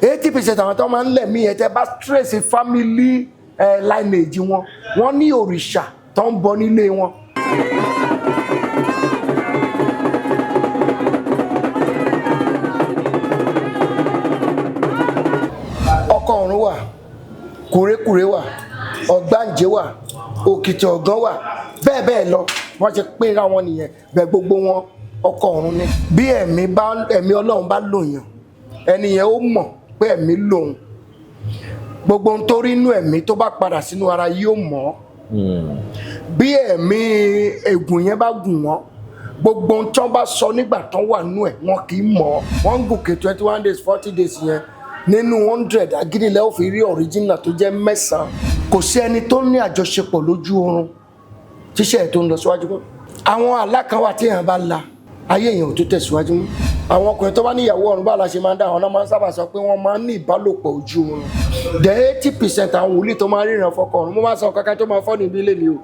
80% àwọn tó máa ń lẹ̀mí yẹn, tẹ́ bá trace family lineage wọn, wọ́n ní òrìṣà tó ń bọ nílé wọn. Ọkọ ọ̀run wà, kúrékùré wà, ọ̀gbáǹjẹ́ wà, òkìtì ọ̀gán wà, bẹ́ẹ̀ bẹ́ẹ̀ lọ. Wọ́n ṣe pínra wọn nìyẹn. Bẹ́ẹ̀ gbogbo wọn, ọkọ ọ̀run ni. Bí ẹ̀mí bá, ẹ̀mí Ọlọ́run bá lòyàn, ẹni yẹn ó mọ̀ pé ẹ̀mí lòun. Gbogbo ohun tó rí inú ẹ̀mí, tó bá padà sínú ara, yóò mọ̀ ọ́. Bí ẹ̀mí ègùn yẹn bá gùn wọ́n, gbogbo ohun tí wọ́n bá sọ nígbà tán wà nú ẹ̀, wọn kì í mọ̀ ọ́. Wọ́n ń gòkè 21 days, 40 days yẹn, nínú 100, agídílẹ̀ ó fi rí original tó jẹ́ mẹ́sàn-án. Kò sí ẹni tó ní àjọṣepọ̀ lójú oorun tíṣẹ́ ẹ̀ tó ń lọ síwájú mọ́. Àwọn àlá kan wà tí èèyàn bá la, ayé èèyàn ò tó tẹ̀síwájú mọ́. Àwọn ọkùnrin tó bá níyàwó ọ̀run, báwo la ṣe máa ń dá àwọn náà, máa ń sábà sọ pé wọ́n máa ń ní ìbálòpọ̀ ojú oorun. The 80% àwọn wòlíì tó máa ń ríran fọkọ ọ̀run, mo máa sọ kankan tó máa fọ́ níbi ilé mi o,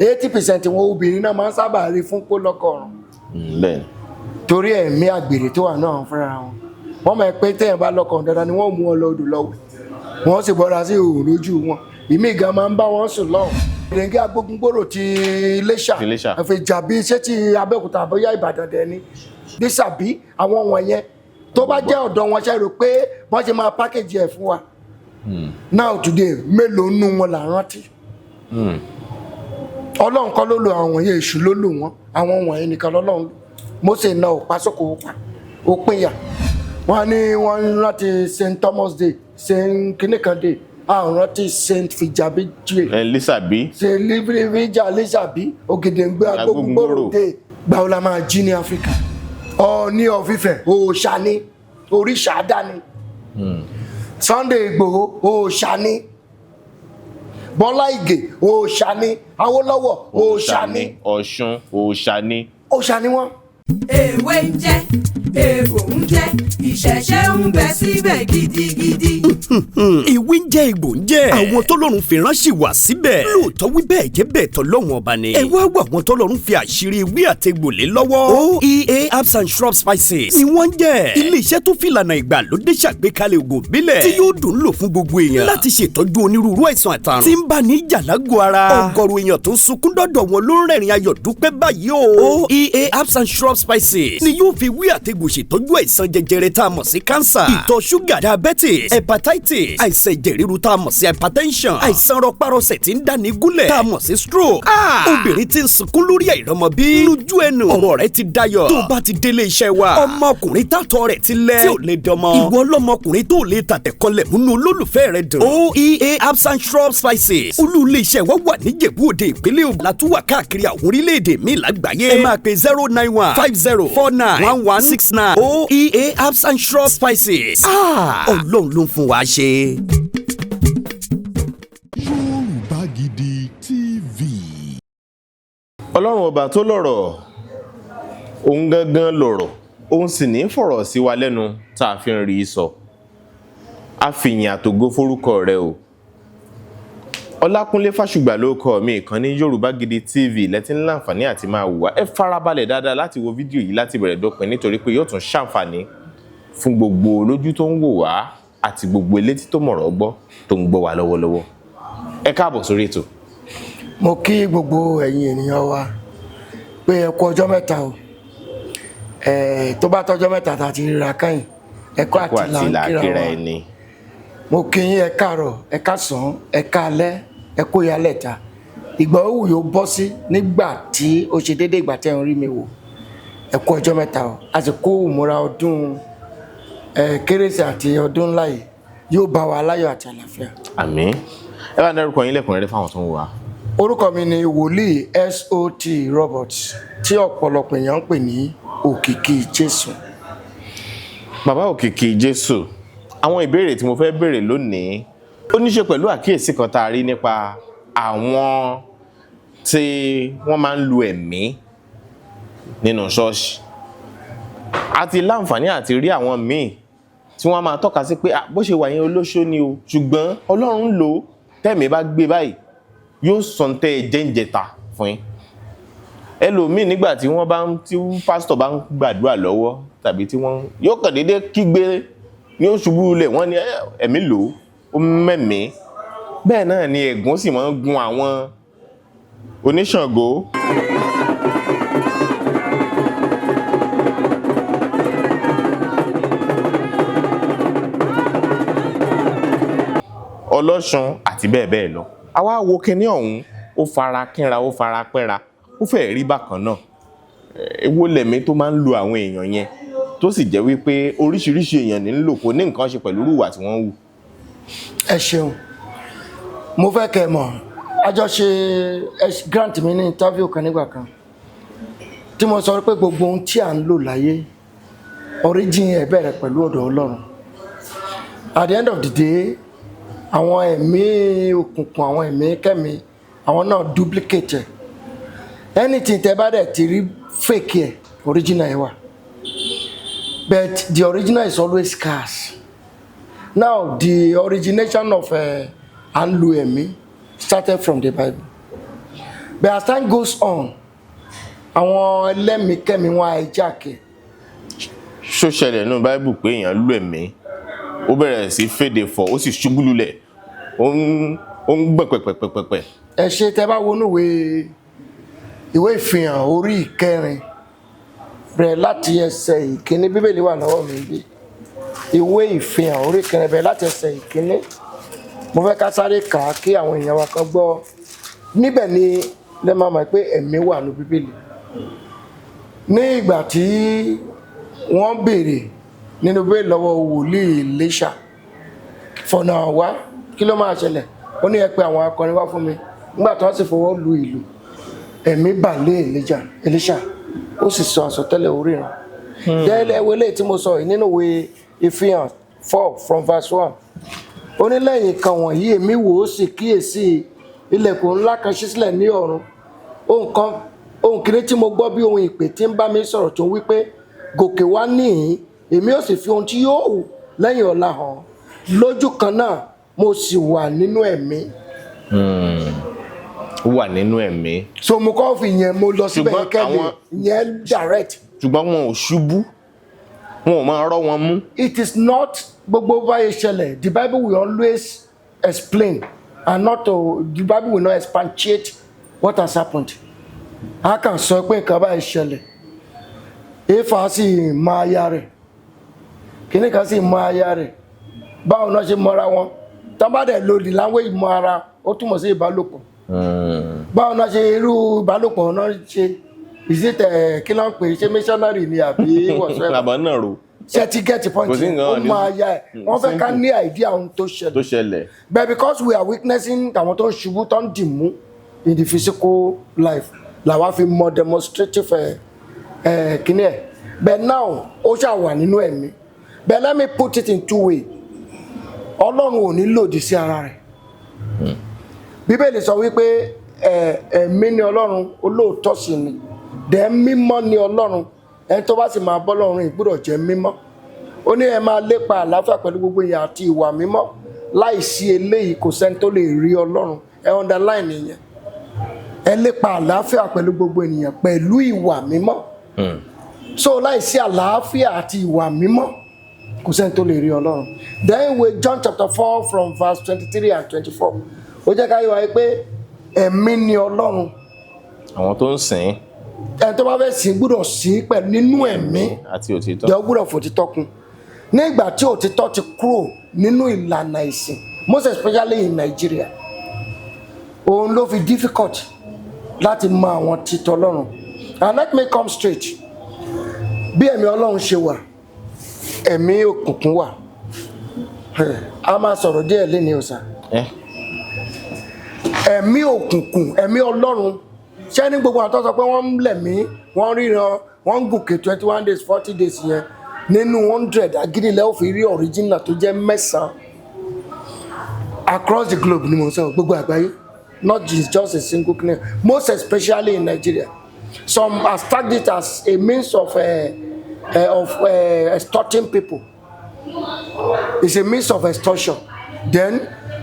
80% wọn, obìnrin náà máa ń sábà rí fún pó lọ́kọ ọ̀run. Bẹ́ẹ̀ ni. Torí ẹ̀mí àgbèrè tó wà náà fúnra wọn, wọ́n mọ̀ pé téèyàn bá lọ́kọ dandan ni wọ́n mú wọn lọ odò lọ́wọ́, wọ́n sì bọ́ra sí òòrùn lójú wọn. Ìmí gan máa ń bá wọn sùn lọ́hùn. Ìrìngẹ́ agbógungbòrò ti Iléṣà. Ti Iléṣà. Àfẹjàbí, ṣé ti Abẹ́òkúta, àbóyá Ìbàdàn dẹ̀ ni dísàbí, àwọn wọ̀nyẹn tó bá jẹ́ ọ̀dọ̀ wọn, ṣe rò pé wọ́n ṣe máa package ẹ̀ fún wa now today? Mélòó nù wọn là ń rántí? Ọlọ́run kọ́ ló lo àwọn wọ̀nyẹn, èṣù ló lò wọ́n. Àwọn wọ̀nyẹn nìkan lọ́lọ́run lò. Mósè náà ò pa sóko, ó pa ó pínyà. Wọ́n ní wọ́n ń rántí St Thomas Day, St kìnìkan Day, a ò rántí St Fìjàbí Day. Ẹ Lísàbí. St Livija Lísàbí, Ògèdèǹgbé Agbógungbòrò Day. Gbàwo la máa jí ní Áfíríkà? Ọọ̀ni of Ifẹ̀, òòṣà ni, oríṣà dání. Sunday Ìgbòho, òòṣà ni. Bọ́lá Ìgè, òòṣà ni. Awólọ́wọ̀, òòṣà ni. Ọ̀ṣun, òòṣà ni. Òòṣà ni wọ́n. Èwe ń jẹ́, ègbò ń jẹ́, ìṣẹ̀ṣẹ̀ ń bẹ síbẹ̀ gidigidi. Ìwé ń jẹ́, egbò ń jẹ́, àwọn tọ́lọ́run fi ránṣẹ́ wá síbẹ̀. Lóòótọ́, wí bẹ́ẹ̀ jẹ́ bẹ́ẹ̀, tọ́lọ́run ọba ni. Ẹ wá wà àwọn tọ́lọ́run fi àṣírí ewé àtegbò lé lọ́wọ́. OEA Herbs and Shrub Spices ni wọ́n ń jẹ́. Ilé-iṣẹ́ tó fìlànà ìgbàlódé ṣàgbékalẹ̀ ògùn ìbílẹ̀ tí yóò dùn lò fún gbogbo èèyàn láti ṣètọ́jú onírúurú àìsàn àtàrùn tí ń bá ní jàlágò ara. Ọ̀gọ̀rọ̀ èèyàn tó ń sunkún dọ́dọ̀ wọn ló ń rẹ̀rìn ayọ̀ dúpẹ́ báyìí o. OEA Herbs and Shrub Spices ni yóò fi wí àtegbò ṣètọ́jú àìsàn jẹjẹrẹ tá a mọ̀ sí cancer, ìtọ̀ ṣúgà, diabetes, hepatitis, àìsàn ẹ̀jẹ̀ ríru tá a mọ̀ sí hypertension, àìsàn rọpárọsẹ̀ tí ń dáni gúnlẹ̀ tá a mọ̀ sí stroke. Obìnrin tí ń sunkún lórí àìrọ́mọbí, lójú ẹnu ọ̀rọ̀ rẹ̀ ti dayọ̀ tó bá ti délé iṣẹ́ wa. Ọmọkùnrin tàtọ̀ rẹ̀ ti lẹ̀ tí ò lè dọmọ, ìwọ ọlọ́mọkùnrin tó lè tàtẹ̀kọlẹ̀ múnú olólùfẹ́ rẹ̀ dùn. OEA Herbs and Shrub Spices, olú ilé iṣẹ́ wa wà níjẹ̀bú Òde, ìpínlẹ̀ Ògùn. Látúwà káàkiri àwọn orílẹ̀-èdè míì lágbàáyé. Ẹ máa pe 09150491169. OEA Herbs and Shrub Spices, Ọlọ́run ló ń fún wa ṣe. Yorùbá Gidi TV. Ọlọ́run ọba tó lọ́rọ̀, òun gangan lọ̀rọ̀, òun sì ní fọ̀rọ̀ sí wa lẹ́nu tá a fi ń rí i sọ. A fìyìn àtògo forúkọ rẹ o. Ọlákúnlé Fásùgbà ló kọ mi. Ìkànnì Yorùbá Gidi TV lẹ́tí ń láǹfààní àti máa wò wá. Ẹ farabalẹ̀ dáadáa láti wo fídíò yìí láti bẹ̀rẹ̀ dópin, nítorí pé yóò tún ṣàǹfààní fún gbogbo olójú tó ń wò wá àti gbogbo elétí tó mọ̀rọ̀ gbọ́ tó ń gbọ́ wá lọ́wọ́lọ́wọ́. Ẹ káàbọ̀ sórí ètò. Mo kí gbogbo ẹ̀yin ènìyàn wa pé ẹ kú ọjọ́ mẹ́ta o. Tó bá tọ́jọ́ mẹ́ta tá a ti ríra káyìn, ẹ kú kó àti àti là ń kíra làákìrà wa. Ẹni. Mo kí yín, ẹ káàárọ̀, ẹ káàsán, ẹ káalẹ́, ẹ kú ìyálẹ̀ta, ìgbà òwú yóò bọ́ sí nígbà tí ó ṣe déédéé ìgbà tẹ́ ń rí mi wò. Ẹ kú ọjọ́ mẹ́ta o, a sì kú ìmúra ọdún kérésì àti ọdún ńlá yìí. Yóò bá wa láyọ̀ àti àlàáfíà. Àmín. Ẹ bá ń dárúkọ yín lẹ́kùnrẹ́rẹ́ fáwọn tó ń wò wá. Orúkọ mi ni Wòlíì SOT Roberts, tí ọ̀pọ̀lọpọ̀ èèyàn ń pè ní Òkìkí Jésù. Bàbá Òkìkí Jésù, àwọn ìbéèrè tí mo fẹ́ béèrè lónìí, ó ní ṣe pẹ̀lú àkíyèsí kan tá a rí nípa àwọn tí wọ́n máa ń lu ẹ̀mí nínú ṣọ́ọ̀ṣì. Àti láǹfààní àti rí àwọn míì tí wọ́n máa tọ́ka sí pé, "Ah, bó ṣe wà yẹn, olóṣó ni o, ṣùgbọ́n Ọlọ́run ń lò ó." Tẹ̀mí bá gbé báyìí, yóò sọ tẹ́ ẹ jẹ́ǹjẹta fún yín. Ẹlòmíì, nígbà tí wọ́n bá ń tí pásítọ̀ bá ń gbàdúrà lọ́wọ́ tàbí tí wọ́n yóò kàn déédéé kígbe. Ní ó ṣubú lulẹ̀, wọ́n ní ẹ̀mí lò ó mẹ́mìí. Bẹ́ẹ̀ náà ni ègún sì máa ń gun àwọn oníṣàngó. Ọlọ́ṣun àti bẹ́ẹ̀ bẹ́ẹ̀ lọ. Àwa wo kinní ọ̀hún, ó fara kínra, ó fara pẹ́ra, ó fẹ́ẹ̀ rí bákan náà. Èwo lẹ̀mí tó máa ń lo àwọn èèyàn yẹn, tó sì jẹ́ wípé oríṣiríṣi èèyàn ní ń lò, kò ní nǹkan ṣe pẹ̀lú ìwà tí wọ́n ń hù? Ẹ ṣeun. Mo fẹ́ kẹ́ ẹ mọ̀, àjọṣe grant mi ní interview kan nígbà kan tí mo sọ pé gbogbo ohun tí à ń lò láyé, origin ẹ̀ bẹ̀rẹ̀ pẹ̀lú ọ̀dọ̀ Ọlọ́run. At the end of the day, àwọn ẹ̀mí òkùnkùn, àwọn ẹ̀mí kẹ́mi, àwọn náà duplicate ẹ̀. Anything tẹ́ bá dẹ̀ ti rí fake ẹ̀, original ẹ̀ wà, but the original is always scarce. Now, the origination of à ń lu ẹ̀mí started from the Bible, but as time goes on, àwọn ẹlẹ́mìíkẹ́mi wọn hijack ẹ̀. Ṣó ṣẹlẹ̀ nínú Báíbù pé èèyàn lù ẹ̀mí, ó bẹ̀rẹ̀ sí fèdè fọ̀, ó sì ṣubú lulẹ̀, ó ń gbọ̀n pẹ̀pẹ̀pẹ̀pẹ̀? Ẹ ṣe. Tẹ bá wọnú ìwé Ìfihàn orí ìkẹrin, bẹ̀rẹ̀ láti ẹsẹ̀ ìkíní. Bíbélì wà lọ́wọ́ mi bí. Ìwé Ìfihàn orí ìkẹrin, bẹ̀rẹ̀ láti ẹsẹ̀ ìkíní. Mo fẹ́ ká sáré kà á kí àwọn èèyàn wa kan gbọ́. Níbẹ̀ ni lẹ́ máa mọ̀ pé ẹ̀mí wà ní Bíbélì. Ní ìgbà tí wọ́n béèrè nínú Bíbélì lọ́wọ́ wòlíì Èlíṣà, fọ̀nà wá, kí ló máa ṣẹlẹ̀? Ó ní, "Ẹ pé àwọn akọrin wá fún mi." Nígbà tí wọ́n sì fọwọ́ lu ìlù, ẹ̀mí bà lé Èlíjà, Èlíṣà ó sì sọ àsọtẹ́lẹ̀ oríran. Dẹ́lẹ̀ ewé tí mo sọ yìí nínú ìwé Ìfihàn 4 from verse 1, ó ní, "Lẹ́yìn kan wọ̀nyí, èmi wò ó, sì kíyèsí, ilẹ̀kùn ńlá kan ṣí sílẹ̀ ní ọ̀run. Ohùn kan, ohùn kìíní tí mo gbọ́ bí ohun ìpè tí ń bá mi sọ̀rọ̀, tó ń wí pé, 'Gòkè wá níhìn-ín, èmi ó sì fi ohun tí yóò hù lẹ́yìn ọ̀la hàn.' Lójú kan náà, mo sì wà nínú ẹ̀mí." Ó wà nínú ẹ̀mí. So mo kọ́ fi yẹn, mo lọ síbẹ̀ Ṣùgbọ́n yẹn kẹ́lẹ̀ yẹn direct. Ṣùgbọ́n wọn ò ṣubú, wọn ò máa rọ́ wọn mú. It is not gbogbo báyìí ṣẹlẹ̀. The Bible will always explain and not to, the Bible will not expatiate what has happened. A kàn sọ pé nǹkan báyìí ṣẹlẹ̀, Éfà sì mọ aya rẹ̀, kìnnì kan sì mọ aya rẹ̀. Báwo náà ṣe mọra wọn? Tán bá dẹ̀ lo the language mọ ara, ó túmọ̀ sí ìbálòpọ̀. Báwo náà ṣe, irú ìbálòpọ̀ náà ṣe? Is it kí ló ń pè é, ṣé missionary ni àbí whatsoever? Làbọ̀ náà ro. Ṣe ti get the point? Kò sí nǹkan Ó máa ya ẹ, wọ́n fẹ́ ká ní idea ohun tó tó ṣẹlẹ̀. Ṣẹlẹ̀. But because we are witnessing àwọn tó ń ṣubú, tó ń dìmú in the physical life, làwa fi mọ demonstrative ẹ ẹ kíní ẹ. But now, ó ṣà wà nínú ẹ̀mí. But let me put it in two way. Ọlọ́run ò ní lòdì sí ara rẹ̀. Bíbélì sọ wípé ẹ̀mí ni Ọlọ́run, olóòótọ́ sì ni dẹ̀, mímọ́ ni Ọlọ́run. Ẹni tó bá sì máa bọ́ Ọlọ́run rìn gbọ́dọ̀ jẹ́ mímọ́. Ó ní, "Ẹ máa lépa àlàáfíà pẹ̀lú gbogbo èèyàn àti ìwà mímọ́. Láì sí eléyìí, kò sẹ́ni tó lè rí Ọlọ́run." Ẹ underline ìyẹn: ẹ lépa àlàáfíà pẹ̀lú gbogbo ènìyàn pẹ̀lú ìwà mímọ́. So láì sí àlàáfíà àti ìwà mímọ́, kò sẹ́ni tó lè rí Ọlọ́run. Then with John chapter 4 from verse 23 and 24, ó jẹ́ ká yé wa pé ẹ̀mí ni Ọlọ́run. Àwọn tó ń sìn Ẹni tó bá fẹ́ sìn gbọ́dọ̀ sìn pẹ̀lú nínú ẹ̀mí àti òtítọ́. Jẹ́ ó gbọ́dọ̀ fòtítọ́ kún. Nígbà tí òtítọ́ ti kúrò nínú ìlànà ìsìn, most especially in Nigeria, òun ló fi difficult láti mọ àwọn títọ́ Ọlọ́run. And let me come straight: bí ẹ̀mí Ọlọ́run ṣe wà, ẹ̀mí òkùnkùn wà. A máa sọ̀rọ̀ díẹ̀ léni ọ̀sán. Ẹ̀mí òkùnkùn, ẹ̀mí Ọlọ́run. Ṣé ní gbogbo àwọn tó sọ pé wọ́n ń lẹ̀mí, wọ́n ríran, wọ́n ń gòkè 21 days, 40 days yẹn, nínú 100, agídílẹ̀ ó fi rí original tó jẹ́ mẹ́sàn-án across the globe ni mo ń sọ, gbogbo àgbáyé, not just a single clinic, most especially in Nigeria. Some have tagged it as a means of extorting people. It's a means of extortion. Then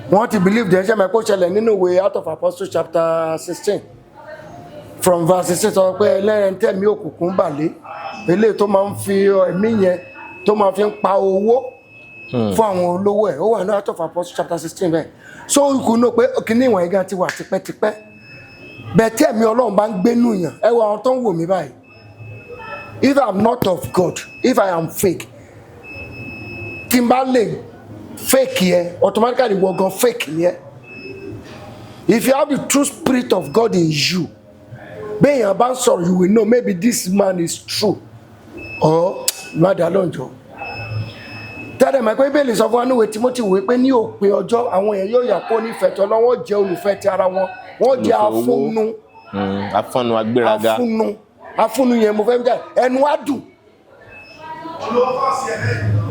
wọ́n ti believe then. Ṣe mẹ́kó ṣẹlẹ̀ nínú ìwé Out of Apostles chapter 16 from verse 16, sọ pé ẹlẹ́rìn tẹ̀mí òkùnkùn bà lé, eléyìí tó máa ń fi ẹ̀mí yẹn tó máa fi ń pa owó. Fún àwọn olówó ẹ̀, ó wà ní Acts of Apostles chapter 16 bẹ́ẹ̀. So you could know pé kíní ìwọ̀n gan ti wà tipẹ́tipẹ́ bẹ́ẹ̀. Tí ẹ̀mí Ọlọ́run bá ń gbénú yàn, ẹ wo àwọn tó ń wò mí báyìí. If I am not of God, if I am fake, tí n bá lè fake yẹ, automatically wọ gan fake yẹ. If you have the true spirit of God in you, béèyàn bá ń sọ̀rọ̀, you will know maybe this man is true or má dá lọ́njọ́. Tẹ́lẹ̀ mọ̀ pé Bíbélì sọ fún wa níwèé Timothy wé pé ní òpin ọjọ́, àwọn èèyàn yóò yà kó nífẹ̀ẹ́ tọ́ lọ́wọ́, jẹ́ olùfẹ́ ti ara wọn, wọ́n jẹ́ Olùfẹ́ owó. afúnnu. Afọ́nu, agbéraga. Afúnnu, afúnnu yẹn mo fẹ́ jẹ́ ẹnu á dùn.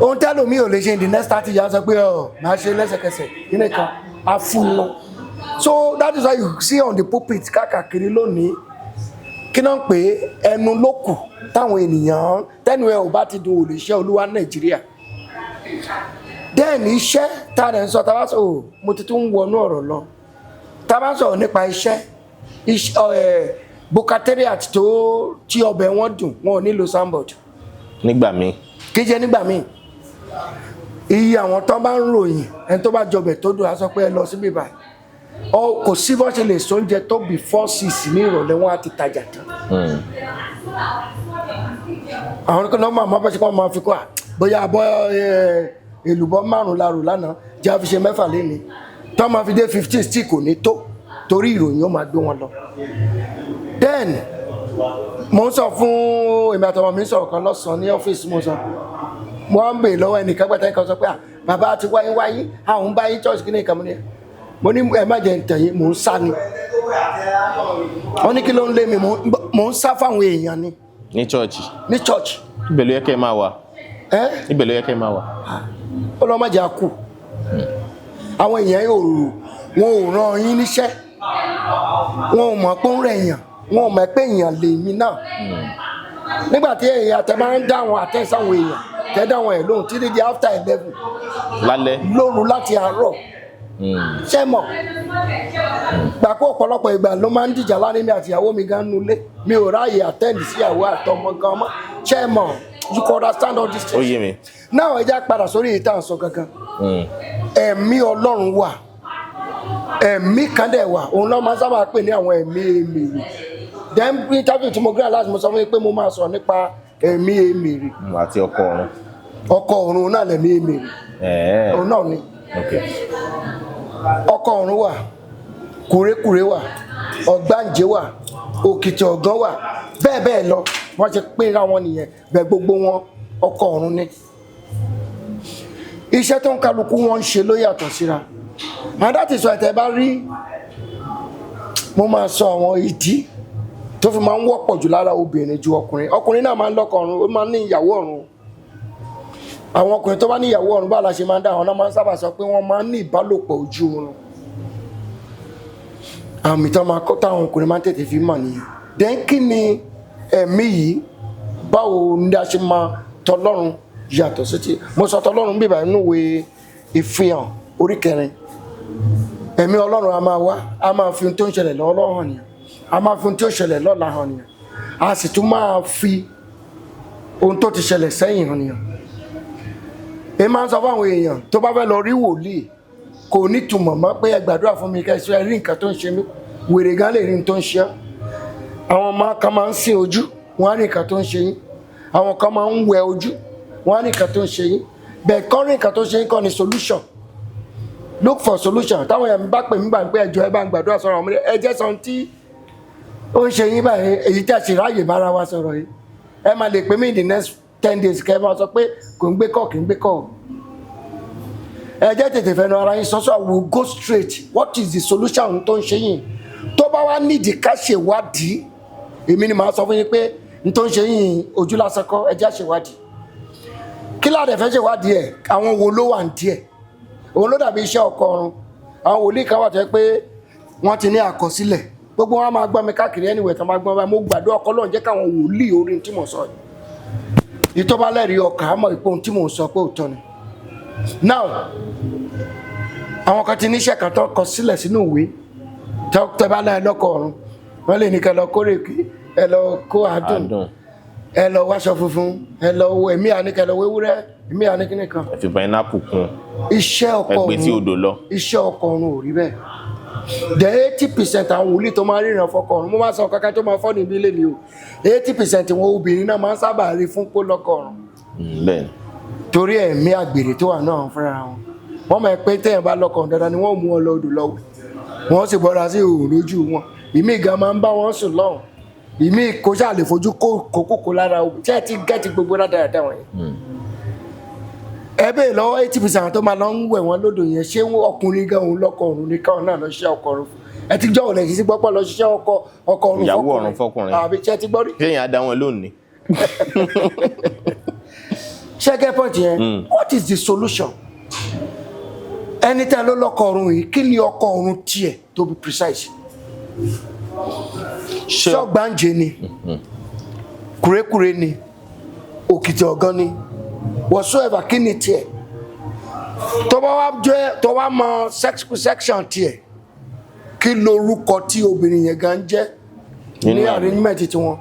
Ohun tẹ́lòmíì ò lè ṣe in the next 30 years, sọ pé ọ máa ṣe lẹ́sẹ̀kẹsẹ̀ kíní kan, afúnnu. So that is why you see on the pulpit káàkiri lónìí, kí náà ń pè é, ẹnu ló kù táwọn ènìyàn tẹnu ẹ ò bá ti dùn, ò lè ṣe Olúwa Nàìjíríà. Then iṣẹ́ tá a rẹ̀ ń sọ, tá a bá sọ ò, mo ti tún ń wọnú ọ̀rọ̀ lọ. Tá a bá sọ̀rọ̀ nípa iṣẹ́, bukateriat tó tí ọbẹ̀ wọn dùn, wọn ò nílò soundboard. Nígbà míì. Kì í ṣe nígbà míì. Iye àwọn tó bá ń ròyìn, ẹni tó bá jọbẹ̀ tó dùn á sọ pé ẹ lọ síbí báyìí. Ọ kò sí bó ṣe lè sóúnjẹ tó, before 6 ní ìrọ̀lẹ́, wọn á ti tajà tán. Àwọn kan náà máa bá ṣe kọ́ máa fi kọ́ à bóyá abọ́ èlùbọ́ márùn-ún la rò lánàá, jẹ́ àfi ṣe mẹ́fà léni, tó máa fi dé 15 tí kò ní tó, torí ìròyìn ó máa gbé wọn lọ. Then mo ń sọ fún èmi àtọmọ mi ń sọ̀rọ̀ kan lọ́sàn-án ní ọ́fíìsì. Mo sọ, mo wá ń bèèrè lọ́wọ́ ẹnìkan gbàtà ẹnìkan sọ pé, "À bàbá ti wáyé wáyé, àwọn ń bá yín church, kí ní ìkànnì?" Mo ní ẹ má jẹ́ ń tẹ̀yìn, mò ń sá ni. Wọ́n ní kí ló ń lé mi? Mò ń sá fáwọn èèyàn ni. Ní church? Ní church. Ibẹ̀ ló yẹ kẹ́ ẹ máa wà. Ẹ́. Ibẹ̀ ló yẹ kẹ́ ẹ máa wà. Ó lọ́ má jẹ́ àkù. Àwọn èèyàn yóò rò, wọn ò ràn yín níṣẹ́, wọn ò mọ̀ pé ó ń rẹ̀ èèyàn, wọn ò mọ̀ pé èèyàn lèmi náà. Nígbà tí èèyàn àtẹ máa ń dá àwọn àtẹ̀sáwọn èèyàn tẹ́ dá àwọn ẹ̀ lóhùn títí di after 11 Lálẹ́. lóru láti àárọ̀, ṣé mọ̀ gbà pé ọ̀pọ̀lọpọ̀ ìgbà ló máa ń dìjà láàrin mi àti ìyàwó mi gan nulẹ̀, mi ò ráàyè attend sí ìyàwó àtọmọ gan mọ́. Ṣé mọ̀, you can understand all these Ó things. yé mi. Náà ẹ já padà sórí èyí tá à ń sọ gangan. Ẹ̀mí Ọlọ́run wà, ẹ̀mí kan dẹ̀ wà, òun náà máa ń sábà pè ní àwọn ẹ̀mí èmèrè. Then interview tí mo gbé aláàsì, mo sọ fún yín pé mo máa sọ nípa ẹ̀mí èmèrè. Àti ọkọ ọ̀run. Ọkọ ọ̀run náà lẹ̀mí èmèrè. Òun náà ni. Ọkọ ọ̀run wà, kúrékùré wà, ọ̀gbáǹjẹ wà, òkìtì ọ̀gán wà, bẹ́ẹ̀ bẹ́ẹ̀ lọ. Wọ́n ṣe pínra wọn nìyẹn bẹ́ẹ̀. Gbogbo wọn ọkọ ọ̀run ni. Iṣẹ́ tó ń kálukú wọn ń ṣe ló yàtọ̀ síra, and that is why tẹ́ bá rí, mo máa sọ àwọn ìdí tó fi máa ń wọ́pọ̀ jù lára obìnrin ju ọkùnrin. Ọkùnrin náà máa ń lọ́kọ ọ̀run, ó máa ń ní ìyàwó ọ̀run. Àwọn ọkùnrin tó bá ní ìyàwó ọ̀run, báwo la ṣe máa ń dá àwọn náà? Máa ń sábà sọ pé wọ́n máa ń ní ìbálòpọ̀ ojú oorun. Àmì tó máa kọ́ táwọn ọkùnrin máa ń tètè fi mọ̀ nìyẹn. Then kí ni ẹ̀mí yìí? Báwo ni a ṣe máa tọlọ́run yàtọ̀ sí ti mo sọ tọlọ́run bíbá inú ìwé Ìfihàn orí kẹrin? Ẹ̀mí Ọlọ́run a máa wá, a máa fi ohun tó ń ṣẹlẹ̀ lọ́wọ́lọ́wọ́ hàn nìyẹn, a máa fi ohun tó ṣẹlẹ̀ lọ́la hàn nìyẹn, a sì tún máa fi ohun tó ti ṣẹlẹ̀ sẹ́yìn hàn nìyẹn. Èmi máa ń sọ fáwọn èèyàn tó bá fẹ́ lọ rí wòlíì, kò ní túmọ̀ mọ́ pé ẹ gbàdúrà fún mi kẹ́ ẹ rí nǹkan tó ń ṣe mí. Wèrè gan lè rí nǹkan tó ń ṣe ọ́. Àwọn ọmọ kan máa ń sin ojú, wọn á rí nǹkan tó ń ṣe yín. Àwọn kan máa ń wẹ ojú, wọn á rí nǹkan tó ń ṣe yín. Bẹ́ẹ̀ kọ́, rí nǹkan tó ń ṣe yín kọ́ ni solution. Look for solution. Táwọn èèyàn bá pè mí gbà pé ẹjọ́ ẹ bá ń gbàdúrà sọ̀rọ̀ àwọn ọmọdé, ẹ jẹ́ sọ ohun tí ó ń ṣe yín báyìí. Èyí tí a sì ráàyè bára wa sọ̀rọ̀ yìí, ẹ máa lè pè mí in the next 10 days kẹ́ ẹ máa sọ pé kò ń gbé kọ́, kì í gbé kọ́. Ẹ jẹ́ tètè fẹnu ara yín sọ́sọ́. I will go straight, what is the solution tó ń ṣe yín? Tó bá wá nídìí ká ṣèwádìí, èmi ni màá sọ fún yín pé n tó ń ṣe yín ojú lásán kọ́, ẹ jẹ́ ṣèwádìí. Kí láàdẹ̀ fẹ́ ṣèwádìí ẹ̀? Àwọn wo ló wà ní díẹ̀? Òun ló dàbí iṣẹ́ ọkọ ọ̀run. Àwọn wòlíì kan wà tó yẹ pé wọ́n ti ní àkọsílẹ̀. Gbogbo wọn á máa gbọ́ mi káàkiri anywhere tó máa gbọ́ mi. Mo gbàdúrà, ọkọ lọ́run jẹ́ káwọn wòlíì orí tí mò ń sọ yìí, ìtọ́ba lẹ́rìí ọkàn á mọ̀ pé ohun tí mò ń sọ pé òótọ́ ni. Now, àwọn kan ti níṣẹ́ kan tó kọ sílẹ̀ sínú ìwé. Tẹ́ bá láì lọ́kọ̀ ọ̀run, wọ́n lè ní kẹ́ lọ kórè kí ẹ lọ kó àádùn, Àdùn. ẹ lọ wáṣọ funfun, ẹ lọ wo ẹ̀mí àníkẹ́ lọ wéwúrẹ́. Ìmí àní kíní kan. Ẹ fi pineapple kún. Iṣẹ́ ọkọ Ẹ gbé tí ọ̀run odò lọ. Iṣẹ́ ọkọ ọ̀run ò rí bẹ́ẹ̀. The 80% àwọn wòlíì tó máa ń ríran fọkọ ọ̀run, mo máa sọ kankan tó máa fọ́ níbí lé ní o, 80% wọn, obìnrin náà máa ń sábà rí fún pé lọ́kọ ọ̀run. Bẹ́ẹ̀ ni. Torí ẹ̀mí àgbèrè tó wà náà fúnra wọn, wọ́n mọ̀ pé téèyàn bá lọ́kọ ọ̀run dandan ni wọ́n mú wọn lọ odò lọ́wọ́, wọ́n sì bọ́ra sí òòrùn lójú wọn. Ìmí gan máa ń bá wọn sùn lọ́hùn, ìmí kò ṣáà lè fojú kó kókó lára obì tí ẹ ti gẹ́tì gbogbo rádaràda wọ̀nyí. Ẹ bẹ́ẹ̀ lọ́wọ́, 80% àwọn tó máa lọ ń wẹ̀ wọ́n lódò yẹn, ṣé ọkùnrin gan òun lọ́kọ ọ̀run ní káwọn náà lọ ṣiṣẹ́ ọkọ ọ̀run fún? Ẹ ti jọ́ òun lẹ̀ sí gbọ́pọ̀ lọ ṣiṣẹ́ ọkọ ọ̀run? Ìyàwó ọ̀run fọ́kùnrin. Àbí ṣé ẹ ti gbọ́ rí? Kéèyàn á dá wọn lónìí. Ṣé get point yẹn? What is the solution? Ẹni tẹ́ ló lọ́kọ ọ̀run yìí, kí ni ọkọ ọ̀run tiẹ̀, to be precise? Ṣé Ṣọ́gbàǹjẹ ni, kúrékúré ni, òkìtì ọ̀gán ni, whatsoever, kí ni tiẹ̀? Tó bá wá jẹ́, tó bá mọ sex section tiẹ̀, kí lorúkọ tí obìnrin yẹn gan jẹ́ Nínú ní ẹ̀mí. arrangement tiwọn?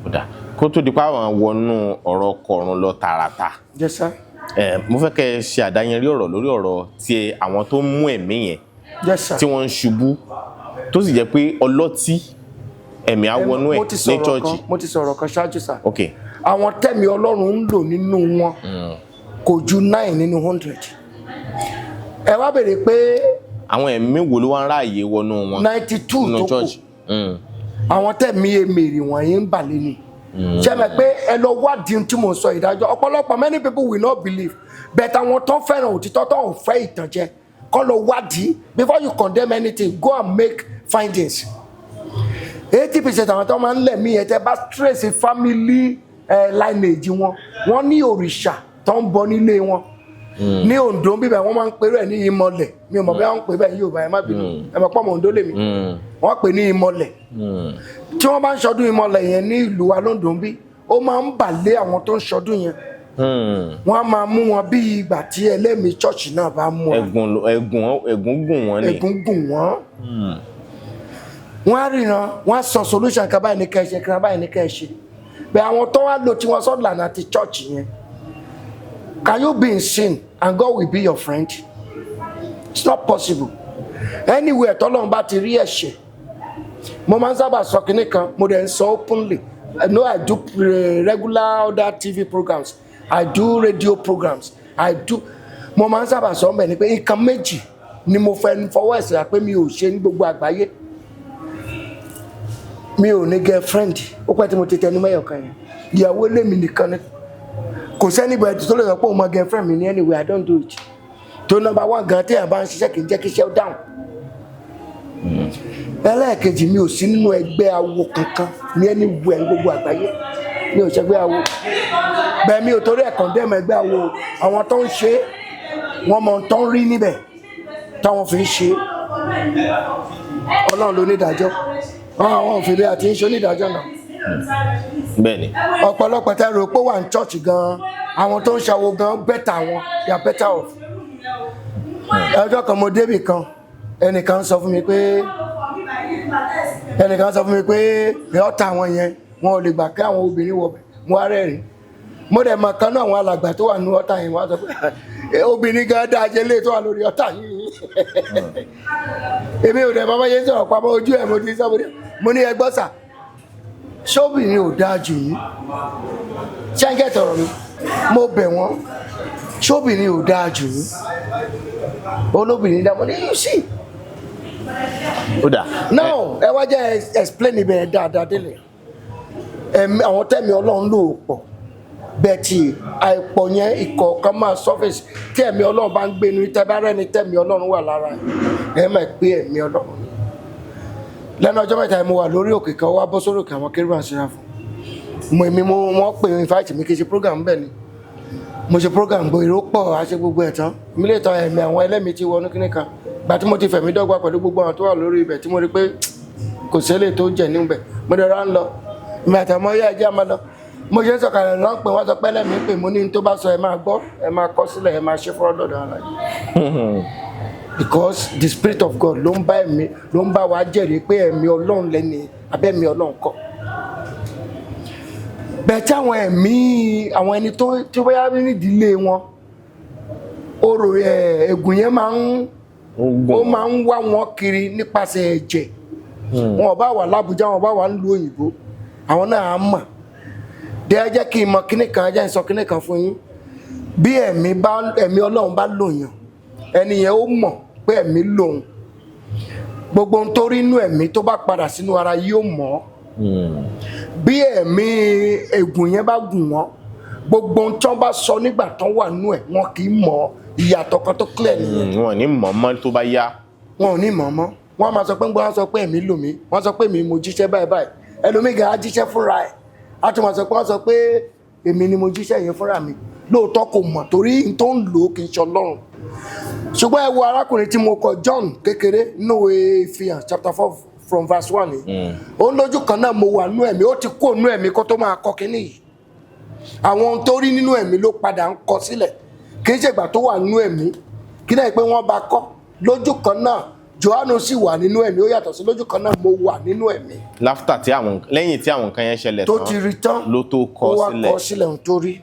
Ó dáa. Kó tó di pa àwọn wọnú ọ̀rọ̀ ọkọ ọ̀run lọ tààràtà, Yes sir. Mo fẹ́ kẹ́ ẹ ṣe àdáyanrí ọ̀rọ̀ lórí ọ̀rọ̀ tí àwọn tó ń mú ẹ̀mí yẹn Yes sir. tí wọ́n ń ṣubú, tó sì jẹ́ pé ọlọ́tí, ẹ̀mí á wọnú ẹ̀ Mo ti ní sọ̀rọ̀ chọ́ọ̀chì. kan, mo ti sọ̀rọ̀ kan ṣáájú sir. Ok. Àwọn tẹ̀mí Ọlọ́run ń lò nínú wọn kò ju 9 nínú 100. Ẹ wá béèrè pé Àwọn ẹ̀mí wo ló wá ń ráàyè wọnú wọn 92 nínú tó kù, chọ́ọ̀chì? Àwọn tẹ̀mí èmèrè wọ̀nyí ń bà lé ni. Ṣé mọ̀ pé ẹ lọ wádìí ohun tí mo sọ, ìdájọ́ ọ̀pọ̀lọpọ̀, many people will not believe, but àwọn tó fẹ́ràn òtítọ́, tó ń fẹ́ ìtànjẹ, kọ́ lọ wádìí. Before you condemn anything, go and make findings. 80% àwọn tó máa ń lẹ̀mí yẹn, tẹ́ bá trace family lineage wọn, wọ́n ní òrìṣà tó ń bọ nílé wọn. Ní Oǹdó bíbẹ̀, wọ́n máa ń pèrò ẹ̀ ní ìmọ̀lẹ̀. Mi ò mọ̀ bí wọ́n ń pè bẹ́ẹ̀ ní Yorùbá, ẹ má bínú. Ẹ mọ̀ pọ̀ mọ̀ Oǹdó lèmi. Wọ́n pè ní ìmọ̀lẹ̀. Tí wọ́n bá ń ṣọdún ìmọ̀lẹ̀ yẹn ní ìlú wa lóńdó ń bí, ó máa ń bà lé àwọn tó ń ṣọdún yẹn. Wọ́n á máa mú wọn bí ìgbà tí ẹlẹ́mìí church náà bá mú wọn. Ẹ̀gún gùn wọ́n ni. Ẹ̀gún gùn wọ́n, wọ́n á ríran, wọ́n á sọ solution kan, báyìí ní kẹ́ ẹ ṣe, kan báyìí ní kẹ́ ẹ ṣe. Bẹ́ẹ̀ àwọn tó wá lò tí wọ́n sọ lànà àti church yẹn, can you be in sin and God will be your friend? It's not possible. Anywhere tọ́lọ́run bá ti rí ẹ̀ṣẹ̀, mo máa ń sábà sọ kinní kan, mo dẹ̀ ń sọ openly. I know I do regular other TV programs, I do radio programs, I do. Mo máa ń sábà sọ ọ́nbẹ̀ ni pé nǹkan méjì ni mo fẹ́ fọwọ́ ẹ̀sẹ̀ pé mi ò ṣe ní gbogbo àgbáyé. Mi ò ní girlfriend. Ó pẹ́ tí mo ti tẹnu mẹ́yọ̀ kan yẹn. Ìyàwó ilé mi nìkan ni. Kò sẹ́ni bẹ̀rẹ̀ tó lè sọ pé òun mọ girlfriend mi ní anywhere. I don't do it. Tó number one gan, téèyàn bá ń ṣiṣẹ́, kì í jẹ́ kí iṣẹ́ ó dáhùn. Ẹlẹ́ẹ̀kejì, mi ò sí nínú ẹgbẹ́ awo kankan ní anywhere ní gbogbo àgbáyé. Mi ò ṣẹgbẹ́ awo bẹ́ẹ̀. Mi ò torí ẹ̀ condemn ẹgbẹ́ awo. Àwọn tó ń ṣe é, wọ́n mọ ohun tó ń rí níbẹ̀ táwọn fi ń ṣe é. Ọlọ́run ló nídàájọ́. Àwọn òfin bí a ti ń ṣe onídàájọ́ náà. Bẹ́ẹ̀ ni. Ọ̀pọ̀lọpọ̀ tẹ́ rò pé wà ní church gan, àwọn tó ń ṣàwo gan better wọn, they are better off. Ọjọ́ kan mo débì kan, ẹnìkan sọ fún mi pé ọ̀tá àwọn yẹn, wọn ò lè gbà kí àwọn obìnrin wọ bẹ̀. Mo wá rẹ́rìn. Mo dẹ̀ mọ̀ kan náà, àwọn alàgbà tó wà ní ọ̀tá yẹn, wọ́n á sọ pé obìnrin gan dáa jẹ́ lé tó wà lórí ọ̀tá yìí. Èmi ò dẹ̀ bàbá yẹn sọ̀rọ̀ pamọ́ ojú ẹ̀. Mo ti sọ, mo ní ẹgbọ́n sà, ṣóbìnrin ò dáa jù yín? Ṣé ń kẹ́tọ̀ ọ̀rọ̀ mi? Mo bẹ̀ wọ́n, ṣóbìnrin ò dáa jù yín? Olóbìnrin dá. Mo ní, you see. Ó dà. Now, ẹ wá jẹ́ explain ibẹ̀ yẹn dáadáa délẹ̀. Ẹ̀mí àwọn tẹ̀mí Ọlọ́run lò pọ̀ bẹ́ẹ̀ tí àìpọ̀ yẹn, ìkọ̀ọ̀kan máa surface. Tí ẹ̀mí Ọlọ́run bá ń gbénu, tẹ́ bá rẹ́ni tẹ̀mí Ọlọ́run wà lára ẹ̀, ẹ̀ máa pé ẹ̀mí Ọlọ́run ni. Lẹ́nu ọjọ́ mẹ́ta yìí, mo wà lórí òkè kan, wá bọ́ sórí òkè àwọn kérúbù àti sẹ́ráfù. Mo èmi mo wọ́n pè mí, invite mi kí n ṣe program. Bẹ́ẹ̀ ni mo ṣe program, gbọ́ èrò pọ̀, a ṣe gbogbo ẹ̀ tán. Mi lè tan ẹ̀mí àwọn ẹlẹ́mìí tí wọnú kíní kan gbà tí mo ti fẹ̀mí dọ́gba pẹ̀lú gbogbo àwọn tó wà lórí ibẹ̀, tí mo rí pé kò sẹ́lẹ̀ tó jẹ̀ níbẹ̀, mo dẹ̀ ra ń lọ. Ìmọ̀ àtàwọn ọyá ẹ̀jẹ̀ máa lọ. Mo ṣe ń sọ̀kalẹ̀ lọ́n pé wọ́n sọ pé ẹlẹ́mìí pè. Mo ní ní tó bá sọ, ẹ máa gbọ́, ẹ máa kọ sílẹ̀, ẹ máa ṣe fọ́rọ́ lọ́dọ̀ ara yìí, because the spirit of God ló ń bá ẹ̀mí, ló ń bá wa jẹ́rìí pé ẹ̀mí Ọlọ́run lẹ́ni abẹ́mí Ọlọ́run kọ́. Bẹ́ẹ̀ tí àwọn ẹ̀mí àwọn ẹni tó bóyá nídìílé wọn, orò ègún yẹn máa ń ó máa ń wá wọn kiri nípasẹ̀ ẹ̀jẹ̀. Wọn ò bá wà lábújá, wọn ò bá wà nílùú òyìnbó, àwọn náà á mọ̀. Dẹ́ ẹ jẹ́ kí n mọ kíní kan, ẹ jẹ́ n sọ kíní kan fún yín. Bí ẹ̀mí bá, ẹ̀mí Ọlọ́run bá lòyàn, ẹni yẹn ó mọ̀ pé ẹ̀mí lòun. Gbogbo ohun tó rí inú ẹ̀mí, tó bá padà sínú ara, yóò mọ̀ ọ́. Bí ẹ̀mí ègún yẹn bá gùn wọ́n, gbogbo ohun tí wọ́n bá sọ nígbà tán wà nú ẹ̀, wọn kì í mọ̀ ọ́. Ìyàtọ̀ kan tó clear nìyẹn. Wọn ní mọ̀ọ́mọ́ tó bá yá. Wọn ò ní mọ̀ mọ́. Wọ́n máa sọ pé ń gbọ́, wọ́n sọ pé ẹ̀mí lò mí, wọ́n sọ pé èmi mo jíṣẹ́ báyìí báyìí. Ẹlòmíì gan á jíṣẹ́ fúnra ẹ̀, á tún máa sọ pé wọ́n sọ pé èmi ni mo jíṣẹ́ yẹn fúnra mi. Lóòótọ́ kò mọ̀, torí n tó ń lò ó kì í ṣe Ọlọ́run. Ṣùgbọ́n ẹ wo arákùnrin tí mo kọ, John kékeré, nínú ìwé Ìfihàn chapter 4 from verse 1 yìí, ó ń lójú kan náà mo wà nú ẹ̀mí. Ó ti kó nú ẹ̀mí kó tó máa kọ kínní yìí. Àwọn ohun tó rí nínú ẹ̀mí ló padà ń kọ sílẹ̀, kì í ṣègbà tó wà nínú ẹ̀mí. Kí náà pé wọ́n bá kọ́ lójú kan náà, Jòhánù sì wà nínú ẹ̀mí. Ó yàtọ̀ sí lójú kan náà mo wà nínú ẹ̀mí. Láfítà tí àwọn, lẹ́yìn tí àwọn nǹkan yẹn ṣẹlẹ̀ tó tán ti rí tán ló tó kọ ó wá sílẹ̀. Kọ sílẹ̀ ohun tó rí.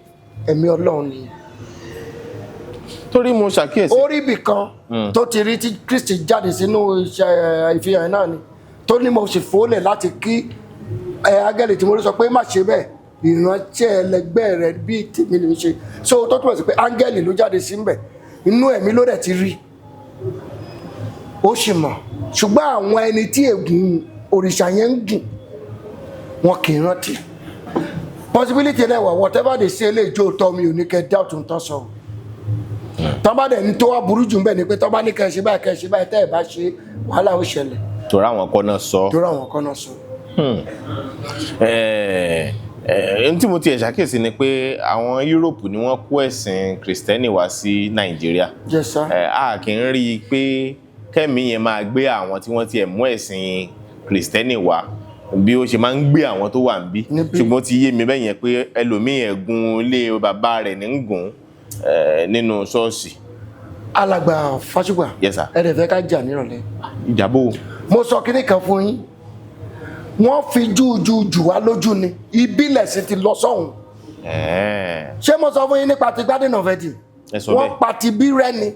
Ẹ̀mí Ọlọ́run nìyẹn. Torí mo ṣàkíyèsí. Ó rí ibì kan tó ti rí tí Kristi jáde sínú iṣẹ́ ìfihàn náà ni, tó ní mo sì fòólẹ̀ láti kí ẹ áńgẹ́lì tí mo rí sọ pé má ṣe bẹ́ẹ̀, ìránṣẹ́ ẹlẹgbẹ́ rẹ bíi tèmi lè ṣe. So tó túmọ̀ sí pé áńgẹ́lì ló jáde sí mbẹ̀, inú ẹ̀mí ló dẹ̀ ti rí, ó sì mọ̀. Ṣùgbọ́n àwọn ẹni tí ègún òrìṣà yẹn ń gùn, wọn kì í rántí. Possibility náà wà. Whatever they say lè jó tọ́ mi ò ní kẹ́ doubt ń tán sọ o. Tọ́ bá dẹ̀ ní tó wá burú jù ń bẹ̀ ni pé tọ́ bá ní kẹ́ ṣe báyìí, kẹ́ ṣe báyìí, tẹ́ ẹ̀ bá ṣe, wàhálà ó ṣẹlẹ̀. Torí àwọn kan náà sọ. Torí àwọn kan náà sọ. Ohun tí mo tiẹ̀ ṣàkíyèsí ni pé àwọn Europe ni wọ́n kó ẹ̀sìn Kìrìsìtẹ́nì wá sí Nàìjíríà. Yes sir. A kì í rí i pé kẹ́mi yẹn máa gbé àwọn tí wọ́n tiẹ̀ mú ẹ̀sìn Kìrìsìtẹ́nì wá bí ó ṣe máa ń gbé àwọn tó wà níbí. Níbí. Ṣùgbọ́n ó ti yé mi bẹ́ẹ̀ yẹn pé ẹlòmíì, ẹ̀gún ilé bàbá rẹ̀ ní ń gùn nínú ṣọ́ọ̀ṣì. Alàgbà Fásùgbà. Yes sir. Ẹ dẹ̀ fẹ́ ká jà nírọ̀lẹ́. Ìjàbọ̀. Mo sọ kinní kan fún yín. Wọ́n fi júùjú jù wá lójú ni ìbílẹ̀ sì ti lọ sọ́hùn. Ṣé mo sọ fún yín nípa ti Garden of Eden? Ẹ sọ Wọ́n bẹ́ẹ̀. pa ti bí rẹ́ ni,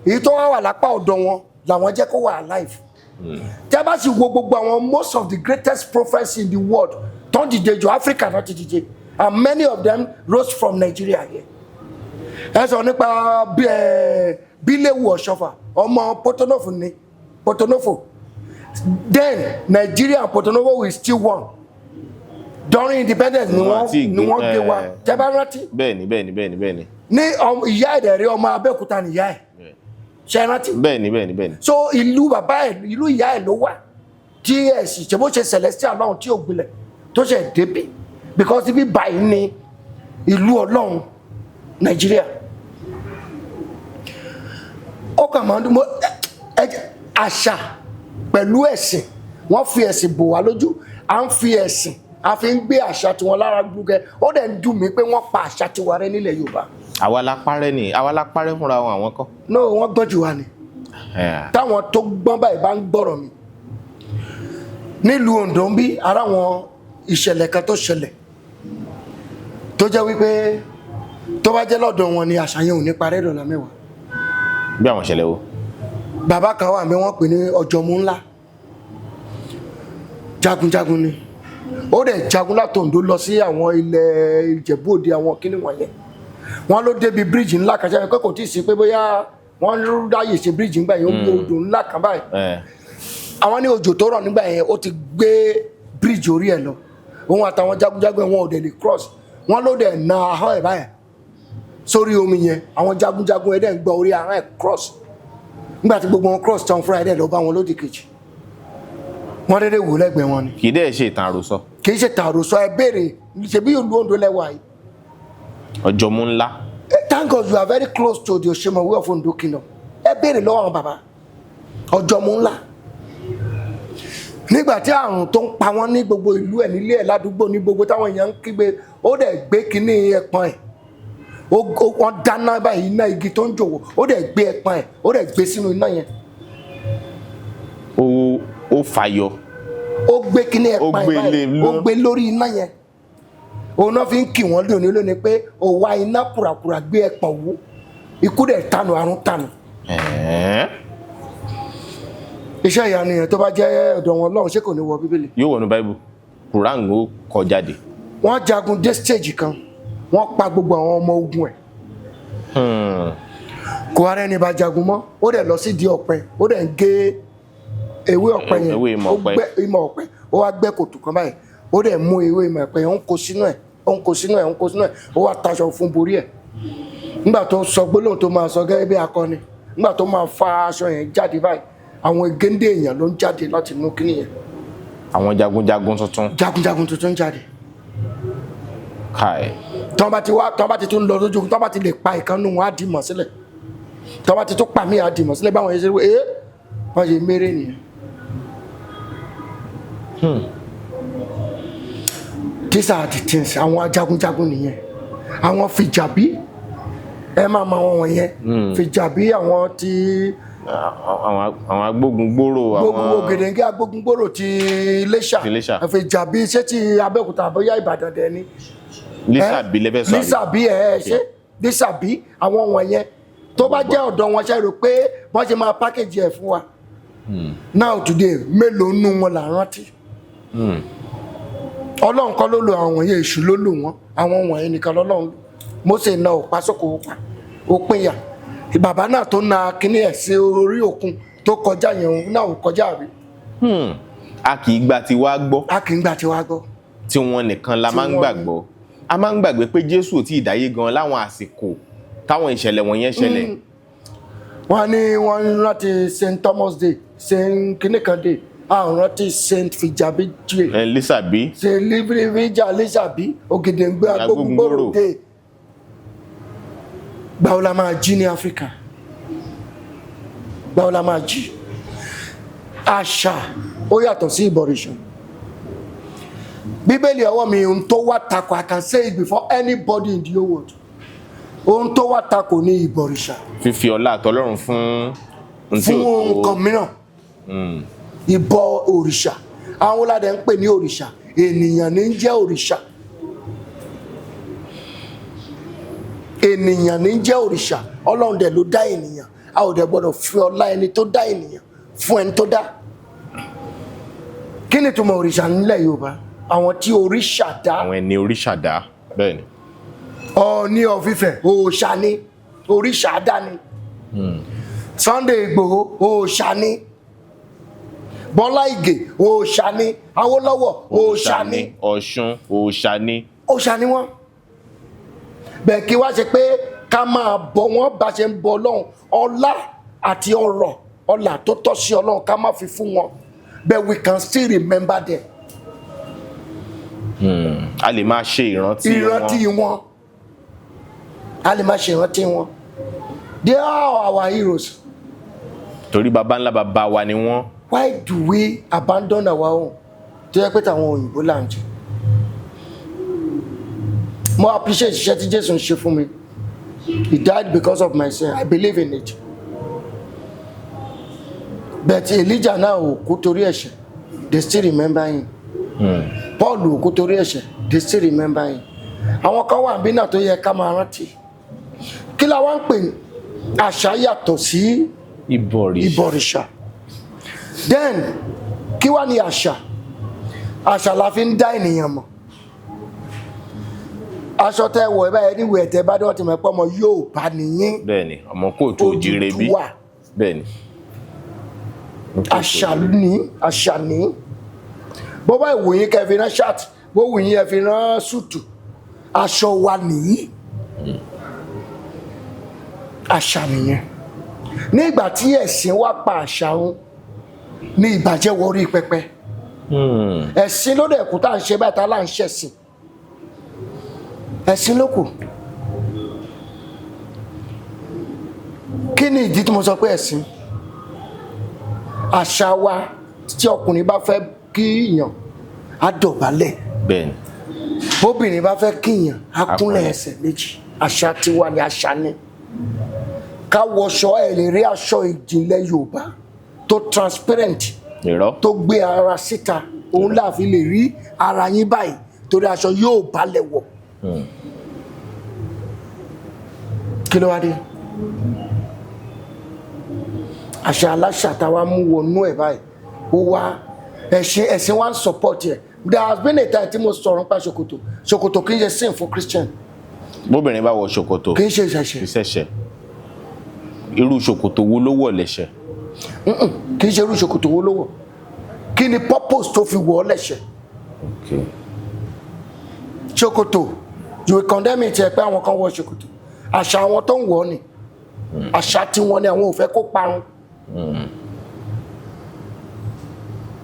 èyí tó wá wà lápá ọ̀dọ̀ wọn làwọn jẹ́ kó wà alive. Tí a bá sì wo gbogbo àwọn most of the greatest prophets in the world tó ń dìde jù, Africa náà ti dìde, and many of them rose from Nigeria here. Ẹ sọ nípa bí ẹ Bíléwù Ọ̀ṣọ́fà, ọmọ Porto-Novo ni. Porto-Novo then, Nigeria and Porto-Novo is still one during independence ni. Wọ́n Wọ́n ti ni gbé- wọ́n gbé wa. Tẹ́ bá rántí. Bẹ́ẹ̀ni. Ní ìyá ẹ̀dẹ̀ rí, ọmọ Abẹ́òkúta nìyá ẹ̀, ṣe rántí? Bẹ́ẹ̀ni. So ìlú bàbá ẹ̀, ìlú ìyá ẹ̀ ló wà tí ẹ̀ sì ṣe bó ṣe celestial lọ́hùn tí ò gbilẹ̀ tó ṣe débí, because ibi báyìí ni ìlú Ọlọ́run, Nàìjíríà. Ó kàn máa ń dún mọ́ àṣà pẹ̀lú ẹ̀sìn. Wọ́n fi ẹ̀sìn bò wá lójú, à ń fi ẹ̀sìn, a fi ń gbé àṣà tiwọn lára gbúgẹ. Ó dẹ̀ ń dùn mí pé wọ́n pa àṣà tiwa rẹ́ nílẹ̀ Yorùbá. Àwa la parẹ́ ni, àwa la parẹ́ fúnra wọn, àwọn kọ́. No, wọ́n gbọ́n jù wá ni. Táwọn tó gbọ́n báyìí bá ń gbọ́rọ̀ mi, nílùú Oǹdó ń bí ara wọn, ìṣẹ̀lẹ̀ kan tó ṣẹlẹ̀ tó jẹ́ wípé tó bá jẹ́ lọ́dọ̀ wọn ni, àṣà yẹn ò ní parẹ́ dọ̀là mẹ́wàá. Bí àwọn ìṣẹ̀lẹ̀ wo? Bàbá kan wà mí, wọ́n pè ní Ọ̀jọ̀mú ńlá. Jagunjagun ni. Ó dẹ̀ jagun láti Oǹdó lọ sí àwọn ilẹ̀ Ìjẹ̀bú Òde, àwọn kíní wọ̀nyẹn. Wọ́n ló débi bíríìjì ńlá kan sẹ́yìn pé kò tí ì sí pé bóyá wọ́n ń ráyè ṣe bíríìjì ńgbà yẹn. Ó gbé odò ńlá kan báyìí. Àwọn ní òjò tó rọ̀ nígbà yẹn, ó ti gbé bíríìjì orí ẹ̀ lọ. Òun àtàwọn jagunjagun ẹ̀, wọn ò dẹ̀ lè cross. Wọ́n ló dẹ̀ na ahọ́n ẹ̀ báyìí sórí omi yẹn. Àwọn jagunjagun ẹ̀ dẹ̀ ń gbọ́ orí ahọ́n ẹ̀ cross. Nígbà tí gbogbo wọn cross tán, fúnra ẹ̀ dẹ̀ lọ bá wọn lódì kejì. Wọ́n dédé wò lẹ́gbẹ̀ẹ́ wọn ni. Kì í dẹ̀ ṣe ìtàn àròsọ. Kì í ṣe tààròsọ. Ẹ béèrè, ṣebí ìlú Oǹdó lẹ́wà yìí. Ọ̀jọ̀mú ńlá. Thank God you are very close to the Osemawe of Ondo Kingdom. Ẹ béèrè lọ́wọ́ àwọn bàbá Ọ̀jọ̀mú ńlá. Nígbà tí àrùn tó ń pa wọ́n ní gbogbo ìlú ẹ̀, nílé ẹ̀, ládùúgbò, ní gbogbo táwọn èèyàn ń kígbe, ó dẹ̀ gbé kínní ẹpọ̀n ẹ̀. Wọ́n dáná báyìí, iná igi tó ń jòwó, ó dẹ̀ gbé ẹpọ̀n ẹ̀, ó dẹ̀ gbé sínú iná yẹn. Ó fàyọ. Ó gbé kínní Ó ẹpọ̀n ẹ̀ gbé báyìí, lé ó gbé lórí iná yẹn. Òun náà fi ń kì wọ́n lónìí lónìí pé òwa iná kùràkùrà gbé ẹpọ̀n wú, ikú dẹ̀ tanu, àrùn tanu. Ẹ̀ẹ́n. Iṣẹ́ ìyanu yẹn, tó bá jẹ́ ọ̀dọ̀ wọn lọ́hùn, ṣé kò ní wọ Bíbélì? Yóò wọnú Báíbù, Quran ó kọ jáde. Wọ́n jagun dé stage kan, wọ́n pa gbogbo àwọn ọmọ ogun ẹ̀. Kò ara ẹni bá jagun mọ́. Ó dẹ̀ lọ sí di ọ̀pẹ, ó dẹ̀ ń gé ewé ọ̀pẹ yẹn. Ewé ìmọ̀ Ó ọ̀pẹ. gbẹ́ ìmọ̀ ọ̀pẹ, ó wá gbẹ́ kòtò kan báyìí, ó dẹ̀ mú ewé ìmọ̀ ọ̀pẹ yẹn, ó ń kó sínú ẹ̀, ó ń kó sínú ẹ̀, ó ń kó sínú ẹ̀. Ó wá taṣọ fún borí ẹ̀. Nígbà tó sọ gbólóhùn tó máa sọ gẹ́gẹ́ bí akọni, nígbà tó máa fa aṣọ yẹn jáde báyìí, àwọn géńdé èèyàn ló ń jáde láti inú kíní yẹn. Àwọn jagunjagun tuntun. Jagunjagun tuntun ń jáde. Káì. Tọ́n bá ti wá, tọ́n bá ti tún lọ lójú, tọ́n bá ti lè pa ìkan nù wọn, á dì mọ̀ sílẹ̀. Tọ́n bá ti tún pa mí, á dì mọ̀ sílẹ̀. Báwọn yẹn ṣe wé ẹ́, wọ́n ṣe méré nìyẹn. These are the things. Àwọn jagunjagun nìyẹn, àwọn fìjàbí, ẹ máa mọ àwọn wọ̀nyẹn, fìjàbí, àwọn tí Àwọn agbógungbòrò, àwọn gbogbo Ògèdèǹgé, agbógungbòrò ti Iléṣà. Ti Iléṣà. Fìjàbí, ṣé ti Abẹ́òkúta àbóyá Ìbàdàn dẹ ni? Lísàbí lẹ́fẹ̀ẹ́ sọ àbí? Lísàbí, ẹ ẹ ṣe Lísàbí, àwọn wọ̀nyẹn, tó bá jẹ́ ọ̀dọ̀ wọn, ṣe rò pé wọ́n ṣe máa package ẹ̀ fún wa now today? Mélòó nù wọn là ń rántí? Ọlọ́run kọ́ ló lo àwọn wọ̀nyẹn, èṣù ló lò wọ́n. Àwọn wọ̀nyẹn nìkan lọ́lọ́run lò. Mósè na ọ̀pá sóko, ó pa, ó pínyà. Bàbá náà tó na kíní ẹ̀ sí orí òkun tó kọjá yẹn, òun náà ò kọjá àbí? A kì í gba tiwa gbọ́. A kì í gbà tiwa gbọ́. Tí wọn nìkan la Tí máa ń wọ́n ní. gbàgbọ́. A máa ń gbàgbé pé Jésù ò tí ì dáyé gan láwọn àsìkò táwọn ìṣẹ̀lẹ̀ wọ̀nyẹn ṣẹlẹ̀. Wọ́n ní wọ́n ń rántí St Thomas Day, St kìnìkan Day, a ò rántí St Fijabi Day. Ẹ Lísàbí. St Librivija Lisabi, Ògèdèǹgbé Agbógungbòrò Agbógungbòrò. Day. Gbàwo la máa jí ní Áfíríkà? Gbàwo la máa jí? Àṣà ó yàtọ̀ sí ìbọ̀rìṣà. Bíbélì ọwọ́ mi, ohun tó wá takò, I can say it before anybody in the whole world, ohun tó wá takò ní ìbọ̀rìṣà. Fífi ọlá àtọlọ́run fún ohun tí Fún ò tó. nǹkan mìíràn, ìbọ òrìṣà. Àwọn ọládẹ ń pè ní òrìṣà? Ènìyàn ní ń jẹ́ òrìṣà, ènìyàn ní ń jẹ́ òrìṣà. Ọlọ́run dẹ̀ ló dá ènìyàn. A ò dẹ̀ gbọ́dọ̀ fi ọlá ẹni tó dá ènìyàn fún ẹni tó dá. Kí ni ìtumọ̀ òrìṣà nílẹ̀ Yorùbá? Àwọn tí òrìṣà dá. Àwọn ẹni oríṣà dá, bẹ́ẹ̀ ni. Ọọ̀ni of Ifẹ̀, òòṣà ni, òrìṣà dá ni. Sunday Ìgbòho, òòṣà ni. Bọ́lá Ìgè, òòṣà ni. Awólọ́wọ̀, òòṣà ni. Ọ̀ṣun, òòṣà ni. Òòṣà ni wọ́n. Bẹ́ẹ̀ kí wá ṣe pé ká máa bọ wọ́n bá ṣe ń bọ Ọlọ́run. Ọlá àti ọrọ̀, ọlà tó tọ́ sí Ọlọ́run, ká má fi fún wọn, but we can still remember them. A lè máa ṣe ìrántí wọn. Ìrántí wọn, a lè máa ṣe ìrántí wọn. They are our heroes. Torí baba ńlá baba wa ni wọ́n. Why do we abandon our own, tó yẹ pé tàwọn òyìnbó là ń jẹ? Mo appreciate iṣẹ́ tí Jésù ń ṣe fún mi. He died because of my sin. I believe in it. But Elijah náà ò kú torí ẹ̀ṣẹ̀, they still remember him. Paul ò kú torí ẹ̀ṣẹ̀, they still remember him. Àwọn kan wà níbí náà tó yẹ ká máa rántí. Kí la wá ń pè ní àṣà yàtọ̀ sí Ìbọ̀rìṣà? Ìbọ̀rìṣà. Then kí wá ní àṣà? Àṣà la fi ń dá ènìyàn mọ̀. Aṣọ tẹ wọ̀ ẹ báyìí, anywhere tẹ bá dé, wọ́n ti mọ̀ pé ọmọ Yorùbá nìyín. Bẹ́ẹ̀ ni, ọmọ kóòtù òjìrè bí. Odùduwà. Bẹ́ẹ̀ ni. Àṣà ní, àṣà ní. Bó bá wù yín kẹ́ fi rán shirt, bó wù yín ẹ fi rán suit, aṣọ wa nìyí, àṣà nìyẹn. Nígbà tí ẹ̀sìn wá pa àṣà run ní ìbàjẹ́ wọrí pẹpẹ. Ẹ̀sìn ló dẹ̀ kú tá à ń ṣe báyìí, tá à ń ṣẹ̀sìn. Ẹ̀sìn ló kù. Kí ni ìdí tí mo sọ pé ẹ̀sìn? Àṣà wa, tí ọkùnrin bá fẹ́ kíyàn, á dọ̀bálẹ̀. Bẹ́ẹ̀ ni. Bóbìnrin bá fẹ́ kíyàn, á kúnlẹ̀ kúnlẹ̀. ẹsẹ̀ méjì. Àṣà tiwa ni, àṣà ni ká wọṣọ. Ẹ lè rí aṣọ ìjìnlẹ̀ Yorùbá tó transparent Irọ́. tó gbé ara síta. Òun láàfin lè rí ara yín báyìí. Torí aṣọ yóò balẹ̀ wọ̀. Kí ló wá dé? Àṣà aláṣà táwa mú wọnú ẹ̀ báyìí, ó wá ẹ̀sìn, ẹ̀sìn wa ń support ẹ̀. There has been a time tí mo sọ̀rọ̀ nípa ṣòkòtò. Ṣòkòtò kì í ṣe sin fún Christian. Bóbìnrin bá wọ ṣòkòtò, Kì í ṣe ìṣẹ̀ṣẹ̀. Kì í ṣẹ̀ṣẹ̀. Irú ṣòkòtò wo ló wọ̀ lẹ́ṣẹ̀? Kì í ṣe irú ṣòkòtò wo ló wọ̀. Kí ni purpose tó fi wọ̀ ọ́ lẹ́ṣẹ̀? Ṣòkòtò, you will condemn it ẹ pé àwọn kan wọ ṣòkòtò, àṣà àwọn tó ń wọ̀ ọ́ ni, àṣà tiwọn ni, àwọn ò fẹ́ kó parun.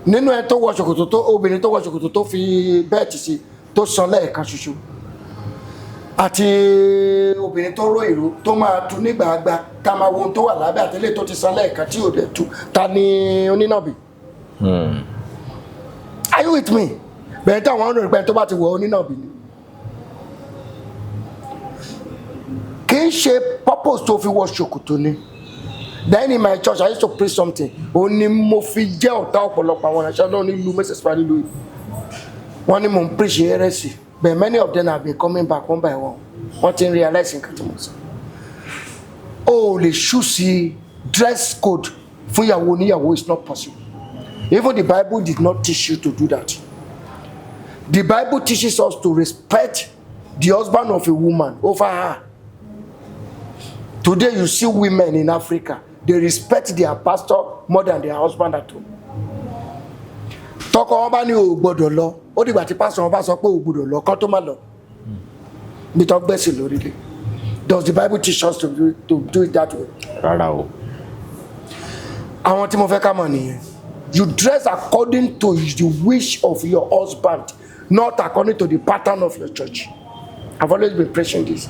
Nínú ẹ tó wọ ṣòkòtò, tó obìnrin tó wọ ṣòkòtò tó fi belt sí tó san lẹ́ẹ̀kan ṣoṣo, àti obìnrin tó ró ìró tó máa tu nígbàgbà ká máa wo ohun tó wà lábẹ́, àtẹlẹ́ tó ti san lẹ́ẹ̀kan tí ò dẹ̀ tu, ta ni onínàbì? Are you with me? Bẹ́ẹ̀ tí àwọn ọ̀rọ̀ ìpẹ́ tó bá ti wọ̀, onínàbì ni. Kì í ṣe purpose tó fi wọ ṣòkòtò ni. Then in my church, I used to preach something. Ó ní mo fi jẹ́ ọ̀tá ọ̀pọ̀lọpọ̀ àwọn ìránṣẹ́ náà nílùú Mrs. nílùú yìí. Wọ́n ní mò ń preach heresy, but many of them have been coming back one by one. Wọ́n ti ń realize nǹkan tí mo sọ. O ò lè choose dress code fún ìyàwó oníyàwó. It's not possible. Even the Bible did not teach you to do that. The Bible teaches us to respect the husband of a woman over her. Today you see women in Africa, they respect their pastor more than their husband at home. Tọkọ wọn bá ní o ò gbọ́dọ̀ lọ, ó dìgbà tí pastor wọn bá sọ pé o ò gbọ́dọ̀ lọ kán tó má lọ. Bí tó gbẹ̀sìn lórí dé. Does the Bible teach us to do it that way? Rárá o. Àwọn tí mo fẹ́ ká mọ̀ nìyẹn. You dress according to the wish of your husband, not according to the pattern of your church. I've always been preaching this.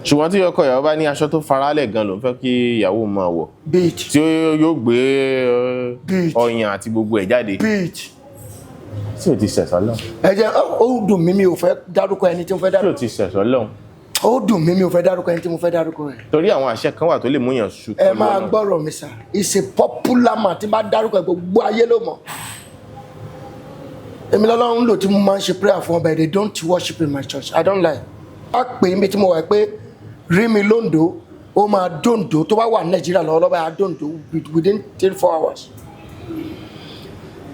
Ṣùgbọ́n tí ọkọ ìyàwó bá ní aṣọ tó faralẹ̀ gan ló ń fẹ́ kí ìyàwó máa wọ̀, Be it. tí ó yóò gbé Beat. ọyàn àti gbogbo ẹ̀ jáde, Be it. tí ò ti ṣẹ̀sọ́ lọ́hùn? Ẹ jẹ́ ó dùn mí, mi ò fẹ́ dárúkọ ẹni tí mo fẹ́ Tí ò dárúkọ. ti ṣẹ̀sọ́ lọ́hùn? Ó dùn mí, mi ò fẹ́ dárúkọ ẹni tí mo fẹ́ dárúkọ rẹ̀. Torí àwọn àṣẹ kan wà tó lè múyàn ṣu. Ẹ máa gbọ́rọ̀ mi sà. It's a popular man. Tí n bá dárúkọ ẹ̀, gbogbo ayé ló mọ̀. Èmi lọ́lọ́run ń lò tí mo máa ń ṣe prayer fún ọba. They don't worship in my church. I don't lie. A pè é mi tí mo wà pé rí mi lóńdó, ó máa dóńdó. Tó bá wà ní Nàìjíríà lọ́wọ́lọ́wọ́, á dóńdó within 3-4 hours.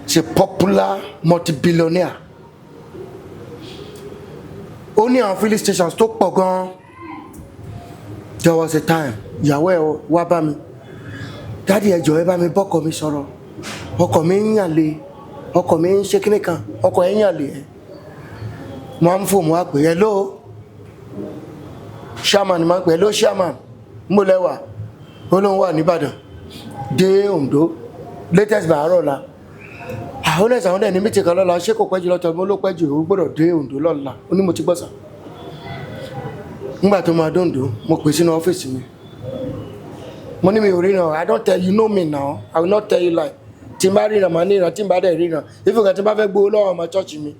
It's a popular multi-billionaire. Ó ní àwọn filling stations tó pọ̀ gan-an. There was a time ìyàwó ẹ̀ wá bá mi: "Daddy, ẹ jọ̀ọ́, ẹ bá mi bọ́kọ mi sọ̀rọ̀. Ọkọ mi ń yànlé, ọkọ mi ń ṣe kíní kan, ọkọ ẹ̀ ń yànlé." Ẹ̀ mo á ń fò, mo á pè é, "Hello, chairman." Máa ń pè é, "Hello, chairman, mo lẹ́wà." Ó lóun wà nìbàdàn, dé Oǹdó latest by àárọ̀ ọ̀la. Àwọn ẹ̀sán àwọn dẹ̀ ní meeting kan lọ́la. Ṣé kò pẹ́ jù lọ́tọ̀? Mo ló pẹ́ jù, ó gbọ́dọ̀ dé Oǹdó lọ́la. Ó ní mo ti gbọ́ sà. Nígbà tó máa dóńdó, mo pè sínú ọ́fíìsì mi. Mo ní mi ò ríran. I don't tell you know me now, I will not tell you lie. Tí n bá ríran, màá níran. Tí n bá dẹ̀ ríran ìfúnkà, tí n bá fẹ́ gbowó lọ́wọ́ ọmọ church mi,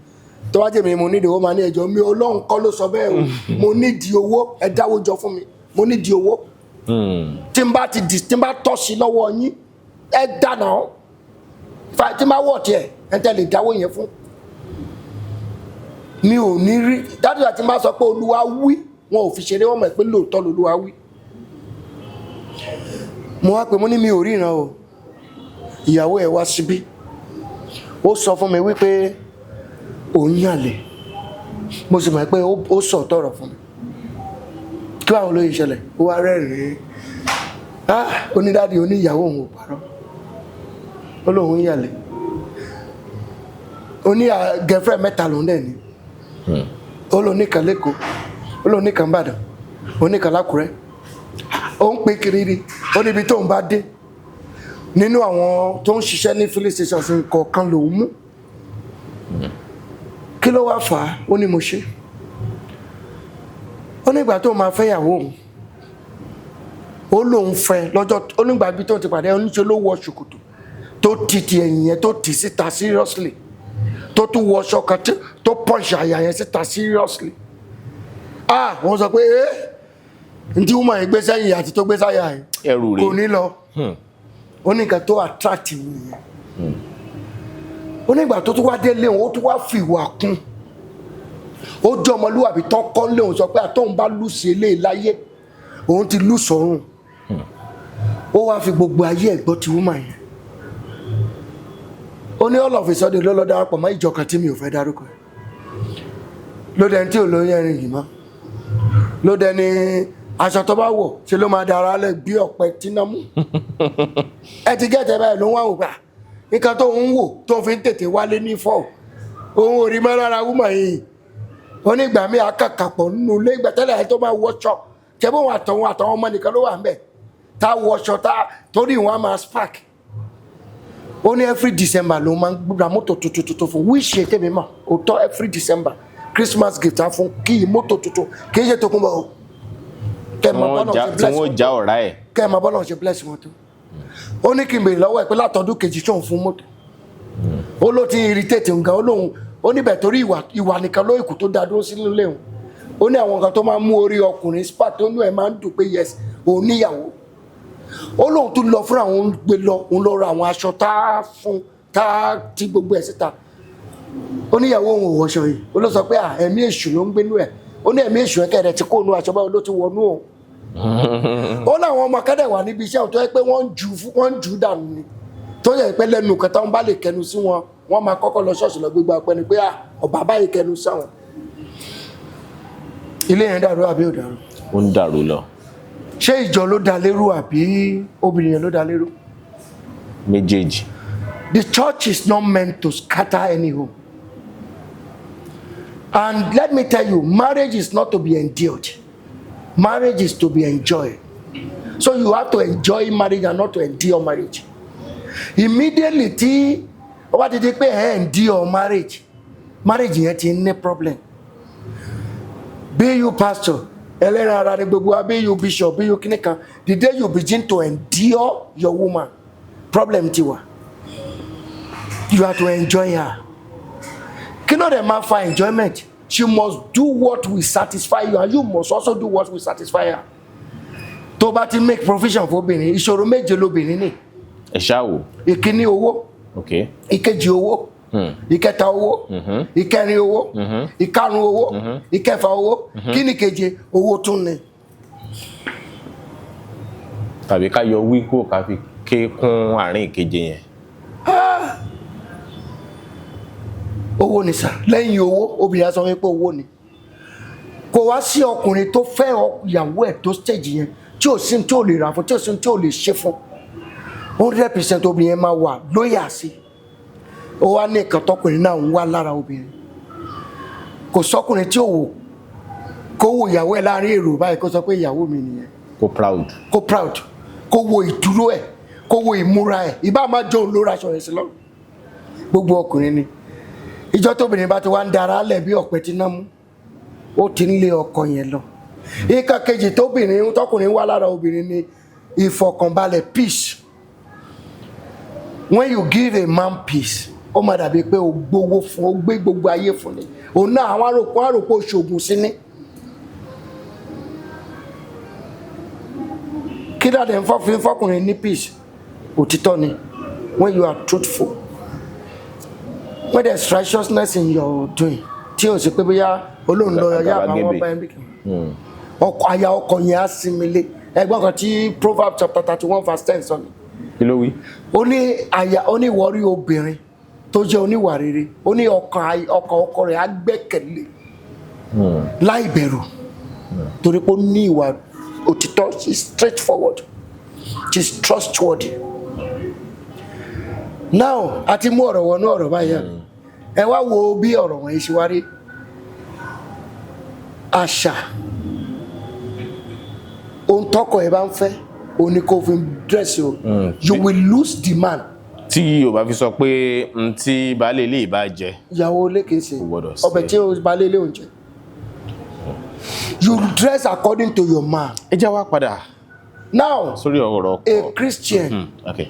tó bá jẹ́ mi mo nídìí owó, máa ní ẹjọ́ mi, Ọlọ́run kọ́ ló sọ bẹ́ẹ̀ o. Mo nídìí owó, ẹ dáwó jọ fún mi, mo nídìí owó. Tí n bá ti di, tí n bá tọ́ sí lọ́wọ́ yín, ẹ dáná fa. Tí n bá wọ̀ tiẹ̀, ẹ tẹ́ lè dáwó yẹn fún mi. Ò ní rí dájú àti má sọ pé Olúwa wí. Wọn ò fi ṣeré, wọn mọ̀ pé lóòótọ́ lolúwa wí. Mo wá pé, mo ní mi ò ríran o. Ìyàwó ẹ̀ wá síbí, ó sọ fún mi wípé òun yànlè. Mo sì mọ̀ pé ó sọ tọrọ fún mi. Kí àwọn olóyè ìṣẹ̀lẹ̀, ó wá rẹ́rìn-ín. Ah, onídàádi, oníyàwó òun ò parọ́. Ó lóun yànlè. Oní girlfriend mẹ́ta lòun dẹ̀ ní. Ó lóun nìkan lẹ́kọ̀ọ́, ó lóun nìkan Ìbàdàn, ó nìkan lákùrẹ́. Ó ń pè kiri ni. Ó níbi tóun bá dé nínú àwọn tó ń ṣiṣẹ́ ní filling stations kọ̀ọ̀kan lòun mú. Kí ló wá fà á? Ó ní mo ṣe. Ó nígbà tó máa fẹ́ ìyàwó òun, ó lóun fẹ́ lọ́jọ́. Ó nígbà bí tó ti pàdé, oníṣẹ́ ló wọ ṣòkòtò tó ti ti ẹ̀yìn yẹn tó tì síta seriously, tó tún wọ aṣọ kan tó punch àyà yẹn síta seriously. Ah, wọ́n sọ pé ẹ́ ntí wọ́n yẹn gbé sẹ́yìn àti tó gbé sáyà yẹn Ẹrù rèé. kò ní lọ. Ó ní nǹkan tó attract mi nìyẹn. Ó ní ìgbà tó tún wá délé òun, ó tún wá fi ìwà kún. Ó jẹ́ ọmọlúwàbí tán kọ́ lé òun, sọ pé àtọ́hún bá lùsì eléyìí láyé, òun ti lù sọ́run. Ó wá fi gbogbo ayé ẹ̀ gbọ́ ti woman yẹn. Ó ní all of a sudden ló lọ darapọ̀ mọ́ ìjọ kan tí mi ò fẹ́ dárúkọ ẹ̀. Ló dẹni tí ò lóyún ẹrin yìí mọ́, ló dẹni aṣọ tó bá wọ̀ ṣe ló máa dára lẹ̀ bí ọ̀pẹ tínámú. Ẹ ti gẹ́tẹ̀ báyìí, ló ń wá wò gbà nǹkan tó ń wò tó fi ń tètè wálé ní fọ́, òun ò rí mọ́ lára woman yìí. Ó ní ìgbà míì akàkàpọ̀ nínú ilé, ìgbà tẹ́lẹ̀ ẹ tó máa wọṣọ tẹ́bí òun àtọ̀wọn ọmọ nìkan ló wà ń bẹ̀ tá a wọṣọ tá torí wọn á máa spark. Ó ní every December ló máa ń ra mọ́tò tuntun tuntun fún wíṣẹ́ tèmi mọ̀ òótọ́. Every December, Christmas gift á fún kí mọ́tò tuntun, kì í ṣe tòkunbọ̀ o. Kẹ́ ẹ̀ máa bọ́lọ̀ ṣe tí bless wọ́n wọn já ọ̀rá ẹ̀. Kẹ́ ẹ̀ máa bọ́lọ̀ ṣe bless wọn tó. Ó ní kí n béèrè lọ́wọ́ ẹ̀ pé látọdún kejì tó ń fún mọ́tò, ó ló ti irritate nǹkan. Ó lóun ó níbẹ̀ torí ìwà nìkan ló ìkù tó dá dúró sínú ilé òun. Ó ní àwọn nǹkan tó máa ń mú orí ọkùnrin spark, tó nú ẹ̀ máa ń dùn pé yes, òun níyàwó. Ó lóun tún lọ fún àwọn gbé lọ, òun lọ ra àwọn aṣọ tá a fún tá a ti gbogbo ẹ̀ síta. Ó níyàwó òun ò wọṣọ yìí. Ó ló sọ pé à, ẹ̀mí èṣù ló ń gbénú ẹ̀. Ó ní ẹ̀mí èṣù ẹ̀kẹ́ rẹ̀ ti kó inú aṣọ báwo ló ti wọnú òun. Ó láwọn ọmọ akẹ́dẹ̀ wà níbi iṣẹ́ òun tó yẹ pé wọ́n ń jù ú dànù ni, tó yẹ pé lẹ́nu kan táwọn bá lè kẹnu sí wọn, wọ́n máa kọ́kọ́ lọ ṣọ́ọ̀ṣì lọ gbégbá ọpẹ́ ni pé à, ọba báyìí kẹnu sáwọn. Ilé yẹn dàrú àbí ò dàrú? Ó ń dàrú lọ. Ṣé ìjọ ló da lérú àbí obìnrin yẹn ló da lérú? Méjèèjì. The church is not meant to scatter any home. And let me tell you, marriage is not to be endured. Marriage is to be enjoyed. So you have to enjoy marriage and not to endure marriage. Immediately tí ó bá ti di pé ẹ endure marriage, marriage yẹn ti ní problem. Be you pastor, ẹlẹ́ran ara ni gbogbo wa, be you bishop, be you kìnìkan, the day you begin to endure your woman, problem ti wà. You have to enjoy her. Kí ló dé máa fa enjoyment? She must do what will satisfy you and you must also do what will satisfy her. Tó bá ti make provision fún obìnrin, ìṣòro méje lobìnrin ní. Ẹ ṣáà wò. Ìkíní, owó. Ìkejì, owó. Ìkẹta, owó. Ìkẹrin, owó. Ìkarùn, owó. Ìkẹfà, owó. Kí ni keje? Owó tún ni. Tàbí ká yọ wí kúrò, ká fi ké kún àárín ìkeje yẹn. Owó ni sà. Lẹ́yìn owó, obìnrin á sọ wípé owó ni. Kò wá sí ọkùnrin tó fẹ́ ìyàwó ẹ̀ tó stage yẹn tí ò sí tí ò lè rà fún, tí ò sí tí ò lè ṣe fún. 100% obìnrin yẹn máa wà lóyà sí. Ó wá ní nǹkan tọkùnrin náà ń wá lára obìnrin. Kò sọkùnrin tí ò wò kó wo ìyàwó ẹ̀ láàrin èrò báyìí, kó sọ pé ìyàwó mi nìyẹn. Kó proud. Kó proud, kó wo ìdúró ẹ̀, kó wo ìmúra ẹ̀, ìbá máa jọ òun ló ra aṣọ rẹ̀ sí lọ́rùn. Gbogbo ọkùnrin ni. Ìjọ tóbìnrin bá ti wá ń dara lẹ̀ bí ọ̀pẹ tí náà mú, ó ti ń lé ọkọ yẹn lọ. Ìka kejì tóbìnrin tọkùnrin wá lára obìnrin ni ìfọ̀kànbalẹ̀, peace. When you give a man peace, ó máa dàbí pé o gbowó fún, o gbé gbogbo ayé fún ni. Òun náà àwọn àròpọ̀ oṣoògùn sí ni. Kí dáadé ń fọ́ fi fọkùnrin ní peace? Òtítọ́ ni. When you are truthful, when there is righteousness in your doing, tí o sì pé bóyá olóhùn lọ yá àbáwọn Àgàbàgebè. ọba ẹbí kan, ọkọ aya ọkọ yẹn á sinmi lé. Ẹgbọ́n kan tí Proverbs chapter 31 verse 10 sọ ni. Kí ló wí? Ó ní aya, ó ní ìwọ rí obìnrin tó jẹ́ oníwà rere, ó ní ọkàn ọkọ rẹ̀ á gbẹ́kẹ̀lé láì bẹ̀rù, torí pé ó ní ìwà òtítọ́. She is straightforward, she is trustworthy. Now, a ti mú ọ̀rọ̀ wọnú ọ̀rọ̀ báyìí àbí? Ẹ wá wo bí ọ̀rọ̀ wọ̀nyí ṣe wá rí. Àṣà, ohun tọkọ ẹ bá ń fẹ́, òun ni kò fi dress o, you will lose the man. Tí Yorùbá fi sọ pé n tí baálé ilé ìbá jẹ Ìyàwó ilé kìí ṣe Kò gbọdọ̀ ṣe. ọbẹ̀ tí o bá lé ilé oúnjẹ. You dress according to your man. Ẹ jẹ́ wá padà Now, sórí ọ̀rọ̀ a ọkọ. Christian, Okay.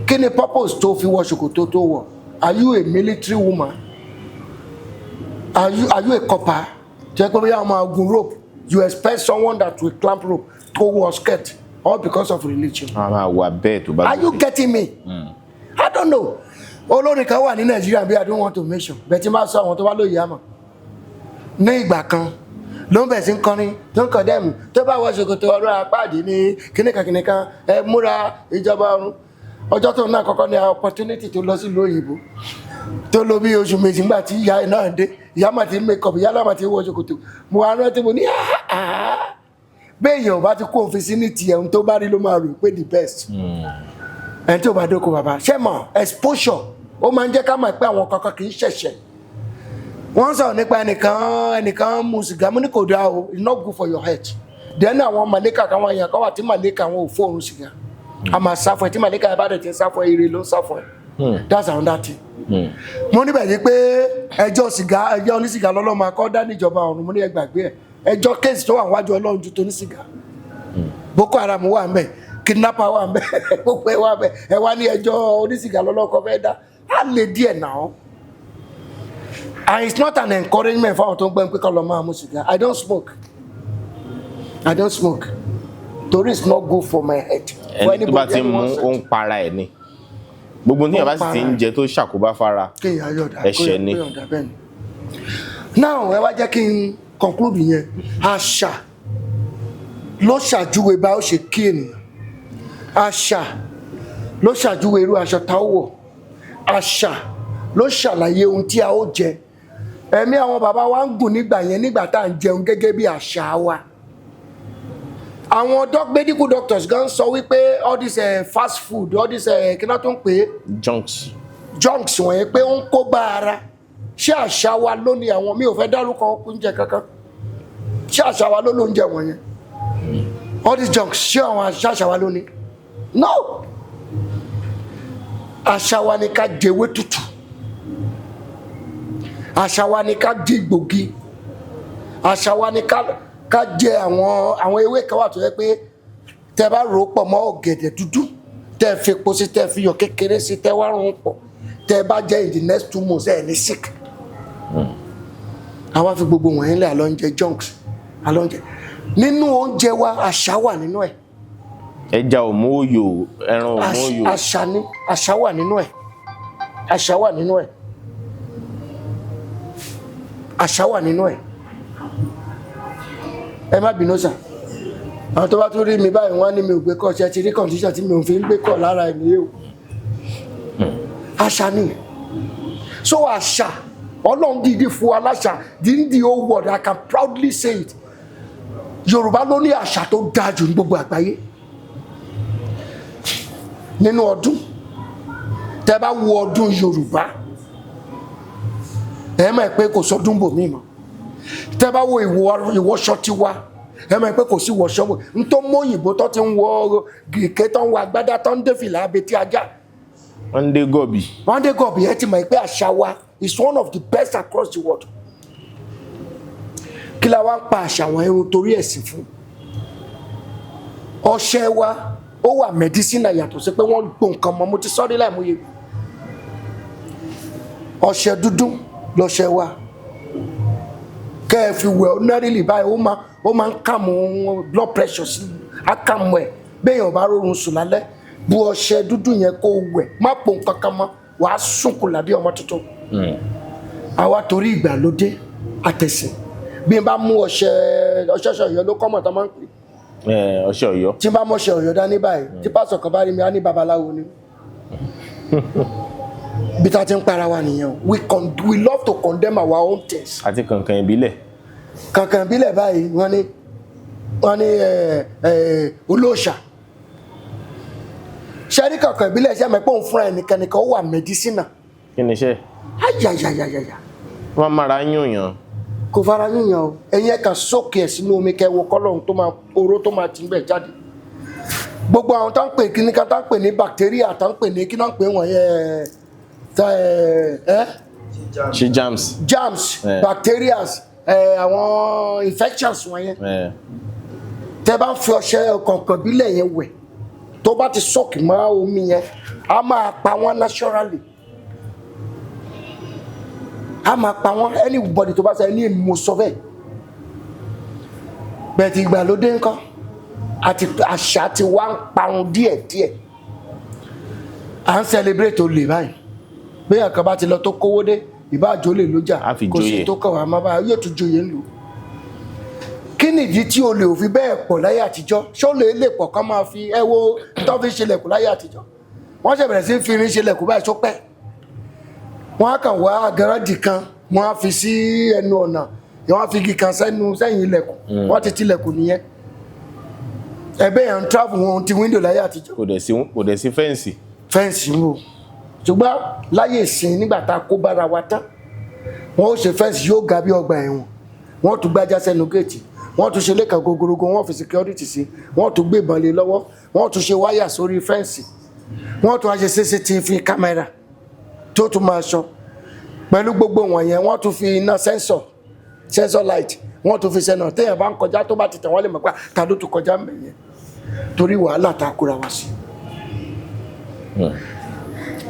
kí ni purpose tó fi wọ ṣòkòtò tó wọ̀? Are you a military woman? Are you a corper jẹ́ pé bóyá ọmọ ogun rope? You expect someone that will clamp rope to wọ skirt all because of religion? A máa wà bẹ́ẹ̀ tó bá Are you gòkè. getting me? I don't know. Olórin kan wà ní Nàìjíríà bí I don't want to mention, bẹ́ẹ̀ tí n bá sọ, àwọn tó bá lóye àmọ́. Ní ìgbà kan ló ń bẹ̀ sí ń kọrin tó ń condemn tó bá wọ ṣòkòtò ọ̀rọ̀ apáàdé ní kíníkan kíníkan, ẹ múra ìjọba ọ̀run. Ọjọ́ tó náà kọ́kọ́ ní opportunity tó lọ sílùú òyìnbó, tó lò bí oṣù 2, nígbà tí ìyá ẹ̀ náà dé, ìyá mà ti ń make up, ìyá náà mà ti ń wọ ṣòkòtò. Mo wá rántí, mo ní, "Ah, ah." Béèyàn bá ti kó òfin sí ní tiẹ̀, ohun tó bá rí ló máa rò pé the best. Ẹni tí ò bá dóko bàbá ṣé mọ̀, exposure ó máa ń jẹ́ ká mọ̀ pé àwọn kankan kì í ṣẹ̀ṣẹ̀. Wọ́n sọ̀rọ̀ nípa ẹnìkan, ẹnìkan mu sìgá, mú ní kò dáa o, it's not good for your health. Then àwọn màlẹ́kà káwọn èèyàn kan wà tí màlẹ́kà wọn ò fóorun sìgá, a máa sá fún ẹ. Tí màlẹ́kà yẹn bá dẹ̀ ti ń sá fún ẹ, ire ló ń sá fún ẹ. That's another thing. Mo níbẹ̀ ni pé ẹjọ́ sìgá, ẹjọ́ onísìgá lọ́lọ́ máa kọ́ dá níjọba ọ̀run. Mo ní ẹ gbàgbé ẹ, ẹjọ́ case tó wà wájú Ọlọ́run ju tó ní sìgá. Boko Haram wà ń bẹ̀, kidnapper wà ń bẹ̀, gbogbo ẹ wà ń bẹ̀. Ẹ wá ní ẹjọ́ onísìgá lọ́lọ́kọ́ fẹ́ dá, á lè díẹ̀ náà. And it's not an encouragement fáwọn tó ń gbẹ́ pé kọ́ lọ máa mu sìgá. I don't smoke, I don't smoke torí it's not good for my head. For Ẹni tó bá ti ń mú, ó ń para ẹ̀ ni. Gbogbo ní bá sì ti ń jẹ tó ṣàkóbá fara, kéèyàn yọ̀dà ẹ̀ṣẹ̀ ni. Kéèyàn yọ̀dà, bẹ́ẹ̀ ni. Now, ẹ wá jẹ́ kí n conclude yẹn. Àṣà ló ṣàjúwe bá ó ṣe kí ènìyàn, àṣà ló ṣàjúwe irú aṣọ tá ó wọ̀, àṣà ló ṣàlàyé ohun tí a ó jẹ. Ẹ̀mí àwọn bàbá wa ń gùn nígbà yẹn, nígbà tá à ń jẹun gẹ́gẹ́ bí àṣà wa. Àwọn medical doctors gan sọ wípé all this fast food, all this kí náà tó ń pè é, Junks. junks wọ̀nyẹn, pé ó ń kó bá ara. Ṣé àṣà wa ló ní àwọn, mi ò fẹ́ dárúkọ oúnjẹ kankan, ṣé àṣà wa ló lóúnjẹ wọ̀nyẹn, all these junks, ṣé àwọn àṣà wa ló ní? No. Àṣà wa ni ká jẹwé tútù, àṣà wa ni ká jẹ gbòógì, àṣà wa ni ká jẹ àwọn ewé kan wà tó yẹ pé tẹ bá rò ó pọ̀ mọ́ ọ̀gẹ̀dẹ̀ dúdú, tẹ fi epo sí, tẹ fi iyọ̀ kékeré sí, tẹ wá rún pọ̀, tẹ bá jẹ, in the next 2 months ẹ ní sick. Àwa fi gbogbo wọ̀nyí lẹ̀, àlọ́ ń jẹ junks, àlọ́ ń jẹ. Nínú oúnjẹ wa, àṣà wà nínú ẹ̀. Ẹja òmóòyò, ẹran òmóòyò. Àṣà ni, àṣà wà nínú ẹ̀, àṣà wà nínú ẹ̀, àṣà wà nínú ẹ̀. Ẹ má bínú sà, àwọn tó bá tún rí mi báyìí, wọ́n á ní mi ò gbé kọ́ ṣe ti rí condition tí mi ò fi ń gbé kọ́ lára ẹ̀ nìyẹn o. Àṣà ni. So àṣà, Ọlọ́run dìídì fún wa láṣà. The whole world, I can proudly say it, Yorùbá ló ní àṣà tó dáa jù ní gbogbo àgbáyé. Nínú ọdún, tẹ bá wo ọdún Yorùbá, ẹ mọ̀ pé kò sọdún bòmí mọ́. Tẹ bá wo ìwọṣọ tiwa, ẹ mọ̀ pé kò sí ìwọṣọ bò n tó mú òyìnbó tó ti ń wọ gèké, tó ń wọ agbádá, tó ń dé fìlà abetí ajá. Wọ́n ń dé gọ̀bì. Wọ́n dé gọ̀bì. Ẹ ti mọ̀ pé àṣà wa is one of the best across the world. Kí la wá ń pa àṣà wọn irun torí ẹ̀sìn fún? Ọṣẹ wa, ó wà medicinal, yàtọ̀ sí pé wọ́n gbọ́ nǹkan mọ́. Mo ti sọ́rí láìmọye. Ọṣẹ dúdú lọṣẹ wa, kẹ́ ẹ fi wẹ̀ ordinarily báyìí, ó máa ń calm blood pressure sí, á calm ẹ̀. Béèyàn bá rọrùn sùn lálẹ́, bu ọṣẹ dúdú yẹn kó wẹ̀, má po nǹkan kan mọ́, wàá sunkún làbí ọmọ tuntun. Àwa torí ìgbàlódé àtẹ̀sìn, bí n bá mú ọṣẹ ọṣẹṣẹ Ọ̀yọ́ ló kọ́mọ̀ tó máa ń pè. Ẹ, ọṣẹ Ọ̀yọ́. Tí n bá mọṣẹ Ọ̀yọ́ dání báyìí, tí pásọ̀ kan bá rí mi, á ní babaláwo ni. Bí ta ti ń para wa nìyẹn o. We love to condemn our own things. Àti kànkàn ìbílẹ̀. Kankan ìbílẹ̀ báyìí, wọ́n ní ẹ ẹ olóòṣà ṣẹ́rí. Kankan ìbílẹ̀, ṣe àmọ́ pé òun fúnra ẹ̀ nìkan nìkan ó wà medicinal. Kí ni iṣẹ́? Ayayayayaya. Wọ́n mára yún yàn. Kò fara yíyan o. Ẹ̀yin ẹ̀ kàn sókè ẹ̀ sínú omi, kẹ́ wo kọ́lọ́hún tó máa oró tó máa ti ń bẹ̀ jáde. Gbogbo àwọn tó ń pè kíní kan, tó ń pè ní bacteria, tó ń pè ní kí náà ń pè wọ̀nyẹn, ẹ ẹ Ṣe germs. Germs, bacterias, àwọn infections wọ̀nyẹn, tẹ́ bá ń fi ọṣẹ kọ̀ọ̀kan bílẹ̀ yẹn wẹ̀, tó bá ti sọ́ọ̀kì mọ́ omi yẹn, á máa pa wọ́n naturally, á máa pa wọ́n. Anybody tó bá sọ ẹni, èmi mo sọ bẹ́ẹ̀. Bẹ́ẹ̀ ti ìgbàlódé ńkọ́, àti àṣà ti wá ń parun díẹ̀díẹ̀. À ń celebrate olè báyìí. Bóyá kan bá ti lọ tó kówó dé, ìbáàjò lè ló jà. Á fi Kò sí joyè. tó kàn wá má báyìí, yóò tún joyè ńlò. Kí nìdí tí olè ò fi bẹ́ẹ̀ pọ̀ láyé àtijọ́? Ṣó lè pọ̀ kán máa fi ẹ wo tó fi ṣe lẹ̀kùn láyé àtijọ́? Wọ́n ṣe bẹ̀rẹ̀ sí fi irin ṣe lẹ̀kùn báyìí, ṣó pẹ́? Wọ́n á kàn wá agaraji kan, wọ́n á fi sí ẹnu ọ̀nà, wọ́n á fi igi kan sẹ́nu sẹ́yìn ilẹ̀kùn, wọ́n ti tilẹ̀kùn nìyẹn. Ẹ̀bẹ́ yẹn ń travel wọn ti window láyé àtijọ́. Kò dẹ̀ sí fence. Fence ń wò, ṣùgbọ́n láyé ìsìn, nígbà tá a kó bára wa tán, wọ́n ó ṣe fence, yóò ga bí ọgbà ẹ̀wọ̀n, wọ́n tún gbájá sẹ́nu géètì, wọ́n tún ṣe lẹ́kàn gogorogo, wọ́n fi security sí, wọ́n tún gbé ìbọn lé lọ́wọ́, wọ́n tún ṣe wáyà sórí fence, wọ́n tún wá ṣe CCTV camera tó tún máa ṣọ́. Pẹ̀lú gbogbo wọ̀nyẹn, wọ́n tún fi iná sensor light, wọ́n tún fi sẹ́nà téèyàn bá ń kọjá, tó bá ti tẹ̀, wọ́n lè mọ̀ pé ta ló tún kọjá ń bẹ̀ yẹn, torí wàhálà tá a kóra wá sí.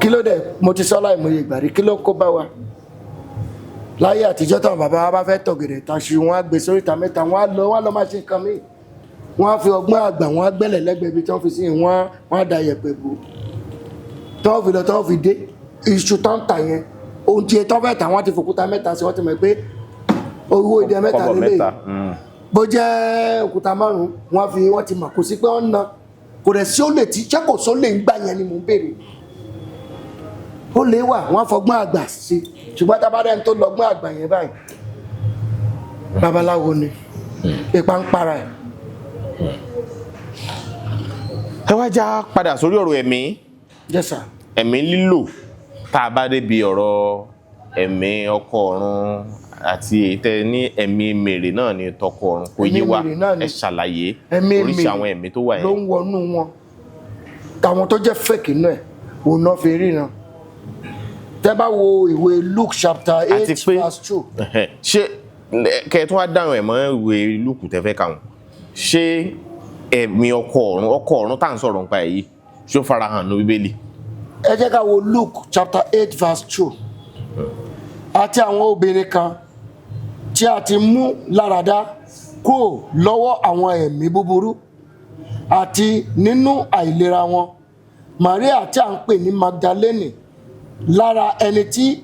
Kí ló dé? Mo ti sọ láìmọye ìgbà rí, kí ló kó bá wa? Láyé àtijọ́, táwọn bàbá wa bá fẹ́ tọ̀gẹ̀dẹ̀ taṣu, wọn á gbé sórí ìta mẹ́ta, wọn á lọ máa ṣe nǹkan míì. Wọn á fi ọgbọ́n àgbà, wọn á gbẹ́lẹ̀ lẹ́gbẹ̀ẹ́ ibi tí wọ́n fi sí, wọn á da yẹ̀pẹ̀ bò. Tí wọ́n fi lọ, tí wọ́n fi dé, iṣu tó ń tà yẹn, ohun tí tó fẹ́ tà, wọ́n ti fòkúta mẹ́ta sí, wọ́n ti mọ̀ pé owó ìdẹ mẹ́ta Kọ́bọ̀ lélẹ̀. mẹ́ta. Bó jẹ́ òkúta márùn-ún, wọ́n fi wọ́n ti mọ̀. Kò sí pé wọ́n na, kò dẹ̀ sí ó lè tí ṣé kò só lè ń gbà yẹn ni mò ń béèrè. Ó lè wà, wọ́n fọgbọ́n àgbà sí, ṣùgbọ́n tá a bá rẹ́ni tó lọ́gbọ́n àgbà yẹn báyìí, babaláwo ni, ipa ń para ẹ̀. Ẹ wá já padà sórí ọ̀rọ̀ ẹ̀mí. Yes sir. Ẹ̀mí lílò, tá a bá débi ọ̀rọ̀ ẹ̀mí ọkọ ọ̀run àti èyí tẹ́ ní ẹ̀mí mèrè náà ní tọkọ ọ̀run, kò Ẹ̀mí yé wa. mèrè náà ni. Ẹ ṣàlàyé Ẹ̀mí oríṣi mèrè àwọn ẹ̀mí tó wà ló yẹn. ń wọnú wọn. Tàwọn tó jẹ́ fake inú ẹ̀, òun náà fi ríran. Tẹ́ bá wo ìwé Luke chapter Àti 8 pé verse 2. Ṣé kẹ́ ẹ tún wá dáhùn ẹ̀ mọ́ ìwé Lúùkù tẹ́ fẹ́ kà wọ́n, ṣé ẹ̀mí ọkọ ọ̀run tá à ń sọ̀rọ̀ nípa ẹ̀ yìí, ṣó farahàn ní Bíbélì? Ẹ jẹ́ ká wo Luke chapter 8 verse 2. Àti àwọn obìnrin kan tí a ti mú láradá kúrò lọ́wọ́ àwọn ẹ̀mí búburú àti nínú àìlera wọn, Maria tí a ń pè ní Magdalene, lára ẹni tí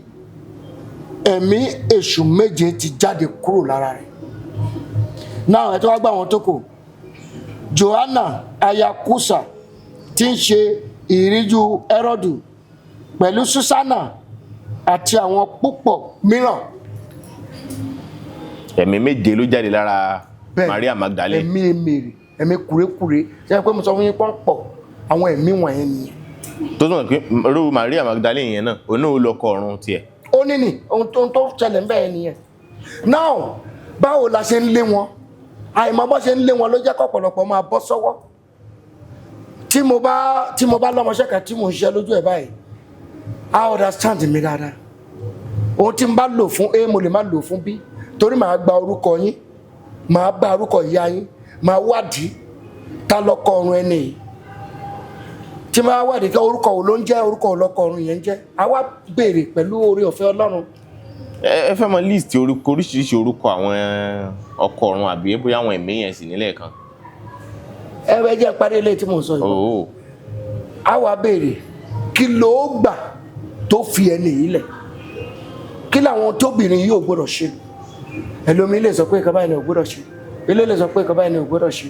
ẹ̀mí èṣù méje ti jáde kúrò lára rẹ̀ náà. Ẹ tó wá gbà wọn tó kù, Johanna aya Kusa tí ń ṣe ìríjú Hẹ́rọ́dù, pẹ̀lú Susanna àti àwọn púpọ̀ mìíràn. Ẹ̀mí méje ló jáde lára Bẹ́ẹ̀, Maria Magdalene. Ẹ̀mí èmèrè, ẹ̀mí kúrékúré, ṣe é pé mo sọ fún yín pọ́n pọ̀, àwọn ẹ̀mí wọ̀nyẹn nìyẹn. Tó túmọ̀ pé irú Maria Magdalene yẹn náà, òun náà ó lọ ọkọ ọ̀run tiẹ̀. Ó ní ohun tó ṣẹlẹ̀ ń bẹ́ẹ̀ nìyẹn. Now, báwo la ṣe ń lé wọn? Àìmọ̀ bó ṣe ń lé wọn ló jẹ́ kọ́pọ̀lọpọ̀ máa bọ́ sọ́wọ́. Tí mo bá lọ́mọṣẹ́ kan tí mo ń ṣiṣẹ́ lójú ẹ̀ báyìí, á understand mi dáadáa. Ohun tí n bá lò fún A, mo lè má lò fún B, torí màá gba orúkọ yín, màá bá orúkọ ìyá yín, màá wádìí ta lọ́kọ ọ̀run ẹni yìí. Tí máa wádìí kí orúkọ wo ló ń jẹ́, orúkọ wo lọ́kọ ọ̀run yẹn ń jẹ́, a wá béèrè pẹ̀lú oore ọ̀fẹ́ Ọlọ́run. Ẹ fẹ́ mọ list orúkọ, oríṣiríṣi orúkọ àwọn ọkọ ọ̀run, àbí bóyá àwọn ẹ̀mí yẹn sì nílẹ̀ kan? Ẹ bẹ jẹ́ parí eléyìí tí mò ń sọ yìí. Oh. A wá béèrè kí ló gbà tó fi ẹni yìí lẹ̀, kí làwọn tóbìnrin yìí ò gbọ́dọ̀ ṣe. Ẹlòmíín lè sọ pé nǹkan báyìí ni ò gbọ́dọ̀ ṣe, ilé lè sọ pé nǹkan báyìí ni ò gbọ́dọ̀ ṣe,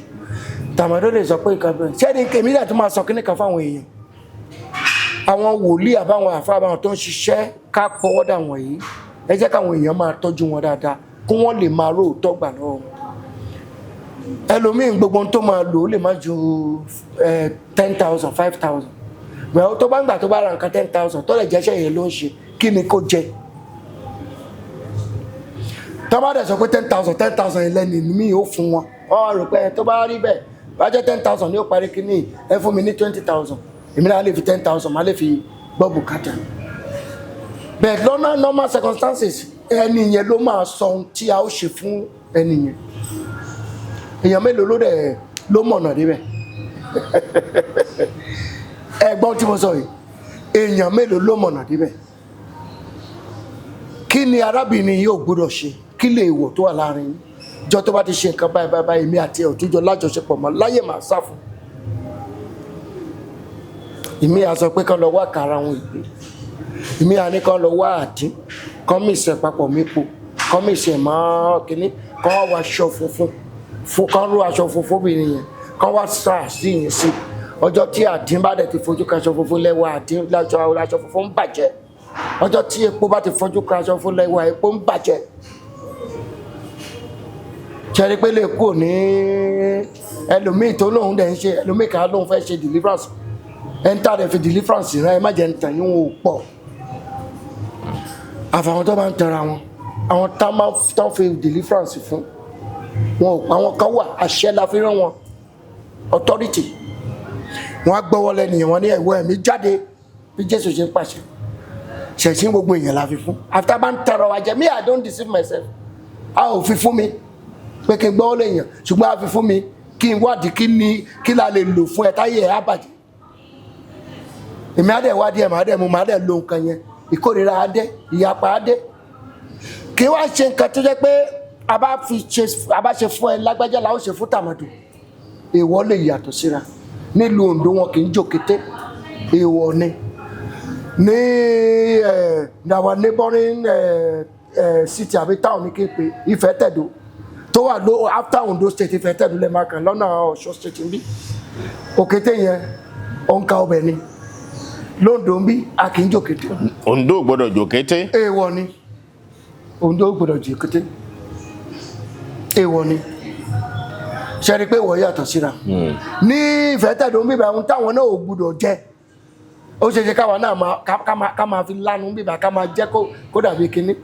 tàmádó lè sọ pé nǹkan báyìí ṣẹ́ni. Èmi náà tún máa sọ kíní kan fáwọn èèyàn, àwọn wòlíì àbáwọn àfa, àbáwọn tó ń ṣiṣẹ́ ká pọwọ́dà wọ̀nyí, ẹ jẹ́ káwọn èèyàn máa tọ́jú wọn dáadáa kí wọ́n lè máa róòótọ́ gbà lọ́wọ́ wọn. Ẹlòmíín, gbogbo ohun tó máa lò, ó lè má ju 10,000, 5,000. Well, tó bá ń gbà, tó bá ra nǹkan 10,000, tó lè jẹ́ṣẹ́ yẹn ló ń ṣe, kí ni kó jẹ? Tó bá dẹ̀ sọ pé 10,000, 10,000 yẹn lẹ́nu mi ò fún wọn, wọ́n rò pé tó bá rí bẹ́ẹ̀, bá jẹ́ 10,000 ní ó parí kínní, ẹ fún mi ní 20,000, èmi náà lè fi 10,000, má lè fi gbọ́ bùkátà. But lọ́nà normal circumstances, ẹni yẹn ló máa sọ ohun tí a ó ṣe fún ẹni yẹn. Èèyàn mélòó ló dẹ̀ ló mọ̀nà débẹ̀? Ẹ̀gbọ́n tí mo sọ yìí, èèyàn mélòó ló mọ̀nà débẹ̀? Kí ni arábìnrin yìí ò gbọ́dọ̀ ṣe? Kí lè wọ̀ tó wà láàrin yín? Jọ tó bá ti ṣe nǹkan báyìí báyìí báyìí, èmi àti ẹ̀ ò tún jọ lájọṣepọ̀ mọ́ láyé, màá sá fún. Ìmí a sọ pé kán lọ wá kàrà àwọn ìgbín, ìmí a ní kán lọ wá àdín, kán mìsẹ̀ papọ̀ mípo, kán mìsẹ̀ mọ́ kínní, kán wá aṣọ funfun fún, kán ró aṣọ funfun obìnrin yẹn, kán wá sá sí yẹn sí. Ọjọ́ tí àdín bá dẹ̀ ti fojú kan aṣọ funfun lẹ́wọ̀ àdín láṣọ aṣọ funfun ń bàjẹ́. Ọjọ́ tí epo bá ti fojú kan aṣọ funfun lẹ́wọ̀ epo ń bàjẹ́. Ṣẹ́ni pé lè kúrò ní ẹlòmíì tó lóun dẹ̀ ń ṣe, ẹlòmíì kan lóun fẹ́ ṣe deliverance, ẹni tá a dẹ̀ fi deliverance rán, ẹ má jẹ́ ń tàn yín, wọn ò pọ̀. Àfàwọn tó bá ń tanra wọn, àwọn tá máa tán fi deliverance fún wọn ò pa. Àwọn kan wà, àṣẹ la fi rán wọn, authority wọn á gbọ́wọ́ lẹ́nìyàn, wọn ní ẹ̀wọ́ ẹ̀mí jáde bí Jésù ṣe ń pàṣẹ. Ṣẹ̀ṣin gbogbo èèyàn la fi fún. Àfi bá ń tanra wa jẹ. Me, I don't deceive myself. A ò fi fún mi pé kí n gbọ́wọ́ lẹ́yìn, ṣùgbọ́n a fi fún mi kí n wádìí kí ni kí la lè lò fún ẹ táyé ẹ á bàjẹ́. Èmi á dẹ̀ wádìí ẹ̀, màá dẹ̀ mú, màá dẹ̀ lo nǹkan yẹn. Ìkórìíra á dé, ìyapa á dé. Kí wá ṣe nǹkan tó jẹ́ pé a bá fi ṣe, a bá ṣe fún ẹ lágbájá la ó ṣe fún tàmọ̀dù. Èèwọ̀ lè yàtọ̀ síra. Nílùú Oǹdó, wọn kì í jòkété, èèwọ̀ ni. Ní our neighboring city àbí town ní kí n pè, Ifẹ̀tẹ̀dó tó wà ló after Ondo State, Ifẹ̀tẹ̀dó lè máa kàn lọ́nà Ọ̀ṣun State níbí. Òkété yẹn, ó ń ka ọbẹ̀ ni. Lóńdó ń bí, a kì í jòkété. Oǹdó ò gbọ́dọ̀ jòkété. Èèwọ̀ ni. Oǹdó gbọ́dọ̀ jòkété, èèwọ̀ ni. Ṣe rí i pé ìwọ̀ yàtọ̀ síra? Ní Ìfẹ́tẹ̀dó ń bíbá, ohun táwọn náà ò gbọ́dọ̀ jẹ, ó ṣe ṣe káwa náà máa ká máa fi lánú bíbá, ká máa jẹ́ kó dàbí kinní.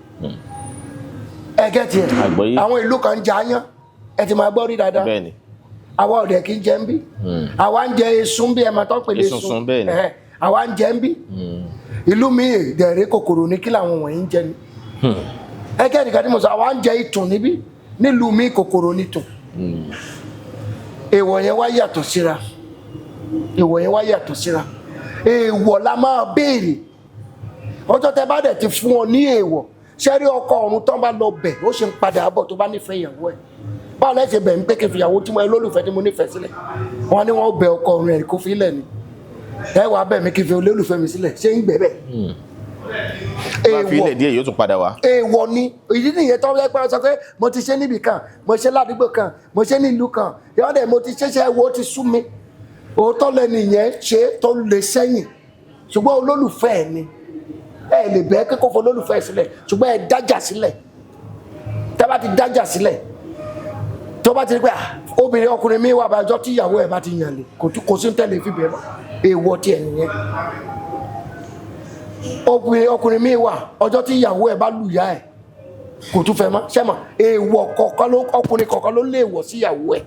Ẹ gẹ́tì ẹ̀? Àgbọ́yé. Àwọn ìlú kan ń jẹ aáyán, ẹ ti máa gbọ́ rí dáadáa. Bẹ́ẹ̀ni. Àwa ọ̀dẹ̀ kì í jẹ ń bí. Àwa ń jẹ esun bí, ẹ máa tọ́ pèlè. Esunsun, bẹ́ẹ̀ ni. Ẹ̀hẹ́, àwa ń jẹ ń bí. Ìlú mi dẹ̀rẹ́, kòkòrò ní kí làwọn wọ̀nyí ń jẹ ni. Ẹ gẹ́tì kan tí mo sọ, àwa ń jẹ ìtùn níbí, nílùú mi kòkòrò ní ìtùn. Èèwọ̀ yẹn wá yàtọ̀ síra. Èèwọ̀ yẹn wá yàtọ̀ síra. Èèwọ̀ la máa béèrè. Ọjọ́ tẹ bá dẹ̀ ti fún ọ ní èèwọ̀, ṣẹ́rí ọkọ ọ̀run tán bá lọ bẹ̀, ó ṣe ń padà bọ̀. Tó bá nífẹ̀ẹ́ ìyàwó ẹ̀, báwo lẹ́ ṣe bẹ̀ ń pé kí n fi ìyàwó tí mo ẹ lólùfẹ́ tí mo nífẹ̀ẹ́ sílẹ̀? Wọn ní wọn bẹ ọkọ ọ̀run ẹ̀ kó fi ilẹ̀ ni. Ẹ wàá bẹ̀ mí kí n fi olólùfẹ́ mi sílẹ̀, ṣé ń gbẹ bẹ́ẹ̀? Bá fi ilẹ̀ díẹ̀, yóò tún padà wá. Èèwọ̀ ni. Ìdí nìyẹn tó ń pẹ́ sọ pé mo ti ṣe níbì kan, mo ṣe ládùúgbò kan, mo ṣe nílùú kan, yọ̀ọ́dẹ̀ mo ti ṣẹ̀ṣẹ̀ wo, ti sú mi. Òótọ́ lẹ́nu yẹn ṣe tó lè sẹ́yìn, ṣùgbọ́n olólùfẹ́ ẹ̀ ni. Ẹ lè bẹ́ẹ̀ kí kò fọ olólùfẹ́ ẹ̀ sílẹ̀, ṣùgbọ́n ẹ dájà sílẹ̀. Tẹ́ bá ti dájà sílẹ̀, tó bá ti rí pé ah, obìnrin ọkùnrin mi wà bàjọ́ tí ìyàwó ẹ̀ bá ti yàn lè kò tún kò sí tẹ́lẹ̀ fi bẹ̀rẹ̀ mọ́. Èèwọ̀ tiẹ̀ nìyẹn. Obìnrin ọkùnrin mi wà, ọjọ́ tí ìyàwó ẹ̀ bá lù yá ẹ̀, kò tún fẹ́ mọ́. Sẹ́mọ̀ èèwọ̀ kọ̀ọ̀kan ló, ọkùnrin kọ̀ọ̀kan ló lè wọ̀ sí ìyàwó ẹ̀.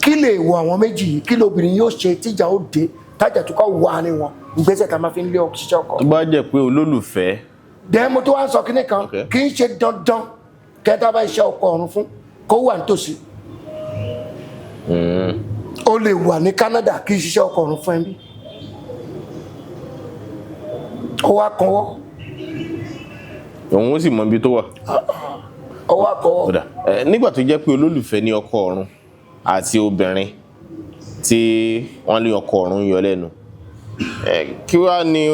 Kí lè wọ àwọn méjì yìí? Kí lóbìnrin yóò ṣe tíjà ó dé, tájà tó kọ́ wà ní wọn? Ìgbésẹ̀ tá a máa fi ń lé ṣiṣẹ́ ọkọ. Tó bá jẹ́ pé olólùfẹ́. Dẹ́mu tó wá ń sọ kínní kan. Kì í ṣe dandan kẹta bá iṣẹ́ ọkọ ọ̀run fún kó wà nítòsí. Ó lè wà ní Canada kí ṣiṣẹ́ ọkọ ọ̀run fún ẹ bí ó wá kanwọ́. Òun ó sì mọ ibi tó wà. Ó wá kanwọ́. Ó dà. Nígbà tó jẹ́ pé olólùfẹ́ ní ọkọ ọ̀run àti obìnrin tí wọ́n lé ọkọ ọ̀run yọ lẹ́nu, kí wá ni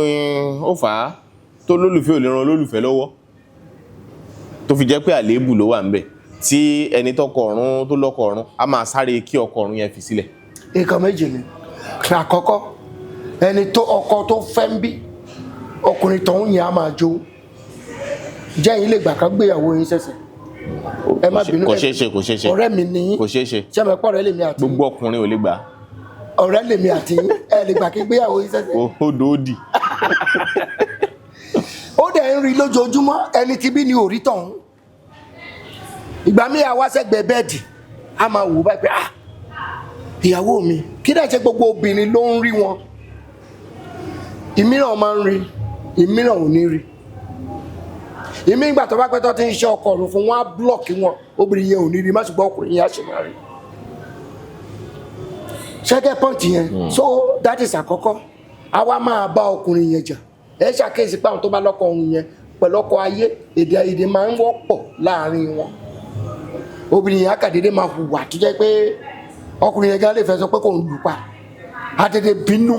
ó fà á tó olólùfẹ́ ò lè ran olólùfẹ́ lọ́wọ́, tó fi jẹ́ pé àléébù ló wà ńbẹ̀ tí ẹni tọkọ ọ̀run tó lọ́kọ ọ̀run á máa sáré kí ọkọ ọ̀run yẹn fi sílẹ̀? Nǹkan méjì ni. Àkọ́kọ́, ẹni tó ọkọ tó fẹ́ ń bí, ọkùnrin tó ń yàn á máa jó jẹ́ yín lè gbà ká gbéyàwó yín sẹ̀sẹ̀. Ẹ má bínú. Kò ṣeé ṣe, kò ṣeé ṣe. Ọ̀rẹ́ mi ni yín. Kò ṣeé ṣe. Ṣé mi pọ̀ ọ̀rẹ́ lèmi àti yín? Gbogbo ọkùnrin ò lè gbà á. Ọ̀rẹ́ lèmi àti yín, ẹ lè gbà kí gbéyàwó yín sẹ̀sẹ̀? Ó dòódì. Ó dẹ̀ ń rí lójoojúmọ́. Ẹni tí bí ni ò rí tọ̀hún. Ìgbà míì, àwa sẹ́gbẹ̀ẹ́ bed, a máa wò báyìí pé ah, ìyàwó mi. Kí dẹ̀ ṣe gbogbo obìnrin ló ń rí wọn. Ìmíràn máa ń rí, ìmíràn ò ní rí. Ìmí ìgbà tó bá pẹ́ tó ti ń ṣe ọkọ ọ̀run fún wọn, á block wọn, obìnrin yẹn ò ní rí má, ṣùgbọ́n ọkùnrin yẹn á ṣe máa rí. Ṣẹ́gẹ́ point yẹn? So that is àkọ́kọ́. Àwa máa bá ọkùnrin yẹn jà. Ẹ ṣàkíyèsí pé àwọn tó bá lọ́kọ ọ̀run yẹn pẹ̀lú ọkọ ayé, èdè àìyedè máa ń wọ́pọ̀ láàrin wọn. Obìnrin yẹn á kàdédé máa hùwà tó jẹ́ pé ọkùnrin yẹn gan lè fẹ́ sọ pé kò ń lù pa, á tètè bínú.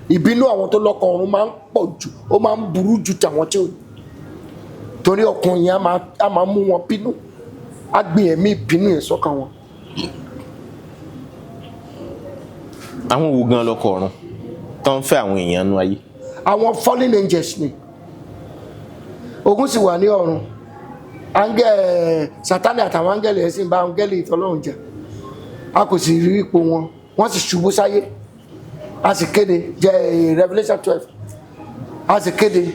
Ìbínú àwọn tó lọ́kọ ọ̀run máa ń pọ̀ jù, ó máa ń burú ju tàwọn tí ò ní, torí ọkùnrin yẹn á máa mú wọn bínú, á gbin ẹ̀mí ìbínú yẹn sọ́kàn wọn. Àwọn wo gan lọkọ ọ̀run tó ń fẹ́ àwọn èèyàn nú ayé? Àwọn fallen angels ni. Ogun sì wà ní ọ̀run. Áńgẹ́ Sátánì àtàwọn áńgẹ́lì ẹ̀ sì ń bá áńgẹ́lì ìtọ́lọ́run jà. A kò sì rí ipò wọn, wọ́n sì ṣubú sáyé. A sì kéde jẹ́ Revelation 12, a sì kéde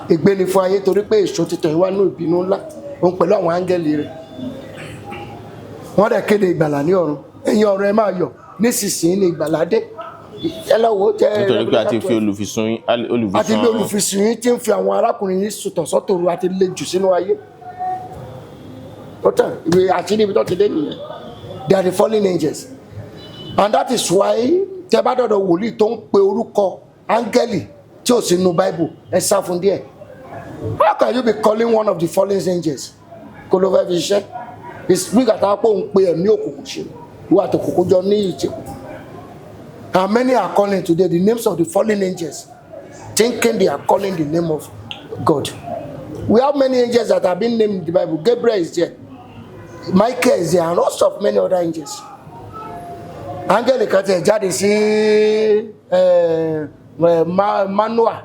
ègbé ni fún ayé, torí pé èso ti tọ̀ yín wá ní ìbínú ńlá, òun pẹ̀lú àwọn áńgẹ́lì rẹ̀. Wọ́n dẹ̀ kéde ìgbàlà ní ọ̀run. Ẹ̀yin ọ̀run, ẹ máa yọ̀, nísinsìnyí ni ìgbàlà dé. Ẹ lọ wò ó jẹ́ Nítorí pé a ti Revelation fi 12. olùfisùn olùfisùn Àti ilé olùfisùn yín tí ń fi àwọn arákùnrin yìí sùtọ̀ sọ́tòrò àti lè jù sínú ayé. Ó tàn ìwé àṣírí ibi tó ti dé nìyẹn. They are the fallen angels, and that is why tẹ bá dọ̀dọ̀ wòlíì tó ń pe orúkọ áńgẹ́lì tí ò sí nínú Bible, ẹ sá fún díẹ̀. How can you be calling one of the fallen angels kó ló fẹ́ fi ṣiṣẹ́? It's bí kàtà pé òun pe ẹ̀mí òkùnkùn ṣe ìwà àtòkùnkùn jọ ní ìṣèkù. And many are calling today the names of the fallen angels, thinking they are calling the name of God. We have many angels that have been named in the Bible. Gabriel is there, Michael is there, and lots of many other angels. Áńgẹ́lì kan tiẹ̀ jáde sí Manoah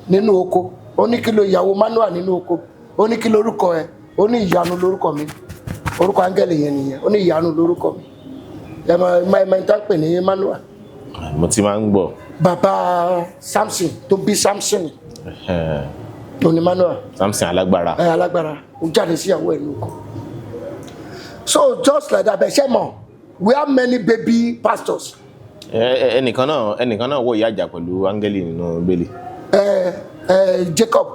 nínú oko. Ó ní kí ló ìyàwó Manoah nínú oko. Ó ní kí lórúkọ ẹ? Ó ní ìyanu lórúkọ mi. Orúkọ áńgẹ́lì yẹn nìyẹn. Ó ní ìyanu lórúkọ mi. Ẹ mọ ẹ mọ ẹ tá ń pè ní Manoah? Mo ti máa ń gbọ́. Bàbá Samson tó bí Samson tó ní Manoah. Samson alágbára. Ẹ alágbára, ó jáde síyàwó ẹ lóko. So just like that, bẹ́ẹ̀ ṣe mọ̀, we have many baby pastors. Ẹnìkan náà wọ ìyá àjà pẹ̀lú áńgẹ́lì nínú bẹ́lẹ̀. Ẹ ẹ Jacob,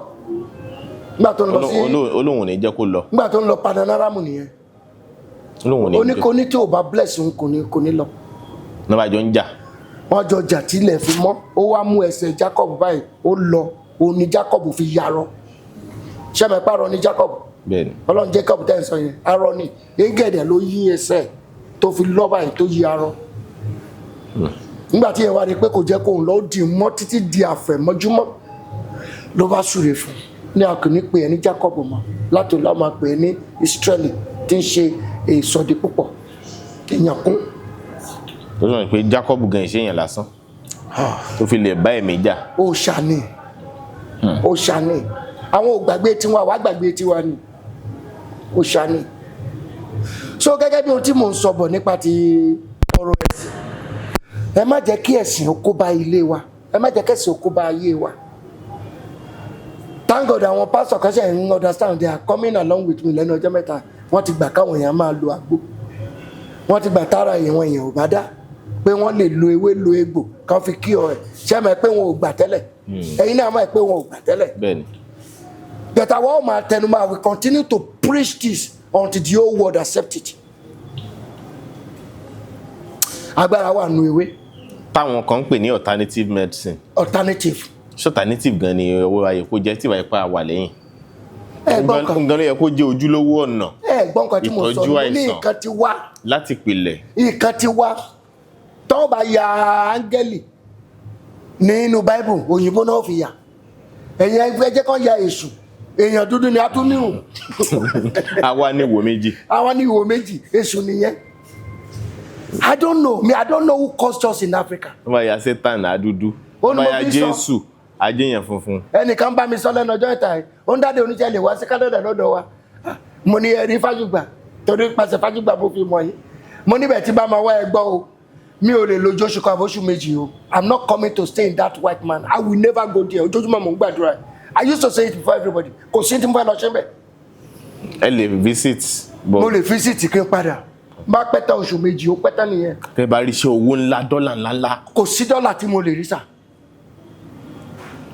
nígbà tó ń lọ sí Olóhùn ò ní jẹ́ kó lọ. Nígbà tó ń lọ Padanaramu nìyẹn. Olóhùn ò ní Ó ní jẹ́. kò ní tí ò bá bless òun, kò ní lọ. Ní bá jọ ń jà. Wọ́n jọ jà tílẹ̀ fi mọ́. Ó wá mú ẹsẹ̀ Jacob báyìí, ó lọ. Òun ni Jacob fi yarọ sẹ́mi pàrọ̀ ní Jacob. Bẹ́ẹ̀ ni. Ọlọ́run Jacob tẹ́ ń sọ yẹn, arọ ni. Engẹ̀dẹ̀ ló yí ẹsẹ̀ tó fi lọ́ báyìí tó yí arọ. Nígbà tí yẹn wá rí i pé kò jẹ́ kóun lọ, ó dì mọ́ títí di àfẹ̀mọ́júmọ́, ló bá súre fún un ní a kò ní pè é ní Jacob mọ́, láti ọ̀la máa pè é ní Israeli, tí ń ṣe ìsọdi púpọ̀, èèyàn kún. Tó sọ pé Jacob gan ìṣe yẹn lásán tó fi lè bá ẹ̀mí jà. Òòṣà ni, òòṣà ni. Àwọn ò gbàgbé tiwọn, àwa gbàgbé tiwa ni. Òòṣà ni. So gẹ́gẹ́ bí ohun tí mò ń sọ bọ̀ nípa ti ọ̀rọ̀ ẹ̀sìn, ẹ má jẹ́ kí ẹ̀sìn ó kó bá ilé wa, ẹ má jẹ́ kí ẹ̀sìn ó kó bá ayé wa. Thank God, àwọn pásítọ̀ kan ṣe ń understand. They are coming along with me lẹ́nu ọjọ́ mẹ́ta. Wọ́n ti gbà káwọn èèyàn máa lo àgbo. Wọ́n ti gbà tára èèyàn èèyàn ò bá dá pé wọ́n lè lo ewé, lo egbò kan fi kí ọ ẹ̀. Ṣé ẹ mọ̀ pé wọn ò gbà tẹ́lẹ̀? Ẹ̀yin náà mọ̀ pé wọn ò gbà tẹ́lẹ̀. Bẹ́ẹ̀ ni. But àwọn ọmọ àtẹnumọ́, we continue to preach this until the whole world accept it. Agbára wà nù ewé. Táwọn kan ń pè ní alternative medicine. Alternative. Ṣé alternative gan ni owó ayé kó jẹ́ tí ìwà ipá wà lẹ́yìn? Ẹ gbọ́ nǹkan. Nǹkan ló yẹ kó jẹ́ ojúlówó ọ̀nà Ẹ gbọ́ nǹkan tí mo sọ. ìtọ́jú Ní mo ní àìsàn. Nǹkan ti wá. Láti pilẹ̀. Nǹkan ti wá. Tọ́wọ́ bá ya áńgẹ́lì nínú Bible, òyìnbó náà fi yà. Ẹ̀yin ẹgbẹ́ jẹ́ kán ya èṣù, èèyàn dúdú ni a tún nírun. Àwa ní wo méjì. Àwọn ní ìwò méjì, èṣù nìyẹn. I don't know me, I don't know who caused us in Africa. Wọ́n bá ya Satan àdúdú, Ó wọ́n ní bá mo ya fi sọ. Jésù ajéyàn funfun. Ẹnìkan bá mi sọ lẹ́nu ọjọ́ ìta yìí, ó ń dáde oníṣẹ́ lè wá sí Canada lọ́dọ̀ wa. Ah, mo ní ẹ̀rí Fájùgbà, torí pàṣẹ Fájùgbà mo fi mọ̀ yìí. Mo níbẹ̀ tí bá máa wá, ẹ gbọ́ o, mi ò lè lójú oṣù kan àbóṣù méjì o. I'm not coming to stay in that white man. I will never go there. Ojoojúmọ́ mò ń gbàdúrà. I used to say it before everybody. Kò sí tí mo fẹ́ lọ ṣe bẹ́ẹ̀. Ẹ lè visit Mo but lè visit kí n padà bá pẹ́tà oṣù 2, ó pẹ́tà nìyẹn. Tẹ́ bá rí iṣẹ́ owó ńlá, dọ́là ńlá ńlá. Kò sí dọ́là tí mo lè rí sà.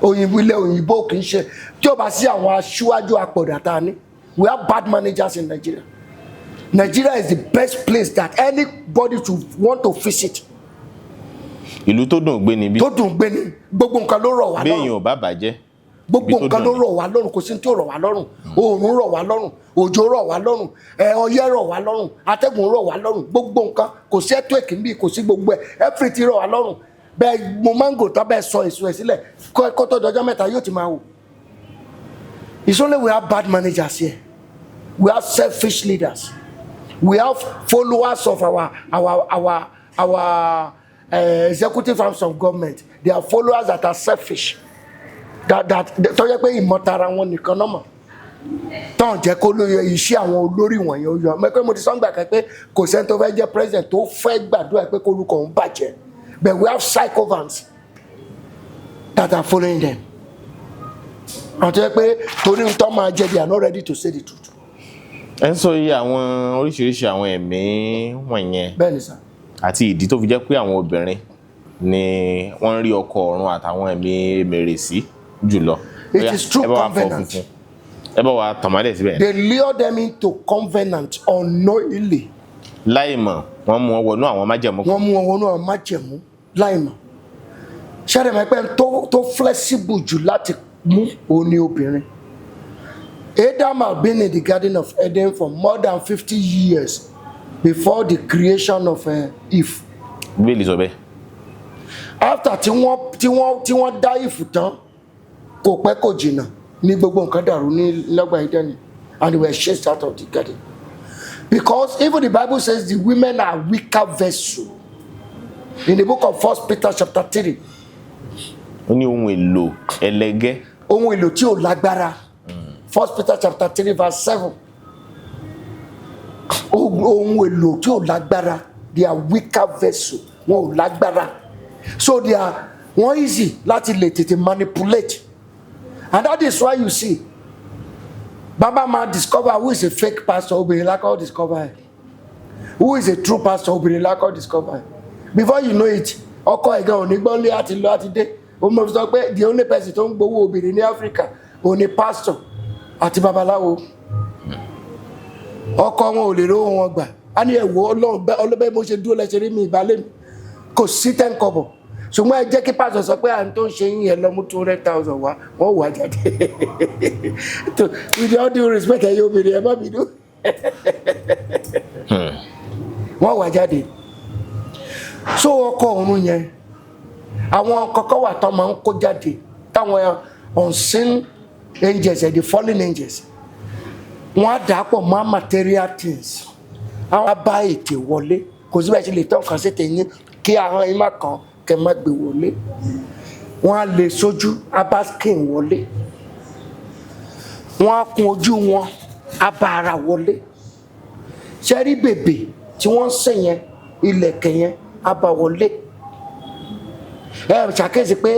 Òyìnbó, ilẹ̀ òyìnbó kì í ṣe tí ó bá sí àwọn aṣíwájú apọ̀dà tá a ní. We have bad managers in Nigeria. Nigeria is the best place that anybody should want to visit. Ìlú tó dùn gbé níbí. Tó dùn gbé ní. Gbogbo nǹkan ló rọ̀ wá Bí lọ́rùn. èèyàn ò bá bàjẹ́, Gbogbo ibi tó nǹkan ló dùn ni. rọ̀ wá lọ́rùn. Kò sí ní tí ò rọ̀ wá lọ́rùn. Oòrùn rọ̀ wá lọ́rùn, òjò rọ̀ wá lọ́rùn, ẹ ọyẹ́ rọ̀ wá lọ́rùn, atẹ́gùn rọ̀ wá lọ́rùn, gbogbo nǹkan. Kò sí earthquake níbí, kò sí gbogbo ẹ̀. Everything rọ̀ wá lọ́rùn. Bẹ́ẹ̀ mo mango tán, bẹ́ẹ̀ sọ èso ẹ̀ sílẹ̀ kó tó dọjọ́ 3 yóò ti máa wò. It's only we have bad managers here. We have selfish leaders. We have followers of our executive arms of government. They are followers that are selfish, that tó yẹ pé ìmọ̀tara wọn nìkan náà mọ̀, tán jẹ́ kó lóye iṣẹ́ àwọn olórí wọ̀nyí ó yọ mẹ́pẹ́. Mo ti sọ́ngbà kan pé kò sẹ́ni tó fẹ́ jẹ́ president tó fẹ́ gbàdúrà pé kórúkọ òun bàjẹ́, but we have sycophants that are following them. Àwọn tó yẹ pé torí ń tọ́ máa jẹ, they are not ready to say the truth. Ẹ ń sọ iye àwọn oríṣiríṣi àwọn ẹ̀mí wọ̀nyẹn Bẹ́ẹ̀ ni sir. àti ìdí tó fi jẹ́ pé àwọn obìnrin ni wọ́n ń rí ọkọ ọ̀run àtàwọn ẹ̀mí mèrè sí jùlọ. It Ó yá, is true ẹ bá wa fọ covenant. funfun. Ẹ bá wa tàmálẹ̀ síbẹ̀. They lure them into covenant unknowingly. Láì mọ̀, wọ́n mú wọn wọnú àwọn májẹ̀mú kan. Wọ́n mú wọn wọnú àwọn májẹ̀mú láìmọ̀. Ṣẹ́rẹ̀ mọ̀ pé tó flexible jù láti mú òun ni obìnrin. Adam had been in the Garden of Eden for more than 50 years before the creation of Eve. Bíbélì sọ bẹ́ẹ̀. After tí wọ́n dá Eve tán, kò pẹ́ kò jìnnà ní gbogbo nǹkan dàrú ní lọ́gbà Eden, and they were chased out of the garden, because even the Bible says the women are weaker vessel in the book of First Peter chapter 3. Ó ní ohun èlò ẹlẹgẹ́. Ohun èlò tí ò lágbára. First Peter chapter 3 verse 7. Ohun èlò tí ò lágbára, they are weaker vessel. Wọn ò lágbára, so they are wọ́n easy láti lè tètè manipulate, and that is why you see, baba ma discover who is a fake pastor, obìnrin la kọ́ discover ẹ̀. Who is a true pastor, obìnrin la kọ́ discover ẹ̀. Before you know it, ọkọ ẹ̀gán ò ní gbọ́n lé àti lọ àti dé. Ó mọ̀ fi sọ pé the only person tó ń gbowó obìnrin ní Africa ò ní pastor àti babaláwo. Ọkọ wọn ò lè rówó wọn gbà á ní ẹ̀wọ̀ Ọlọ́run ọlọ́bẹ̀ bó ṣe dúró lẹ́sẹ̀ rí mi ìbálẹ̀ mi kò sí 10 kọ́bọ̀. Ṣùgbọ́n ẹ jẹ́ kí pásítọ̀ sọ pé à ń tó ń ṣe yín yẹn, lọ mú 200,000 wá, wọ́n wà jáde. With all due respect, ẹ̀yin obìnrin, ẹ má bínú, wọ́n wà jáde. So ọkọ ọ̀run yẹn, àwọn kọ̀ọ̀kan wà tó máa ń kó jáde, táwọn unseen angels the fallen angels, wọ́n á dà á pọ̀ mọ́ material things, àwọn á bá ètè wọlé. Kò síbẹ̀ ṣe lè tọ́ nǹkan sí tẹ̀yìn kí ahọ́n yín má kàn kẹ́ má gbé wọlé. Wọ́n á lè sójú, á bá skin wọlé. Wọ́n á kun ojú wọn, á bá ara wọlé. Ṣẹ́rí bèbè tí wọ́n ń sè yẹn, ilẹ̀kẹ̀ yẹn, á bá wọlé. Ẹ ṣàkíyèsí pé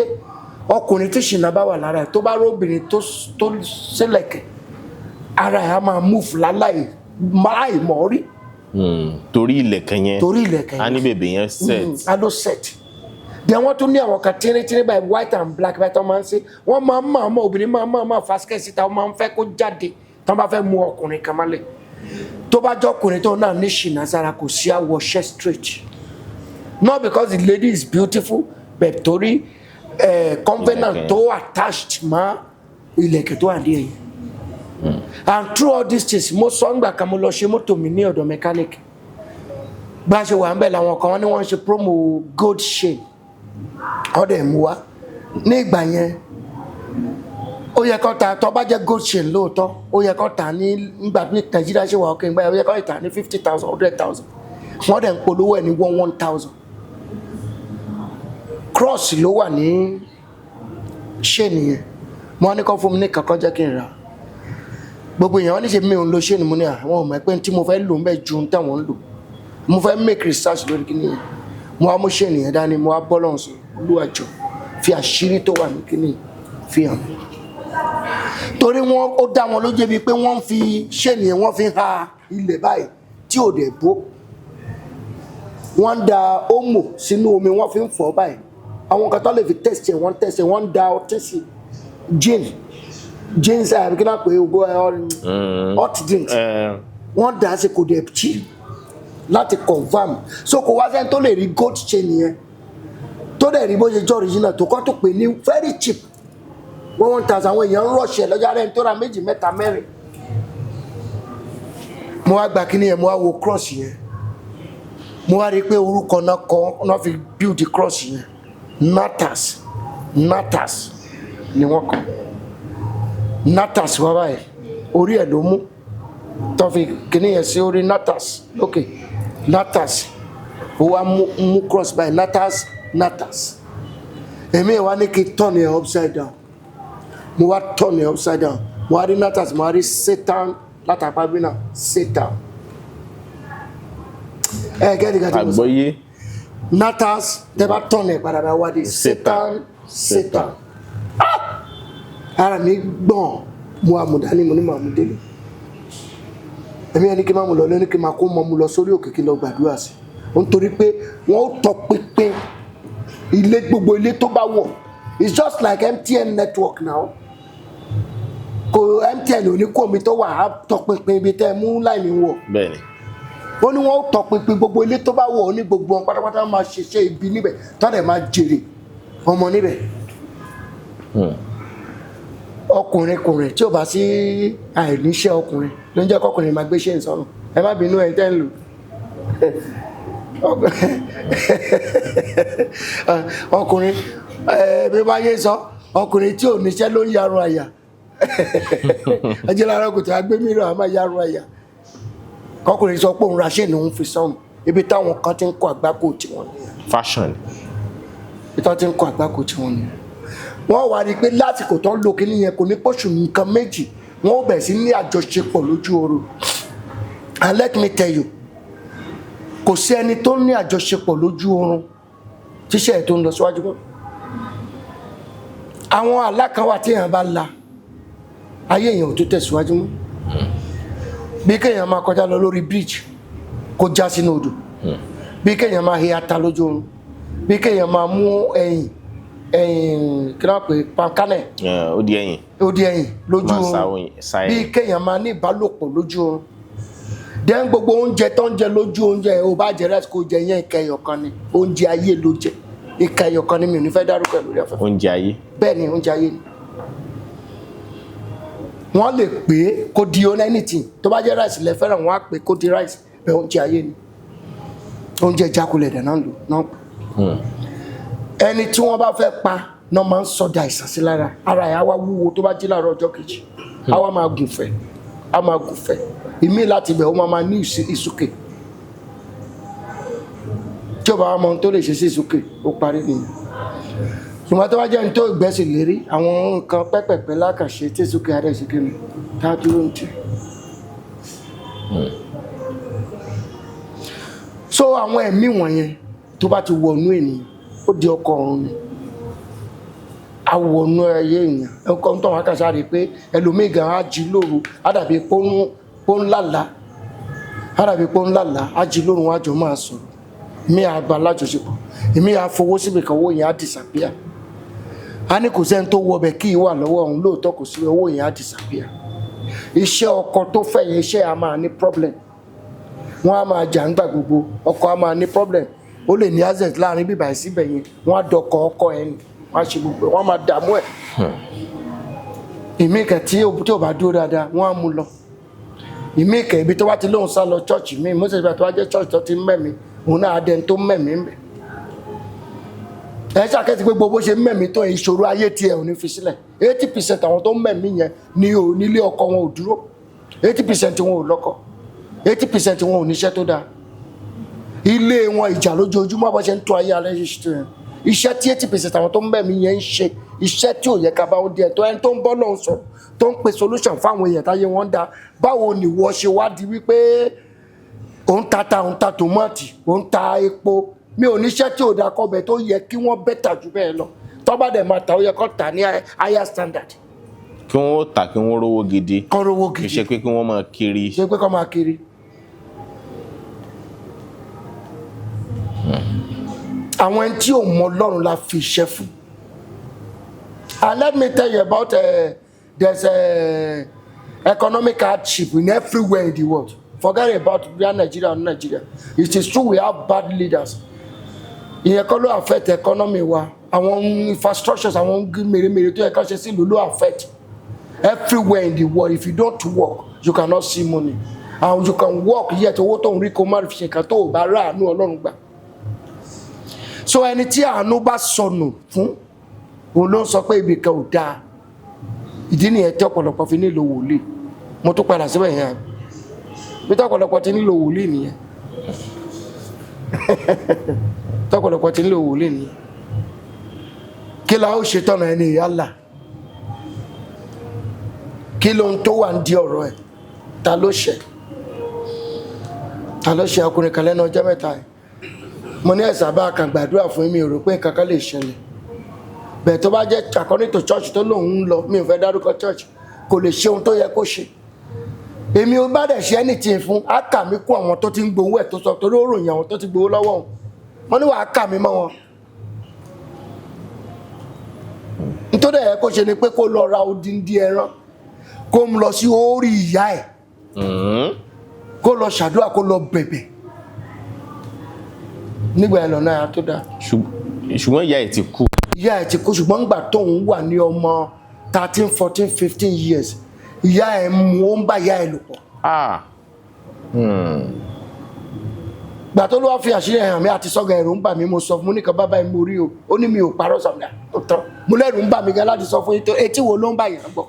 ọkùnrin tí ṣìnà bá wà lára ẹ̀, tó bá róbìnrin tó sílẹ̀kẹ̀, ara ẹ̀ á máa move láláì máì mọ̀ rí. Torí ilẹ̀kẹ̀ yẹn. Torí ilẹ̀kẹ̀ A yẹn. ní bèbè yẹn set. A ló set. Then wọ́n tún ní àwọn kan tínrín-tínrín báyìí, white and black báyìí, tó máa ń ṣe. Wọ́n máa ń mọ̀ ọmọ obìnrin máa ń mọ̀ ọmọ fásikẹ́ síta. Wọ́n máa ń fẹ́ kó jáde tó bá fẹ́ mú ọkùnrin kan mọ́lẹ̀. Tó bá jẹ́ ọkùnrin tó náà ní ṣìnà sára, kò sí àwọ̀ṣẹ́ straight, not because the lady is beautiful, but torí covenant Ilẹ̀kẹ̀. tó attached mọ́ ilẹ̀kẹ̀ tó wà ní ẹ̀yìn. And through all these things, mo sọ ńgbà kan, mo lọ ṣe mọ́tò mi ní ọ̀dọ̀ mechanic. Bá a ṣe wà ń bẹ̀ làwọn kan, wọ́n ní wọ́n ń ṣe promo gold chain, ọ̀dẹ̀ mú wa. Ní ìgbà yẹn, ó yẹ kó ta, tó bá jẹ́ gold chain lóòótọ́, ó yẹ kó ta ní nígbà bí Nàìjíríà ṣe wà ókè nígbà yẹn, ó yẹ kó ta ní 50,000, 100,000. Wọ́n dẹ̀ ń polówó ẹ̀ ní one one thousand. Cross ló wà ní chain yẹn. Mo wá ní kó fún mi ní kankan, jẹ́ kí n rà. Gbogbo èèyàn wọ́n ní ṣe mi ò ń lo chain. Mo ní àwọn ọmọ ẹgbẹ́ tí mo fẹ́ lò ń bẹ̀ ju ohun táwọn ń lò. Mo fẹ́ make research lórí kíní yẹn. Mo wá mú chain yẹn dání, mo wá bọ́ lọ́hùn sọ, "Olúwa, jọ̀ọ́, fi àṣírí tó wà ní kíní fi hàn mí," torí wọn ó dá wọn lójú bíi pé wọ́n fi chain yẹn, wọ́n fi ha ilẹ̀ báyìí tí ò dẹ̀ bó. Wọ́n ń da omo sínú omi, wọ́n fi ń fọ̀ báyìí. Àwọn nǹkan tó lè fi test ẹ̀, wọ́n test ẹ̀. Wọ́n ń da ọtí sí, gin àbí kí náà pé ogo ẹ, hot drinks. Wọ́n dà á sí, kò dẹ̀ tí láti confirm. So kò wá sẹ́ni tó lè rí gold chain yẹn tó dẹ̀ rí bó ṣe jẹ́ original, tó kọ́ tó pè ní very cheap, one one thousand. Àwọn èèyàn ń rọ̀ṣẹ̀ lọ́jọ́ rẹ̀ tó ra méjì, mẹ́ta, mẹ́rin. Mo wá gba kíní yẹn, mo wá wo cross yẹn, mo wá rí i pé orúkọ náà kọ náà fi build the cross yẹn. Natas, Natas ni wọ́n kọ. Natas wá báyìí, orí ẹ̀ ló mú tó fi kíní yẹn sí orí Natas lókè. Natas ó wá mú cross báyìí, Natas, Natas. Èmi wá ní kí n turn ẹ̀ upside down. Mo wá turn ẹ̀ upside down, mo wá rí Natas, mo wá rí Satan látàpá bí náà, Satan. Ẹ gẹ́gẹ́ bí mo sọ. Àgbọ́yé. Natas, tẹ bá turn ẹ̀ padà bá wá di Satan, Satan. Ah! Ara mi gbọ̀n, mo àmùdání, mo ní màá mú délé. Èmi ẹni kí n má mú lọ lóní kí n máa kó mọ́ mu lọ sórí òkè kí n lọ gbàdúrà sí i, nítorí pé wọ́n ó tọpinpin ilé, gbogbo ilé tó bá wọ̀. It's just like MTN network now. Kò MTN ò ní kó omi tó wà á tọpinpin ibi tẹ́ ẹ mú láìní wọ̀. Bẹ́ẹ̀ni. Ó ní wọ́n ó tọpinpin gbogbo ilé tó bá wọ̀, ó ní gbogbo wọn pátápátá máa ṣiṣẹ́ ibi níbẹ̀, tọ́lẹ̀ máa jèrè ọmọ níbẹ̀. Ọkùnrin kùnrin tí ò bá sí àìníṣẹ́, ọkùnrin ló ń jẹ́ kọkùnrin máa gbéṣẹ́ ìsọnù. Ẹ má bínú, ẹ̀ tẹ́ ń lò ọkùnrin ẹ bí wọ́n yé sọ, ọkùnrin tí ò níṣẹ́ ló ń yarun àyà. Ẹjẹ́ lára kùtù agbémíràn á máa yarun àyà. Kọkùnrin sọ pé òun ra ṣé ni òun fi sọnù, ibi táwọn kan ti ń kó àgbákò tiwọn nìyẹn. Fashion. Ibi táwọn ti ń kó àgbákò tiwọn nìyẹn. Wọ́n wá rí i pé lásìkò tó ń lo kinní yẹn, kò ní pọ̀ṣù nǹkan méjì, wọ́n ó bẹ̀rẹ̀ sí ní àjọṣepọ̀ lójú oorun. And let me tell you, kò sí ẹni tó ní àjọṣepọ̀ lójú oorun tíṣẹ́ ẹ̀ tó ń lọ síwájú mọ́. Àwọn àlá kan wà tí èèyàn bá la, ayé èèyàn ò tó tẹ̀síwájú mọ́. Bí kéèyàn máa kọjá lọ lórí bridge kó já sínú odò, bí kéèyàn máa he ata lójú oorun, bí kéèyàn máa mú ẹyìn, ẹyìn kí ló ń pè, palm kernel. Ó di ẹ̀yìn. Ó di ẹyìn lójú Máa sa oorun. sa Bí ẹyìn. kéèyàn máa ní ìbálòpọ̀ lójú oorun. Then gbogbo oúnjẹ tó ń jẹ lójú oúnjẹ, ò bá jẹ rice, kó jẹ yẹn, ìka ẹyọ kan ni. Oúnjẹ ayé ló jẹ, ìka ẹyọ kan ni. Mi ò ní fẹ́ dárúkọ ẹ̀ lórí afẹ́fẹ́. Oúnjẹ ayé. Bẹ́ẹ̀ ni, oúnjẹ ayé ni. Wọ́n lè pè é kó di on anything. Tó bá jẹ́ rice lẹ fẹ́ràn, wọ́n á pè é kó di rice. Bẹ́ẹ̀, oúnjẹ ayé ni. Oúnjẹ ìjákulẹ̀ dẹ̀ náà lò náà. Ẹni tí wọ́n bá fẹ́ pa náà máa ń sọdá àìsàn sí lára. Ara ẹ̀ á wá wúwo. Tó bá jí láàárọ̀ ọjọ́ kejì, á wá máa gùnfẹ̀, á máa gùnfẹ̀. Ìmí láti ibẹ̀, ó máa máa ní ìsúkè. Tí ó bá wá mọ ohun tó lè ṣe sí ìsúkè, ó parí nìyẹn. Ṣùgbọ́n tó bá jẹ́ ní tó ìgbẹ́sì lérí, àwọn nǹkan pẹ́pẹ̀pẹ́ lákàṣe tí ìsúkè adé ṣe kí ni tá a dúró ń tì. So àwọn ẹ̀mí wọ̀nyẹn tó bá ti wọnú ènìyàn, ó di ọkọ ọ̀run ni, awọnú ayé èèyàn. Ẹ̀kọ́ tó wọn kà sáré pé ẹlòmíì gan á jí lóru, á dàbí pọ́nlálà, á dàbí pọ́nlálà, á jí lóru, wọn á jọ máa sọ̀rọ̀, èmi àgbà alájọṣepọ̀, èmi á fowó síbi kan, owó yẹn á disappear. Á ní kò sẹ́ni tó wọ ọbẹ̀ kí ìwà lọ́wọ́ òun. Lóòótọ́, kò sí, owó yẹn á disappear. Iṣẹ́ ọkọ tó fẹ́ yẹn, iṣẹ́ á máa ní problem, wọ́n á máa jà ńgbà gbogbo. Ọkọ á máa ní problem, ó lè ní access láàrin bíbà ẹ̀ síbẹ̀ yẹn, wọ́n á dọkọ̀ ọkọ ẹ̀ ni, wọ́n á ṣe gbogbo ẹ̀, wọ́n á máa dààmú ẹ̀. Ìmí kẹ̀ tí ò bá dúró dáadáa, wọ́n á mú lọ. Ìmí kẹ̀, ibi tó bá ti lóun sá lọ church mi, moses ibi tó bá jẹ́ church tó ti ń mẹ̀mí, òun náà á dẹni tó ń mẹ̀mí ń bẹ̀. Ẹ ṣàkẹ́sí pé gbogbo bó ṣe ń mẹ̀mí tó, ìṣòro ayé tiẹ̀ ò ní fi sílẹ̀. 80% àwọn tó ń mẹ̀mí yẹn ní ò nílé ọkọ wọn ò dúró. 80% wọn ò lọ́kọ. 80% wọn ò níṣẹ́ tó dáa. Ilé wọn, ìjà lójoojúmọ́. Bó ṣe ń tún ayé alẹ́ ṣe ṣe yẹn, iṣẹ́ tí 80% àwọn tó ń mẹ̀mí yẹn ń ṣe, iṣẹ́ tí ò yẹ ká bá wọn díẹ̀ tó ẹni tó ń bọ́ lọ́hùn sọ̀rọ̀, tó ń pe solution fáwọn èèyàn táyé wọn ń da. Báwo ni ìwọ ṣe wá di wípé òun ta ta, òun ta tòmátì, òun ta epo? Mi ò níṣẹ́ tí ò da kọ́bẹ̀ tó yẹ kí wọ́n better jù bẹ́ẹ̀ lọ. Tó bá dẹ̀ máa ta, ó yẹ kó tà ní higher standard. Kí wọ́n ó tà, kí wọ́n rówó gidi. Kọ́ rówó Kì í gidi. ṣe pé kí wọ́n máa kiri. Ṣe pé kọ́ máa kiri. Àwọn ẹni tí ò mọ Ọlọ́run la fi iṣẹ́ fún. And let me tell you about there's a economic hardship in everywhere in the world. Forget about where Nigeria or Nigeria. It is true we have bad leaders. Ìyẹn kọ́ ló affect economy wa. Àwọn infrastructures, àwọn mèremère tó yẹ ká ṣe sílùú ló affect. Everywhere in the world, if you don't work, you cannot see money. And you can work, yet owó tó ń rí, kó má fi ṣe nǹkan tó o bá ráàánú Ọlọ́run gbà. So ẹni tí àánú bá sọnù fún, òun ló ń sọ pé ibì kan ò dáa. Ìdí nìyẹn tí ọ̀pọ̀lọpọ̀ fi nílò wòlíì. Mo tún padà síbẹ̀ yẹn, bí tí ọ̀pọ̀lọpọ̀ ti nílò wòlíì nìyẹn, tí ọ̀pọ̀lọpọ̀ ti nílò wòlíì nìyẹn. Kí la ó ṣe tọ̀nà ẹni ìyá là? Kí lóhun tó wà ń di ọ̀rọ̀ ẹ̀? Ta ló ṣẹ̀? Ta ló ṣe? Ọkùnrin kan lẹ́nu ọjọ́ mẹ́ta yìí, mo ní ẹ̀sà bá a kan gbàdúrà fún mi, ò rò pé nǹkan kan lè ṣẹlẹ̀ bẹ́ẹ̀. Tó bá jẹ́ according to church tó lòun ń lọ, mi ò fẹ́ dárúkọ church, kò lè ṣe ohun tó yẹ kó ṣe. Èmi ò bá dẹ̀ ṣe anything fún, á kà mí kún àwọn tó ti ń gbowó ẹ̀ tó sọ, torí ó ròyìn àwọn tó ti gbowó lọ́wọ́ òun. Mo ní wàá kà mí mọ́ wọn. Nítorí ẹ̀ kó ṣe ni pé kó lọ ra odindi ẹran, kó mu lọ sí orí ìyá ẹ̀, kó lọ ṣàdúrà, kó lọ bẹ̀bẹ̀. Nígbà yẹn lọ́nà ẹ̀ á tó dáa. Ṣùgbọ́n ìyá ẹ̀ ti kú. Ìyá ẹ̀ ti kú, ṣùgbọ́n ńgbà tóun wà ní ọmọ 13, 14, 15 years, ìyá ẹ̀ mú, ó ń bá ìyá ẹ̀ lò pọ̀. Ah. Gbà tó ló wá fi àṣírí ẹ̀ hàn mí àti sọ́gà, ẹ̀rù ń bà mí. Mo sọ fún mo ní kan bábá ẹ̀, mo rí o. Ó ní mi ò parọ́ sàmìlà tó tán. Mo lẹ́rù ń bà mí gan láti sọ fún yín, tó etí wo ló ń bá yẹn gbọ́.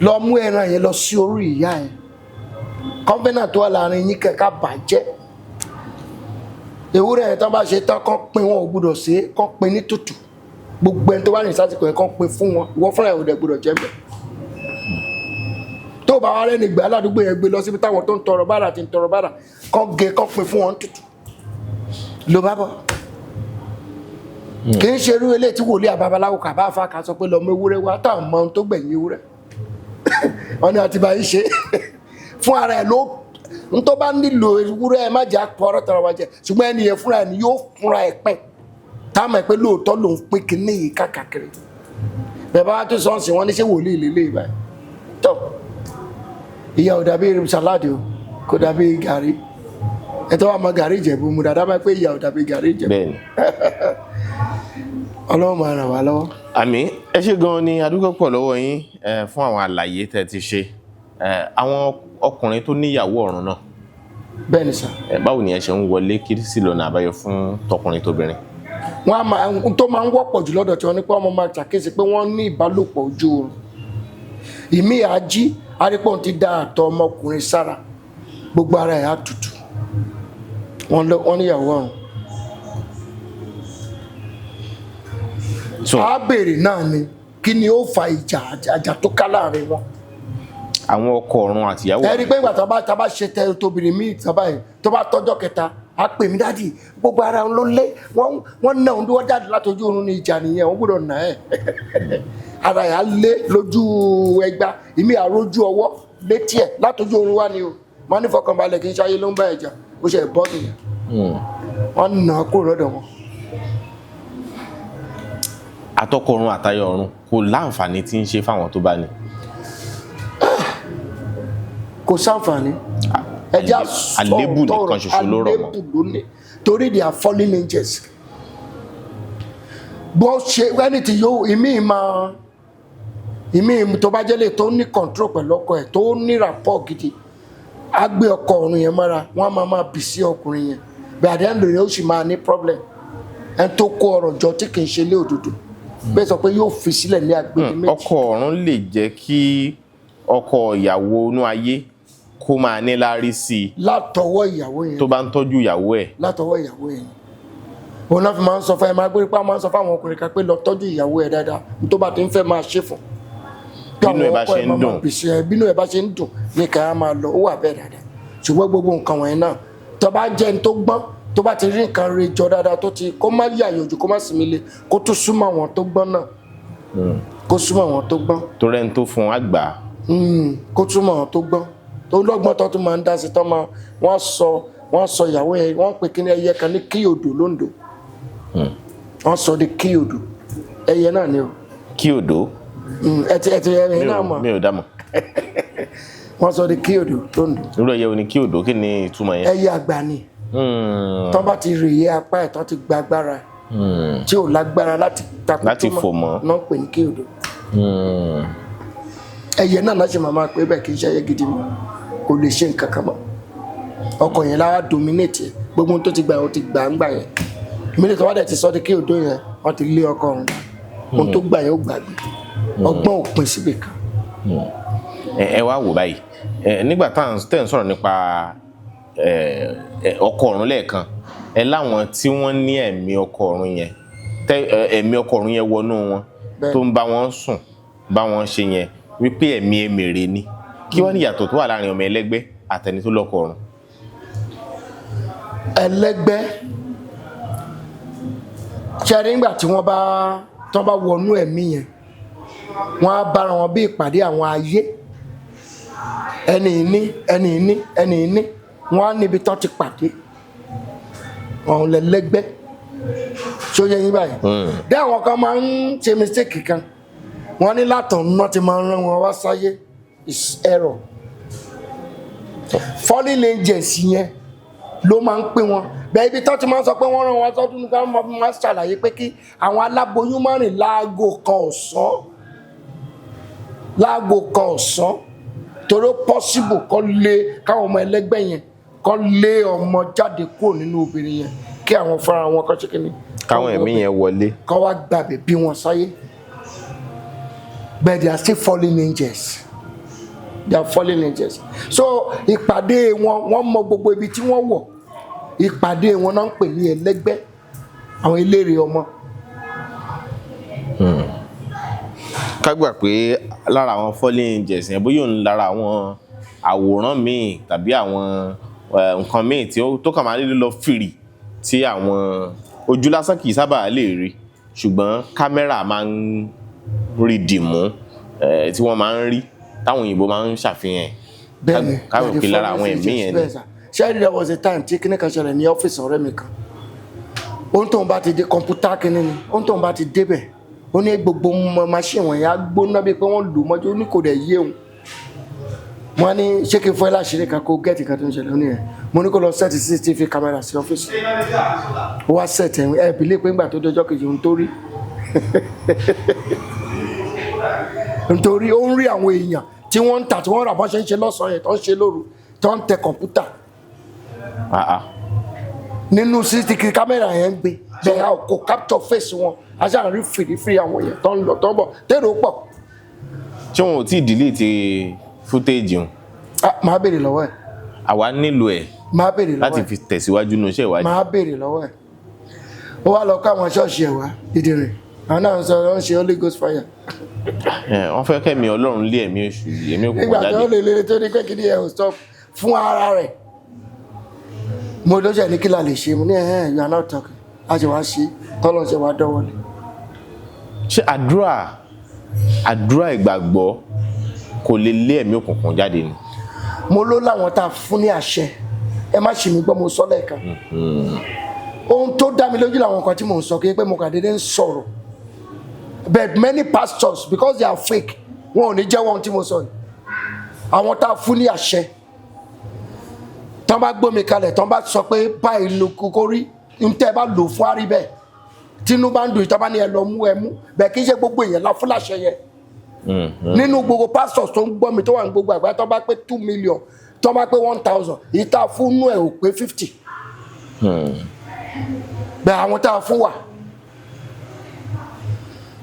Lọ mú ẹran yẹn lọ sí orí ìyá ẹ̀, covenant tó wà láàrin yín kẹ̀kẹ́ bàjẹ́. Ewúrẹ́ yẹn tán bá ṣe tán, kán pín, wọn ò gbúdọ̀ ṣe é, kán pín ní tútù. Gbogbo ẹni tó bá rìn sásìkò yẹn, kán pín fún wọn. Ìwọ fúnra ẹ̀ ò dẹ̀ gbúdọ̀ jẹ́ bẹ́ẹ̀. Tó bá wà rẹ́ni gbà ládùúgbò yẹn, gbé lọ síbi táwọn tó ń tọrọ bára ti ń tọrọ bára, kán gé, kán pín fún wọn tútù ló bá bọ̀. Kì í ṣe irú eléyìí tí wòlíì àbábaláwo kà bá fa kà sọ pé lọ́mọ ewúrẹ́ wá, táwọn mọ ohun tó gbẹ̀yìn ewúrẹ́ wọn ni àti báyìí ṣe fún ara ẹ̀ ló n tó bá nílò ewúrẹ́. Ẹ má jẹ́ àpọ̀rọ̀ tọrọ wa jẹ, ṣùgbọ́n ẹni yẹn fúnra ẹ̀ ni yóò fúnra ẹ̀ pín, táwọn ẹ̀ pé lóòótọ́ lòún pín kínní yìí káàkiri. Bẹ́ẹ̀ bá wá tó sọ́ọ̀sì wọn ní ṣé wòlíì lélẹ́yìí báyìí tó ìyá ò dàbí sàláàdì o, kò dàbí gàrí. Ẹ tó wà mọ gàrí Ìjẹ̀bú mu dáadáa báyìí pé ìyá ò dàbí gàrí Ìjẹ̀bú. Bẹ́ẹ̀ni. Ọlọ́run máa ràn wá lọ́wọ́. Àmín. Ẹ ṣé gan ni, adúgbò pọ̀ lọ́wọ́ yín fún àwọn àlàyé tẹ́ ti ṣe. Àwọn ọkùnrin tó níyàwó ọ̀run náà, Bẹ́ẹ̀ ni sà. Báwo ni ẹ ṣe ń wọlé? Kí sì lọ́nà àbáyọ fún tọkùnrin tóbìnrin? Wọ́n á máa n tó máa ń wọ́pọ̀ jù lọ́dọ̀ tí wọ́n ní pé wọ́n máa ṣàkíyèsí pé wọ́n ní ìbálòpọ̀ ojú oorun. Ìmí àjí arípọ̀ ti da àtọ̀ ọmọkùnrin sára, gbogbo ara ẹ̀ á tutù. Wọ́n níyàwó ọ̀run. So Á béèrè náà ni kí ni ó fa ìjà àjà tó ká láàrin wọn. Àwọn ọkọ ọ̀run àtìyàwó Ẹ rí i pé ìgbà tá a bá ṣe tẹ tóbìnrin míì tán báyìí, tó bá tọ́jọ́ kẹta, á pè mí, "Daddy, gbogbo ara òun ló lé wọ́n náà òun wọ́n jáde látọjú oorun ní." Ìjà nìyẹn. Wọ́n gbọ́dọ̀ nà ẹ́, ara ẹ̀ á lé lójú ẹgba, ìmí àrójú ọwọ́ létí ẹ̀ látọjú oorun wá ni o. Wọ́n ní fọkànbalẹ̀, kì í ṣayé ló ń bá ẹ̀jà, ó ṣe bọ́ nìyẹn. Wọ́n nà á kúrò lọ́dọ̀ wọn. Àtọkọ ọ̀run àtayọ ọ̀run kò láǹfààní tí ń ṣe fáwọn tó bá ní. Kò sáǹfààní, ẹjẹ. Àlébù nìkan ṣoṣo ló rọ̀ mọ́. Àlébù ló ní, torí they are fallen angels. Bó ṣe ẹni tí yóò ìmí máa ìmí tó bá jẹ́lẹ̀ tó ní control pẹ̀lú ọkọ ẹ̀, tó ní rapport gidi, á gbé ọkọ ọ̀run yẹn mọ́ra, wọ́n á máa bì sí ọkùnrin yẹn bẹ́ẹ̀. Àdéhùn rẹ̀ ó sì máa ní problem. Ẹni tó kó ọrọ̀ jọ tí kì í ṣe ilé òdodo bẹ́ẹ̀ sọ pé yóò fi sílẹ̀ ní agbègbè méjì. Ọkọ ọ̀run lè jẹ́ kí ọkọ ìyàwó inú ayé kó máa níláárí sí i Látọwọ́ ìyàwó yẹn. tó bá ń tọ́jú ìyàwó ẹ̀. Látọwọ́ ìyàwó yẹn, òun náà fi máa ń sọ fún ẹ, máa gbé pé máa ń sọ fún àwọn ọkùnrin kan pé lọ tọ́jú ìyàwó ẹ dáadáa, tó bá ti ń fẹ́ máa ṣe fún. Bínú ẹ bá ṣe ń dùn. Bìsí ẹ, bínú ẹ bá ṣe ń dùn ní ká máa lọ, ó wà bẹ́ẹ̀ dáadáa. Ṣùgbọ́n gbogbo nǹkan wọ̀nyẹn náà, tó bá jẹ́ ẹni tó gbọ́n, tó bá ti rí nǹkan rẹ̀ jọ dáadáa, tó ti kó má yà yòjù, kó má sinmi le, kó tún súnmọ́ àwọn tó gbọ́n náà, kó súnmọ́ àwọn tó gbọ́n. Torí ẹni tó fún àgbà. Kó túmọ̀ àwọn tó gbọ́n, tó lọ́gbọ́n, tó tún máa ń dá sí, tó máa wọ́n sọ ìyàwó yẹn, wọ́n pè kíní ẹyẹ kan ní kíyòdò lóńdó. Wọ́n sọ di kíyòdò, ẹyẹ náà ni o. Kí òdó. Ẹ ti ẹyẹ náà mọ̀. Mi ò dá mọ̀. Wọ́n sọ di kíyòdò lóńdó. Irú ẹyẹ wo ni kí òdó? Kí ni ìtumọ̀ yẹn? Ẹyẹ àgbà ni. Tó bá ti rè é apá ẹ̀, tó ti gba agbára tí ò lágbára láti takú Láti tó mọ́, fò mọ́. náà pè ní kíyòdò. Ẹyẹ náà láti máa máa pé bẹ́ẹ̀, kì í ṣe ẹyẹ gidi mọ́, kò lè ṣe nǹkan kan mọ́. Ọkọ yẹn láwa dominate ẹ̀, Gbogbo ohun tó ti gbà, ó ti gbà ń gbà yẹn. Mílíọ̀nù tó wá dẹ̀ ti sọ di kí odó yẹn, wọ́n ti lé ọkọ ọ̀run. Ohun tó gbà yẹn, ó gbàgbé. Ọgbọ́n òpin síbì kan. Ẹ wá wò báyìí, ẹ nígbà tá à ń tẹ̀ ń sọ̀rọ̀ nípa ẹ ẹ ọkọ ọ̀run lẹ́ẹ̀kan, ẹ láwọn tí wọ́n ní ẹ̀mí ọkọ ọ̀run yẹn, tẹ ẹ̀mí ọkọ ọ̀run yẹn wọnú wọn, tó ń bá wọn sùn, bá wọn ṣe yẹn, wípé ẹ̀mí èmèrè ni. Kí wọ́n ní ìyàtọ̀ tó wà láàrin ọmọ ẹlẹ́gbẹ́ àtẹni tó lọ́kọ ọ̀run? Ẹlẹ́gbẹ́ ṣẹ́rí, nígbà tí wọ́n bá tí wọ́n bá wọnú ẹ̀mí yẹn, wọ́n á bára wọn bí ìpàdé àwọn ayé, ẹni ìní, ẹni ìní, ẹni ìní. Wọ́n á níbi tán ti pàdé ọ̀hún lẹ́lẹ́gbẹ́. Ṣó yẹ yín báyìí? Dé àwọn kan máa ń ṣe mistake kan, wọ́n ní látọ̀nà ti máa ń rán wọn wá sáyé. Is error. Fallen angels yẹn ló máa ń pín wọn bẹ́ẹ̀. Ibi tó ti máa ń sọ pé wọ́n rán wọn sọ́dún nípa wọn, máa ń ṣàlàyé pé kí àwọn aláboyún má rìn láago 1 ọ̀sán, láago 1 ọ̀sán, torí ó possible kọ́ lé káwọn ọmọ ẹlẹ́gbẹ́ yẹn kọ́ lé ọmọ jáde kúrò nínú obìnrin yẹn, kí àwọn fúnra wọn kọ́ ṣe kíni. Káwọn ẹ̀mí yẹn wọlé. Kọ́ wá gbàgbé bí wọn sáyé. But they are still fallen angels, they are fallen angels. So ìpàdé wọn, wọ́n mọ gbogbo ibi tí wọ́n wọ̀. Ìpàdé wọn náà ń pè ní ẹlẹ́gbẹ́, àwọn eléré ọmọ. Ká gbà pé lára àwọn fallen angels yẹn, bóyá òun lára àwọn àwòrán míì tàbí àwọn nǹkan míì tí ó tó kàn máa ń lọ fìrì tí àwọn ojú lásán kì í sábà lè rí, ṣùgbọ́n kámẹ́rà máa ń rí dìmú, tí wọ́n máa ń rí, táwọn òyìnbó máa ń ṣàfihàn ẹ̀. Bẹ́ẹ̀ni. Ká rò pé lára àwọn ẹ̀mí yẹn ni. Ṣé there was a time tí kíní kan ṣẹlẹ̀ ní ọ́fíìsì ọ̀rẹ́ mi kan. Ohun tóun bá ti dé kọ̀ǹpútà kíní ni, ohun tóun bá ti débẹ̀, ó ní gbogbo machine wọ̀nyí á gbóná bíi pé wọ́n lò mọ́jú. Ó ní kò dẹ̀ yé òun. Wọ́n ní ṣé kí n fọ́ ẹ láṣìírí kan kó get kan tó ń ṣẹlẹ̀? Ó ní ẹ̀. Mo ní kó lọ set CCTV camera sí ọ́fíìsì. Ó wá set ẹ̀. Ẹ̀ bìlí pé ńgbà tó dọjọ́ kejì, ohun tó rí, nítorí ó ń rí àwọn èèyàn tí wọ́n ń tà, tí wọ́n rà, bọ́n ṣe ń ṣe lọ́sàn-án yẹn, tó ń ṣe lóru, tó ń tẹ kọ̀ǹpútà Ah, ah. nínú CCTV camera yẹn ń gbé bẹ́ẹ̀. A kò capture face wọn, a ṣáà rí fìrífìrí àwọn èèyàn tó ń lọ, tó ń bọ̀, tèrò pọ̀. Ṣé wọn ò tí ì delete footage wọn? Ah, máa béèrè lọ́wọ́ ẹ̀. Àwa nílò ẹ̀ Máa béèrè lọ́wọ́ láti ẹ̀. fi tẹ̀síwájú nínú iṣẹ́ ìwádìí. Máa béèrè lọ́wọ́ ẹ̀. Ó wá lọ kó àwọn ṣọ́ọ̀ṣì ẹ̀ wá dídìrín, àwọn náà ń sọ wọ́n ń ṣe Holy Ghost fire. Wọ́n fẹ́ kẹ́mi Ọlọ́run lé ẹ̀mí èṣù, ẹ̀mí òkùnkùn Nígbà tó jáde. lè lè tó ní pé kí ni ẹ̀ ò stop fún ara rẹ̀, mo ló ṣe ní kí la lè ṣe. Mo ní ẹ̀hẹ́n, you are not talking. A ṣe wá ṣe tọ́lọ́ ṣe wá dọ́wọ́lé. Ṣé àdúrà ìgbàgbọ́ kò lè lé ẹ̀mí òkùnkùn jáde ni? Mo ló láwọn tá a fún ní àṣẹ. Ẹ má ṣì mí gbọ́, mo sọ lẹ́ẹ̀kan. Ohun tó dá mi lójú làwọn nǹkan tí mò ń sọ, kí pé mo kàn déédéé ń sọ̀rọ̀. But many pastors, because they are fake, wọn ò ní jẹ́wọ́ ohun tí mo sọ yìí. Àwọn tá a fún ní àṣẹ, tán bá gbómi kalẹ̀, tán bá sọ pé báyìí ló kókó rí, n tẹ́ ẹ bá lò fún àrí bẹ́ẹ̀, tínú bá ń dùn, ìtọ́ bá ní ẹ lọ mú ẹ mú bẹ́ẹ̀. Kì í ṣe gbogbo èèyàn la fún láṣẹ yẹn. Nínú gbogbo pastors tó ń gbọ́ mi, tó wà ní gbogbo àgbáyé, tó bá pé 2 million, tó bá pé 1,000, èyí tá a fún nú ẹ̀ ò pé 50 bẹ́ẹ̀. Àwọn tá a fún wà.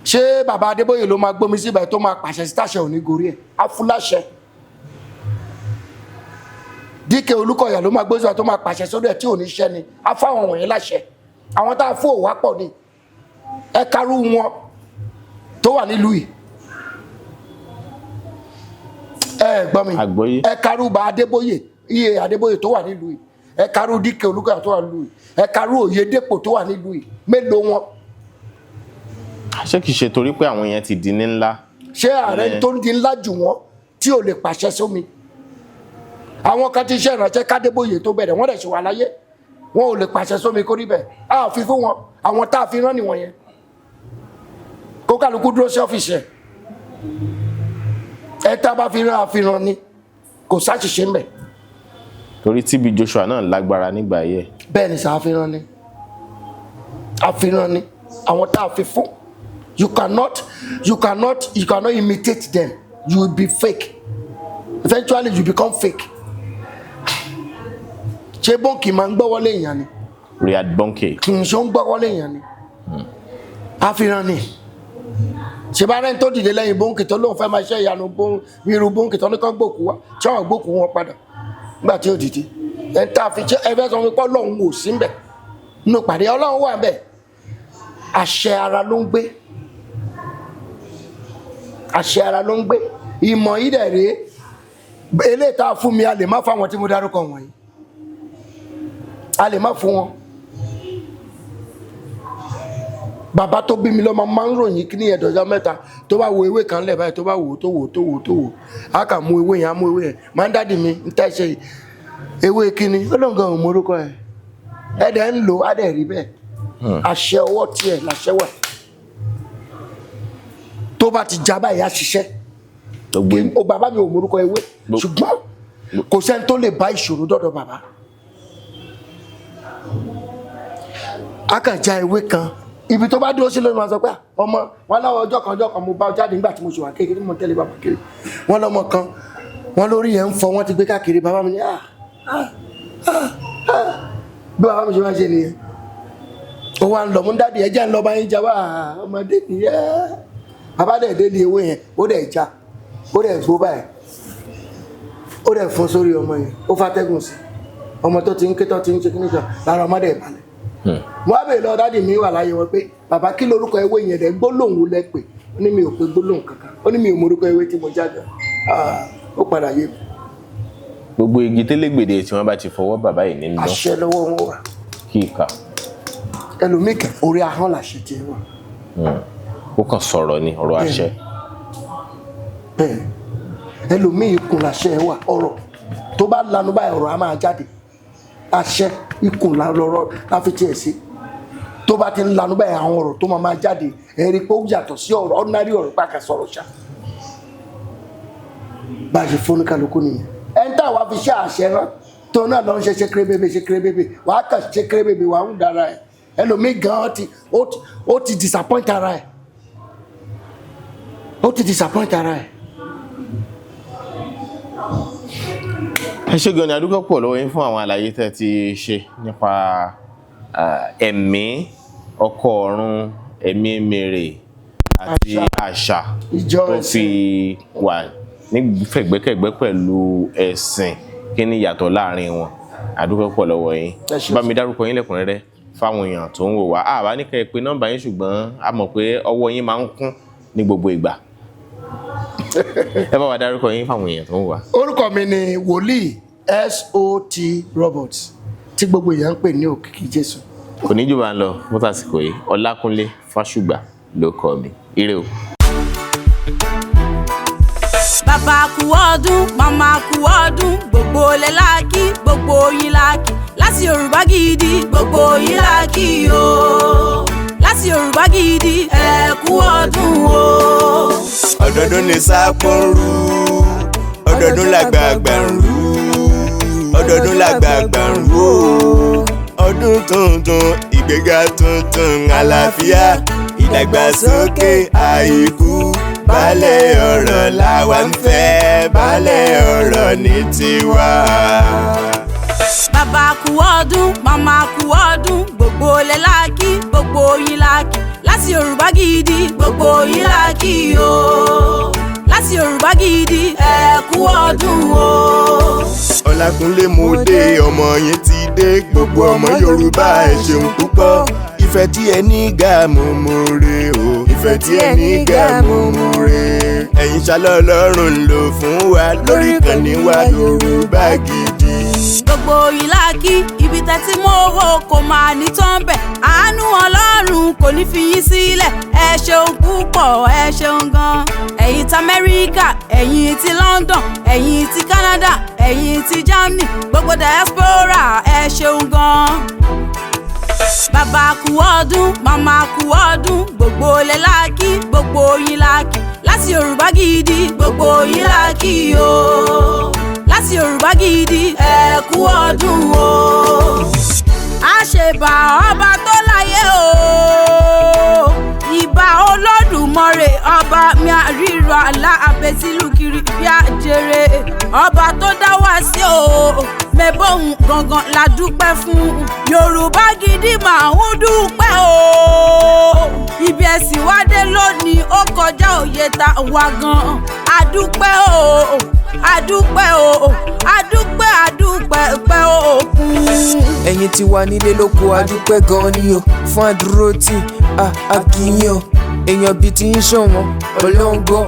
Ṣé bàbá Adébóyè ló máa gbómi síbẹ̀ tó máa pàṣẹ sí táṣẹ òní gorí ẹ̀? Á fún láṣẹ. Díkẹ́ Olúkọ̀yà ló máa gbómi síbẹ̀ tó máa pàṣẹ sórí ẹ̀ tí ò ní ṣẹ́ ni? Á fáwọn wọ̀nyí láṣẹ. Àwọn tá a fún òwá pọ̀ ni. Ẹ karú wọn tó wà nílùú yìí, ẹ gbọ́ mi? Àgbọ́yé. Ẹ karú bá Adébóyè, iye Adébóyè tó wà nílùú yìí, ẹ karú Díkẹ́ Olúkọ̀yà tó wà nílùú yìí, ẹ karú Oyèdépò tó wà nílùú yìí. Mélòó wọn? Ṣé kìí ṣe torí pé àwọn yẹn ti di ní ńlá? Ṣé ààrẹ tó ń di ńlá jù wọ́n tí ò lè pàṣẹ sómi? Àwọn kan ti ṣe ìránṣẹ́ kádébóyè tó bẹ̀rẹ̀, wọ́n dẹ̀ ṣe wà láyé, wọn ò lè pàṣẹ sómi kó rí bẹ́ẹ̀. A ò fi fún wọn. Àwọn tá a fi rán nìwọ̀n yẹn, kó kálukú dúró sí ọ́fíìsì ẹ̀. Ẹ tá a bá fi rán, a fi rán ni, kò sáṣìṣe ńbẹ̀. Torí TB Joshua náà lágbára nígbà ayé ẹ̀. Bẹ́ẹ̀ ni sà, àfihàn ni, àfihàn ni. Àwọn tá a fi fún, you cannot imitate them. You will be fake. Eventually you become fake. Ṣé bọ́ǹkì máa ń gbọ́wọ́lé èèyàn ni? Riyad Bonke. Kì í ṣe ó ń gbọ́wọ́lé èèyàn ni, àfihàn ni. Ṣe bá rẹ́ni tó dìde lẹ́yìn bọ́ǹkì tó lóun fẹ́ máa ṣe ìyanu irú bọ́ǹkì tó ní kán gbòkú wá, tí wọ́n gbòkú wọn padà nígbà tí ó dìde? Ẹ̀ ń tá a fi ṣe ẹ fẹ́ sọ wípé Ọlọ́run ò sí ńbẹ̀ nínú pàdé? Ọlọ́run wà ńbẹ̀. Àṣẹ ara ló ń gbé, àṣẹ ara ló ń gbé. Ìmọ̀ yìí dẹ̀ rèé, eléyìí tá a fún mi, a lè má fáwọn tí mo dárúkọ wọ̀nyí, a lè má fún wọn. Bàbá tó bí mi lọ́mọ máa ń ròyìn kí ní ẹ̀dọ̀jọ́ mẹ́ta, tó bá wo ewé kan lẹ̀ báyìí, tó bá wò ó, tó wò ó, tó wò ó, tó wò ó, á kà mú ewé yẹn, á mú ewé yẹn. Máa ń dádì mi ń tẹ́ ṣe yìí, ewé kíni? Ó lóun gan ò mọ orúkọ ẹ̀. Ẹ̀ dẹ̀ ń lò á dẹ̀ rí bẹ́ẹ̀. Àṣẹ ọwọ́ tiẹ̀ làṣẹ wà, tó bá ti já báyìí, á ṣiṣẹ́. Gbogbo O bàbá mi ò mọ orúkọ ewé, ṣùgbọ́n kò sẹ́ni tó lè bá ìṣòro dọ́dọ̀ bàbá. A kàn já ewé kan, ibi tó bá dúró sí lónìí, máa sọ pé, "Ah, ọmọ wọn láwọn ọjọ́ kan, ọjọ́ kan mo bá jáde nígbà tí mo ṣe wà kékeré, mo tẹ̀lé bàbá kiri, wọn lọ́mọ kan, wọn lórí yẹn ń fọ, wọn ti gbé káàkiri." Bàbá mi ní, "Ah, ah, ah, ah." Bí bàbá mi ṣe máa ń ṣe nìyẹn. Ó wá ń lọ mú, "Daddy, ẹ jẹ́ ń lọ bá yín já wá." Ọmọdé nìyẹn. Bàbá dẹ̀ dé ní ewé yẹn, ó dẹ̀ já, ó dẹ̀ gbó báyìí, ó dẹ̀ fún sórí ọmọ yẹn, ó fàtẹ́gùn sí ọmọ tó ti ń ké, tó ti ń ṣe kíní kan lára ọmọdé ìbàlẹ̀. Mo wá bèèrè lọ daddy mi wà láyé wọn pé, "Bàbá, kí lorúkọ ewé yẹn dẹ̀? Gbólóhùn wo lẹ pè?" Ó ní, "Mi ò pe gbólóhùn kankan." Ó ní, "Mi ò mọ orúkọ ewé tí mo já gan." Ah, ó padà yé mi. Gbogbo igi télégbèdè tí wọ́n bá ti fọwọ́ bàbá yìí nínú Àṣẹ lọ́wọ́ wọn wà. Kí ìkà. Ẹlòmíì kẹ, orí ahọ́n làṣẹ tiẹ̀ wà. Ó kàn sọ̀rọ̀ ni, ọ̀rọ̀ àṣẹ. Bẹ́ẹ̀, ẹlòmíì, ikùn làṣẹ wà. Ọ̀rọ̀ tó bá lanu báyìí, ọ̀rọ̀ á máa jáde. Àṣẹ ikùn lọ́rọ̀ láfi tiẹ̀ sí. Tó bá ti ń lanu báyìí, àwọn ọ̀rọ̀ tó máa máa jáde, ẹ rí i pé ó yàtọ̀ sí ọ̀rọ̀ ordinary, ọ̀rọ̀ pàkà sọ̀rọ̀ ṣá. Bá a ṣe fún kálukú nìyẹn. Ẹ ń tà wá fi ṣe àṣẹ rán tó náà lọ ń ṣe ṣe kéré bébè, ṣe kéré bébè, wàá kàn ṣe kéré bébè, wàá ń dára ẹ. Ẹlòmíì gan ó ti disappoint ara ẹ, ó ti disappoint ara ẹ. Ẹ ṣé gan ni, adúgbò pọ̀ lọ́wọ́ yín fún àwọn àlàyé tẹ́ ti ṣe nípa ẹ̀mí ọkọ ọ̀run, ẹ̀mí mèrè àti àṣà Ìjọ tó fi wà nífẹ̀gbẹ́kẹ̀gbẹ́ pẹ̀lú ẹ̀sìn. Kí ni ìyàtọ̀ láàrin wọn? Adúgbò pọ̀ lọ́wọ́ yín. Ẹ ṣé. Bá mi dárúkọ yín lẹ́kùnrẹ́rẹ́ fáwọn èèyàn tó ń wò wá. Àwa ní kẹ́ ẹ pé nọ́mbà yín, ṣùgbọ́n a mọ̀ pé ọwọ́ yín máa ń kún ní gbogbo ìgbà. Ẹ bá wa dárúkọ yín fáwọn èèyàn tó ń wò wá. Orúkọ mi ni Wòlíì Sot Roberts, tí gbogbo èèyàn ń pè ní Òkìkí Jésù. Kò ní jù bá ń lọ fún tàsìkò yìí. Ọlákúnlé Fásùgbà ló kọ mi. Ire o. Bàbá kú ọdún, màmá kú ọdún, gbogbo lẹ láàkì, gbogbo yín láàkì láti Yorùbá Gidi, gbogbo yín láàkì o láti Yorùbá Gidi. Ẹ kú ọdún o. Ọdọọdún ní sápó ń rú, ọdọọdún làgbààgbà ń rú, ọdọọdún làgbààgbà ń rú o. Ọdún tuntun, ìgbéga tuntun, àlàáfíà, ìdàgbàsókè, àìkú baálẹ̀ ọ̀rọ̀ làwa ń fẹ́, baálẹ̀ ọ̀rọ̀ ní tiwa. Bàbá kú ọdún, màmá kú ọdún, gbogbo lẹ láàkì, gbogbo yín láàkì láti Yorùbá Gidi, gbogbo yín láàkì o láti Yorùbá Gidi. Ẹ kú ọdún o. Ọlákúnlé mo dé, ọmọ yín ti dé. Gbogbo ọmọ Yorùbá, ẹ ṣeun púpọ̀. Ìfẹ́ tí ẹ ní ga mo mo re o, ìfẹ́ tí ẹ ní ga mo mo re. Ẹ̀yin ṣálọ́ Ọlọ́run lò fún wa lórí ìkànnì wa Yorùbá Gidi. Gbogbo yín láàkì, ibi tẹ́tí mọ́ owó kò máa ní tán bẹ̀. Àánú Ọlọ́run kò ní fi yín sílẹ̀. Ẹ ṣeun púpọ̀, ẹ ṣeun gan. Ẹ̀yin ti Amẹ́ríkà, ẹ̀yin ti London, ẹ̀yin ti Canada, ẹ̀yin ti Germany, gbogbo diaspora, ẹ ṣeun gan. Bàbá kú ọdún, màmá kú ọdún, gbogbo lẹ láàkì, gbogbo yín láàkì láti Yorùbá Gidi, gbogbo yín láàkì o láti Yorùbá Gidi. Ẹ kú ọdún o. Àṣebà ọba tó láyé o, ìbà Olódùmarè, ọba mi àríra àlá àbẹ̀tìlú kiri bí àjèrè, ọba tó dá wá sí o. Mẹ́bọ̀hún gangan la dúpẹ́ fún. Yorùbá Gidi máa ń dúpẹ́ o. Ibi ẹ̀sìn wá dé lónìí ó kọjá òye ta wa gan. Adúpẹ́ o, adúpẹ́ o, adúpẹ́, adúpẹ́ pẹ́ òkun. Ẹ̀yin tí wà nílé lóko, adúpẹ́ gan ni o fún àdúrótì àkìyàn o. Èèyàn bíi ti ń ṣọ̀wọ́n ọlọ́ngbọ́n,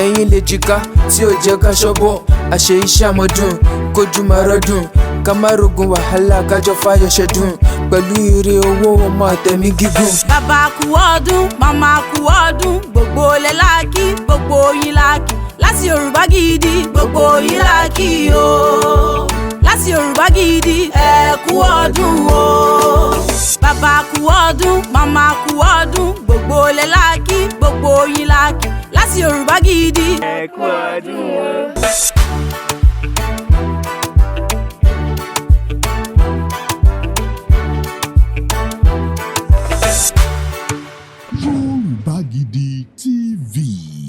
ẹ̀yin lè jìká tí ò jẹ́ ká ṣọ́bọ̀ àṣẹ iṣẹ́ àmọ́dún kójú máa rọ́dùn, ká má rogun wàhálà, kájọ fáyọ̀ ṣẹ́dùn pẹ̀lú ire owó, ọmọ àtẹ̀mí gígùn. Bàbá kú ọdún, màmá kú ọdún, gbogbo ilẹ̀ láàkì, gbogbo yín láàkì láti Yorùbá Gidi, gbogbo yín láàkì o láti Yorùbá Gidi. Ẹ kú ọdún o. Bàbá kú ọdún, màmá kú ọdún, gbogbo ilẹ̀ láàkì, gbogbo yín láàkì láti Yorùbá Gidi. Ẹ kú ọdún o.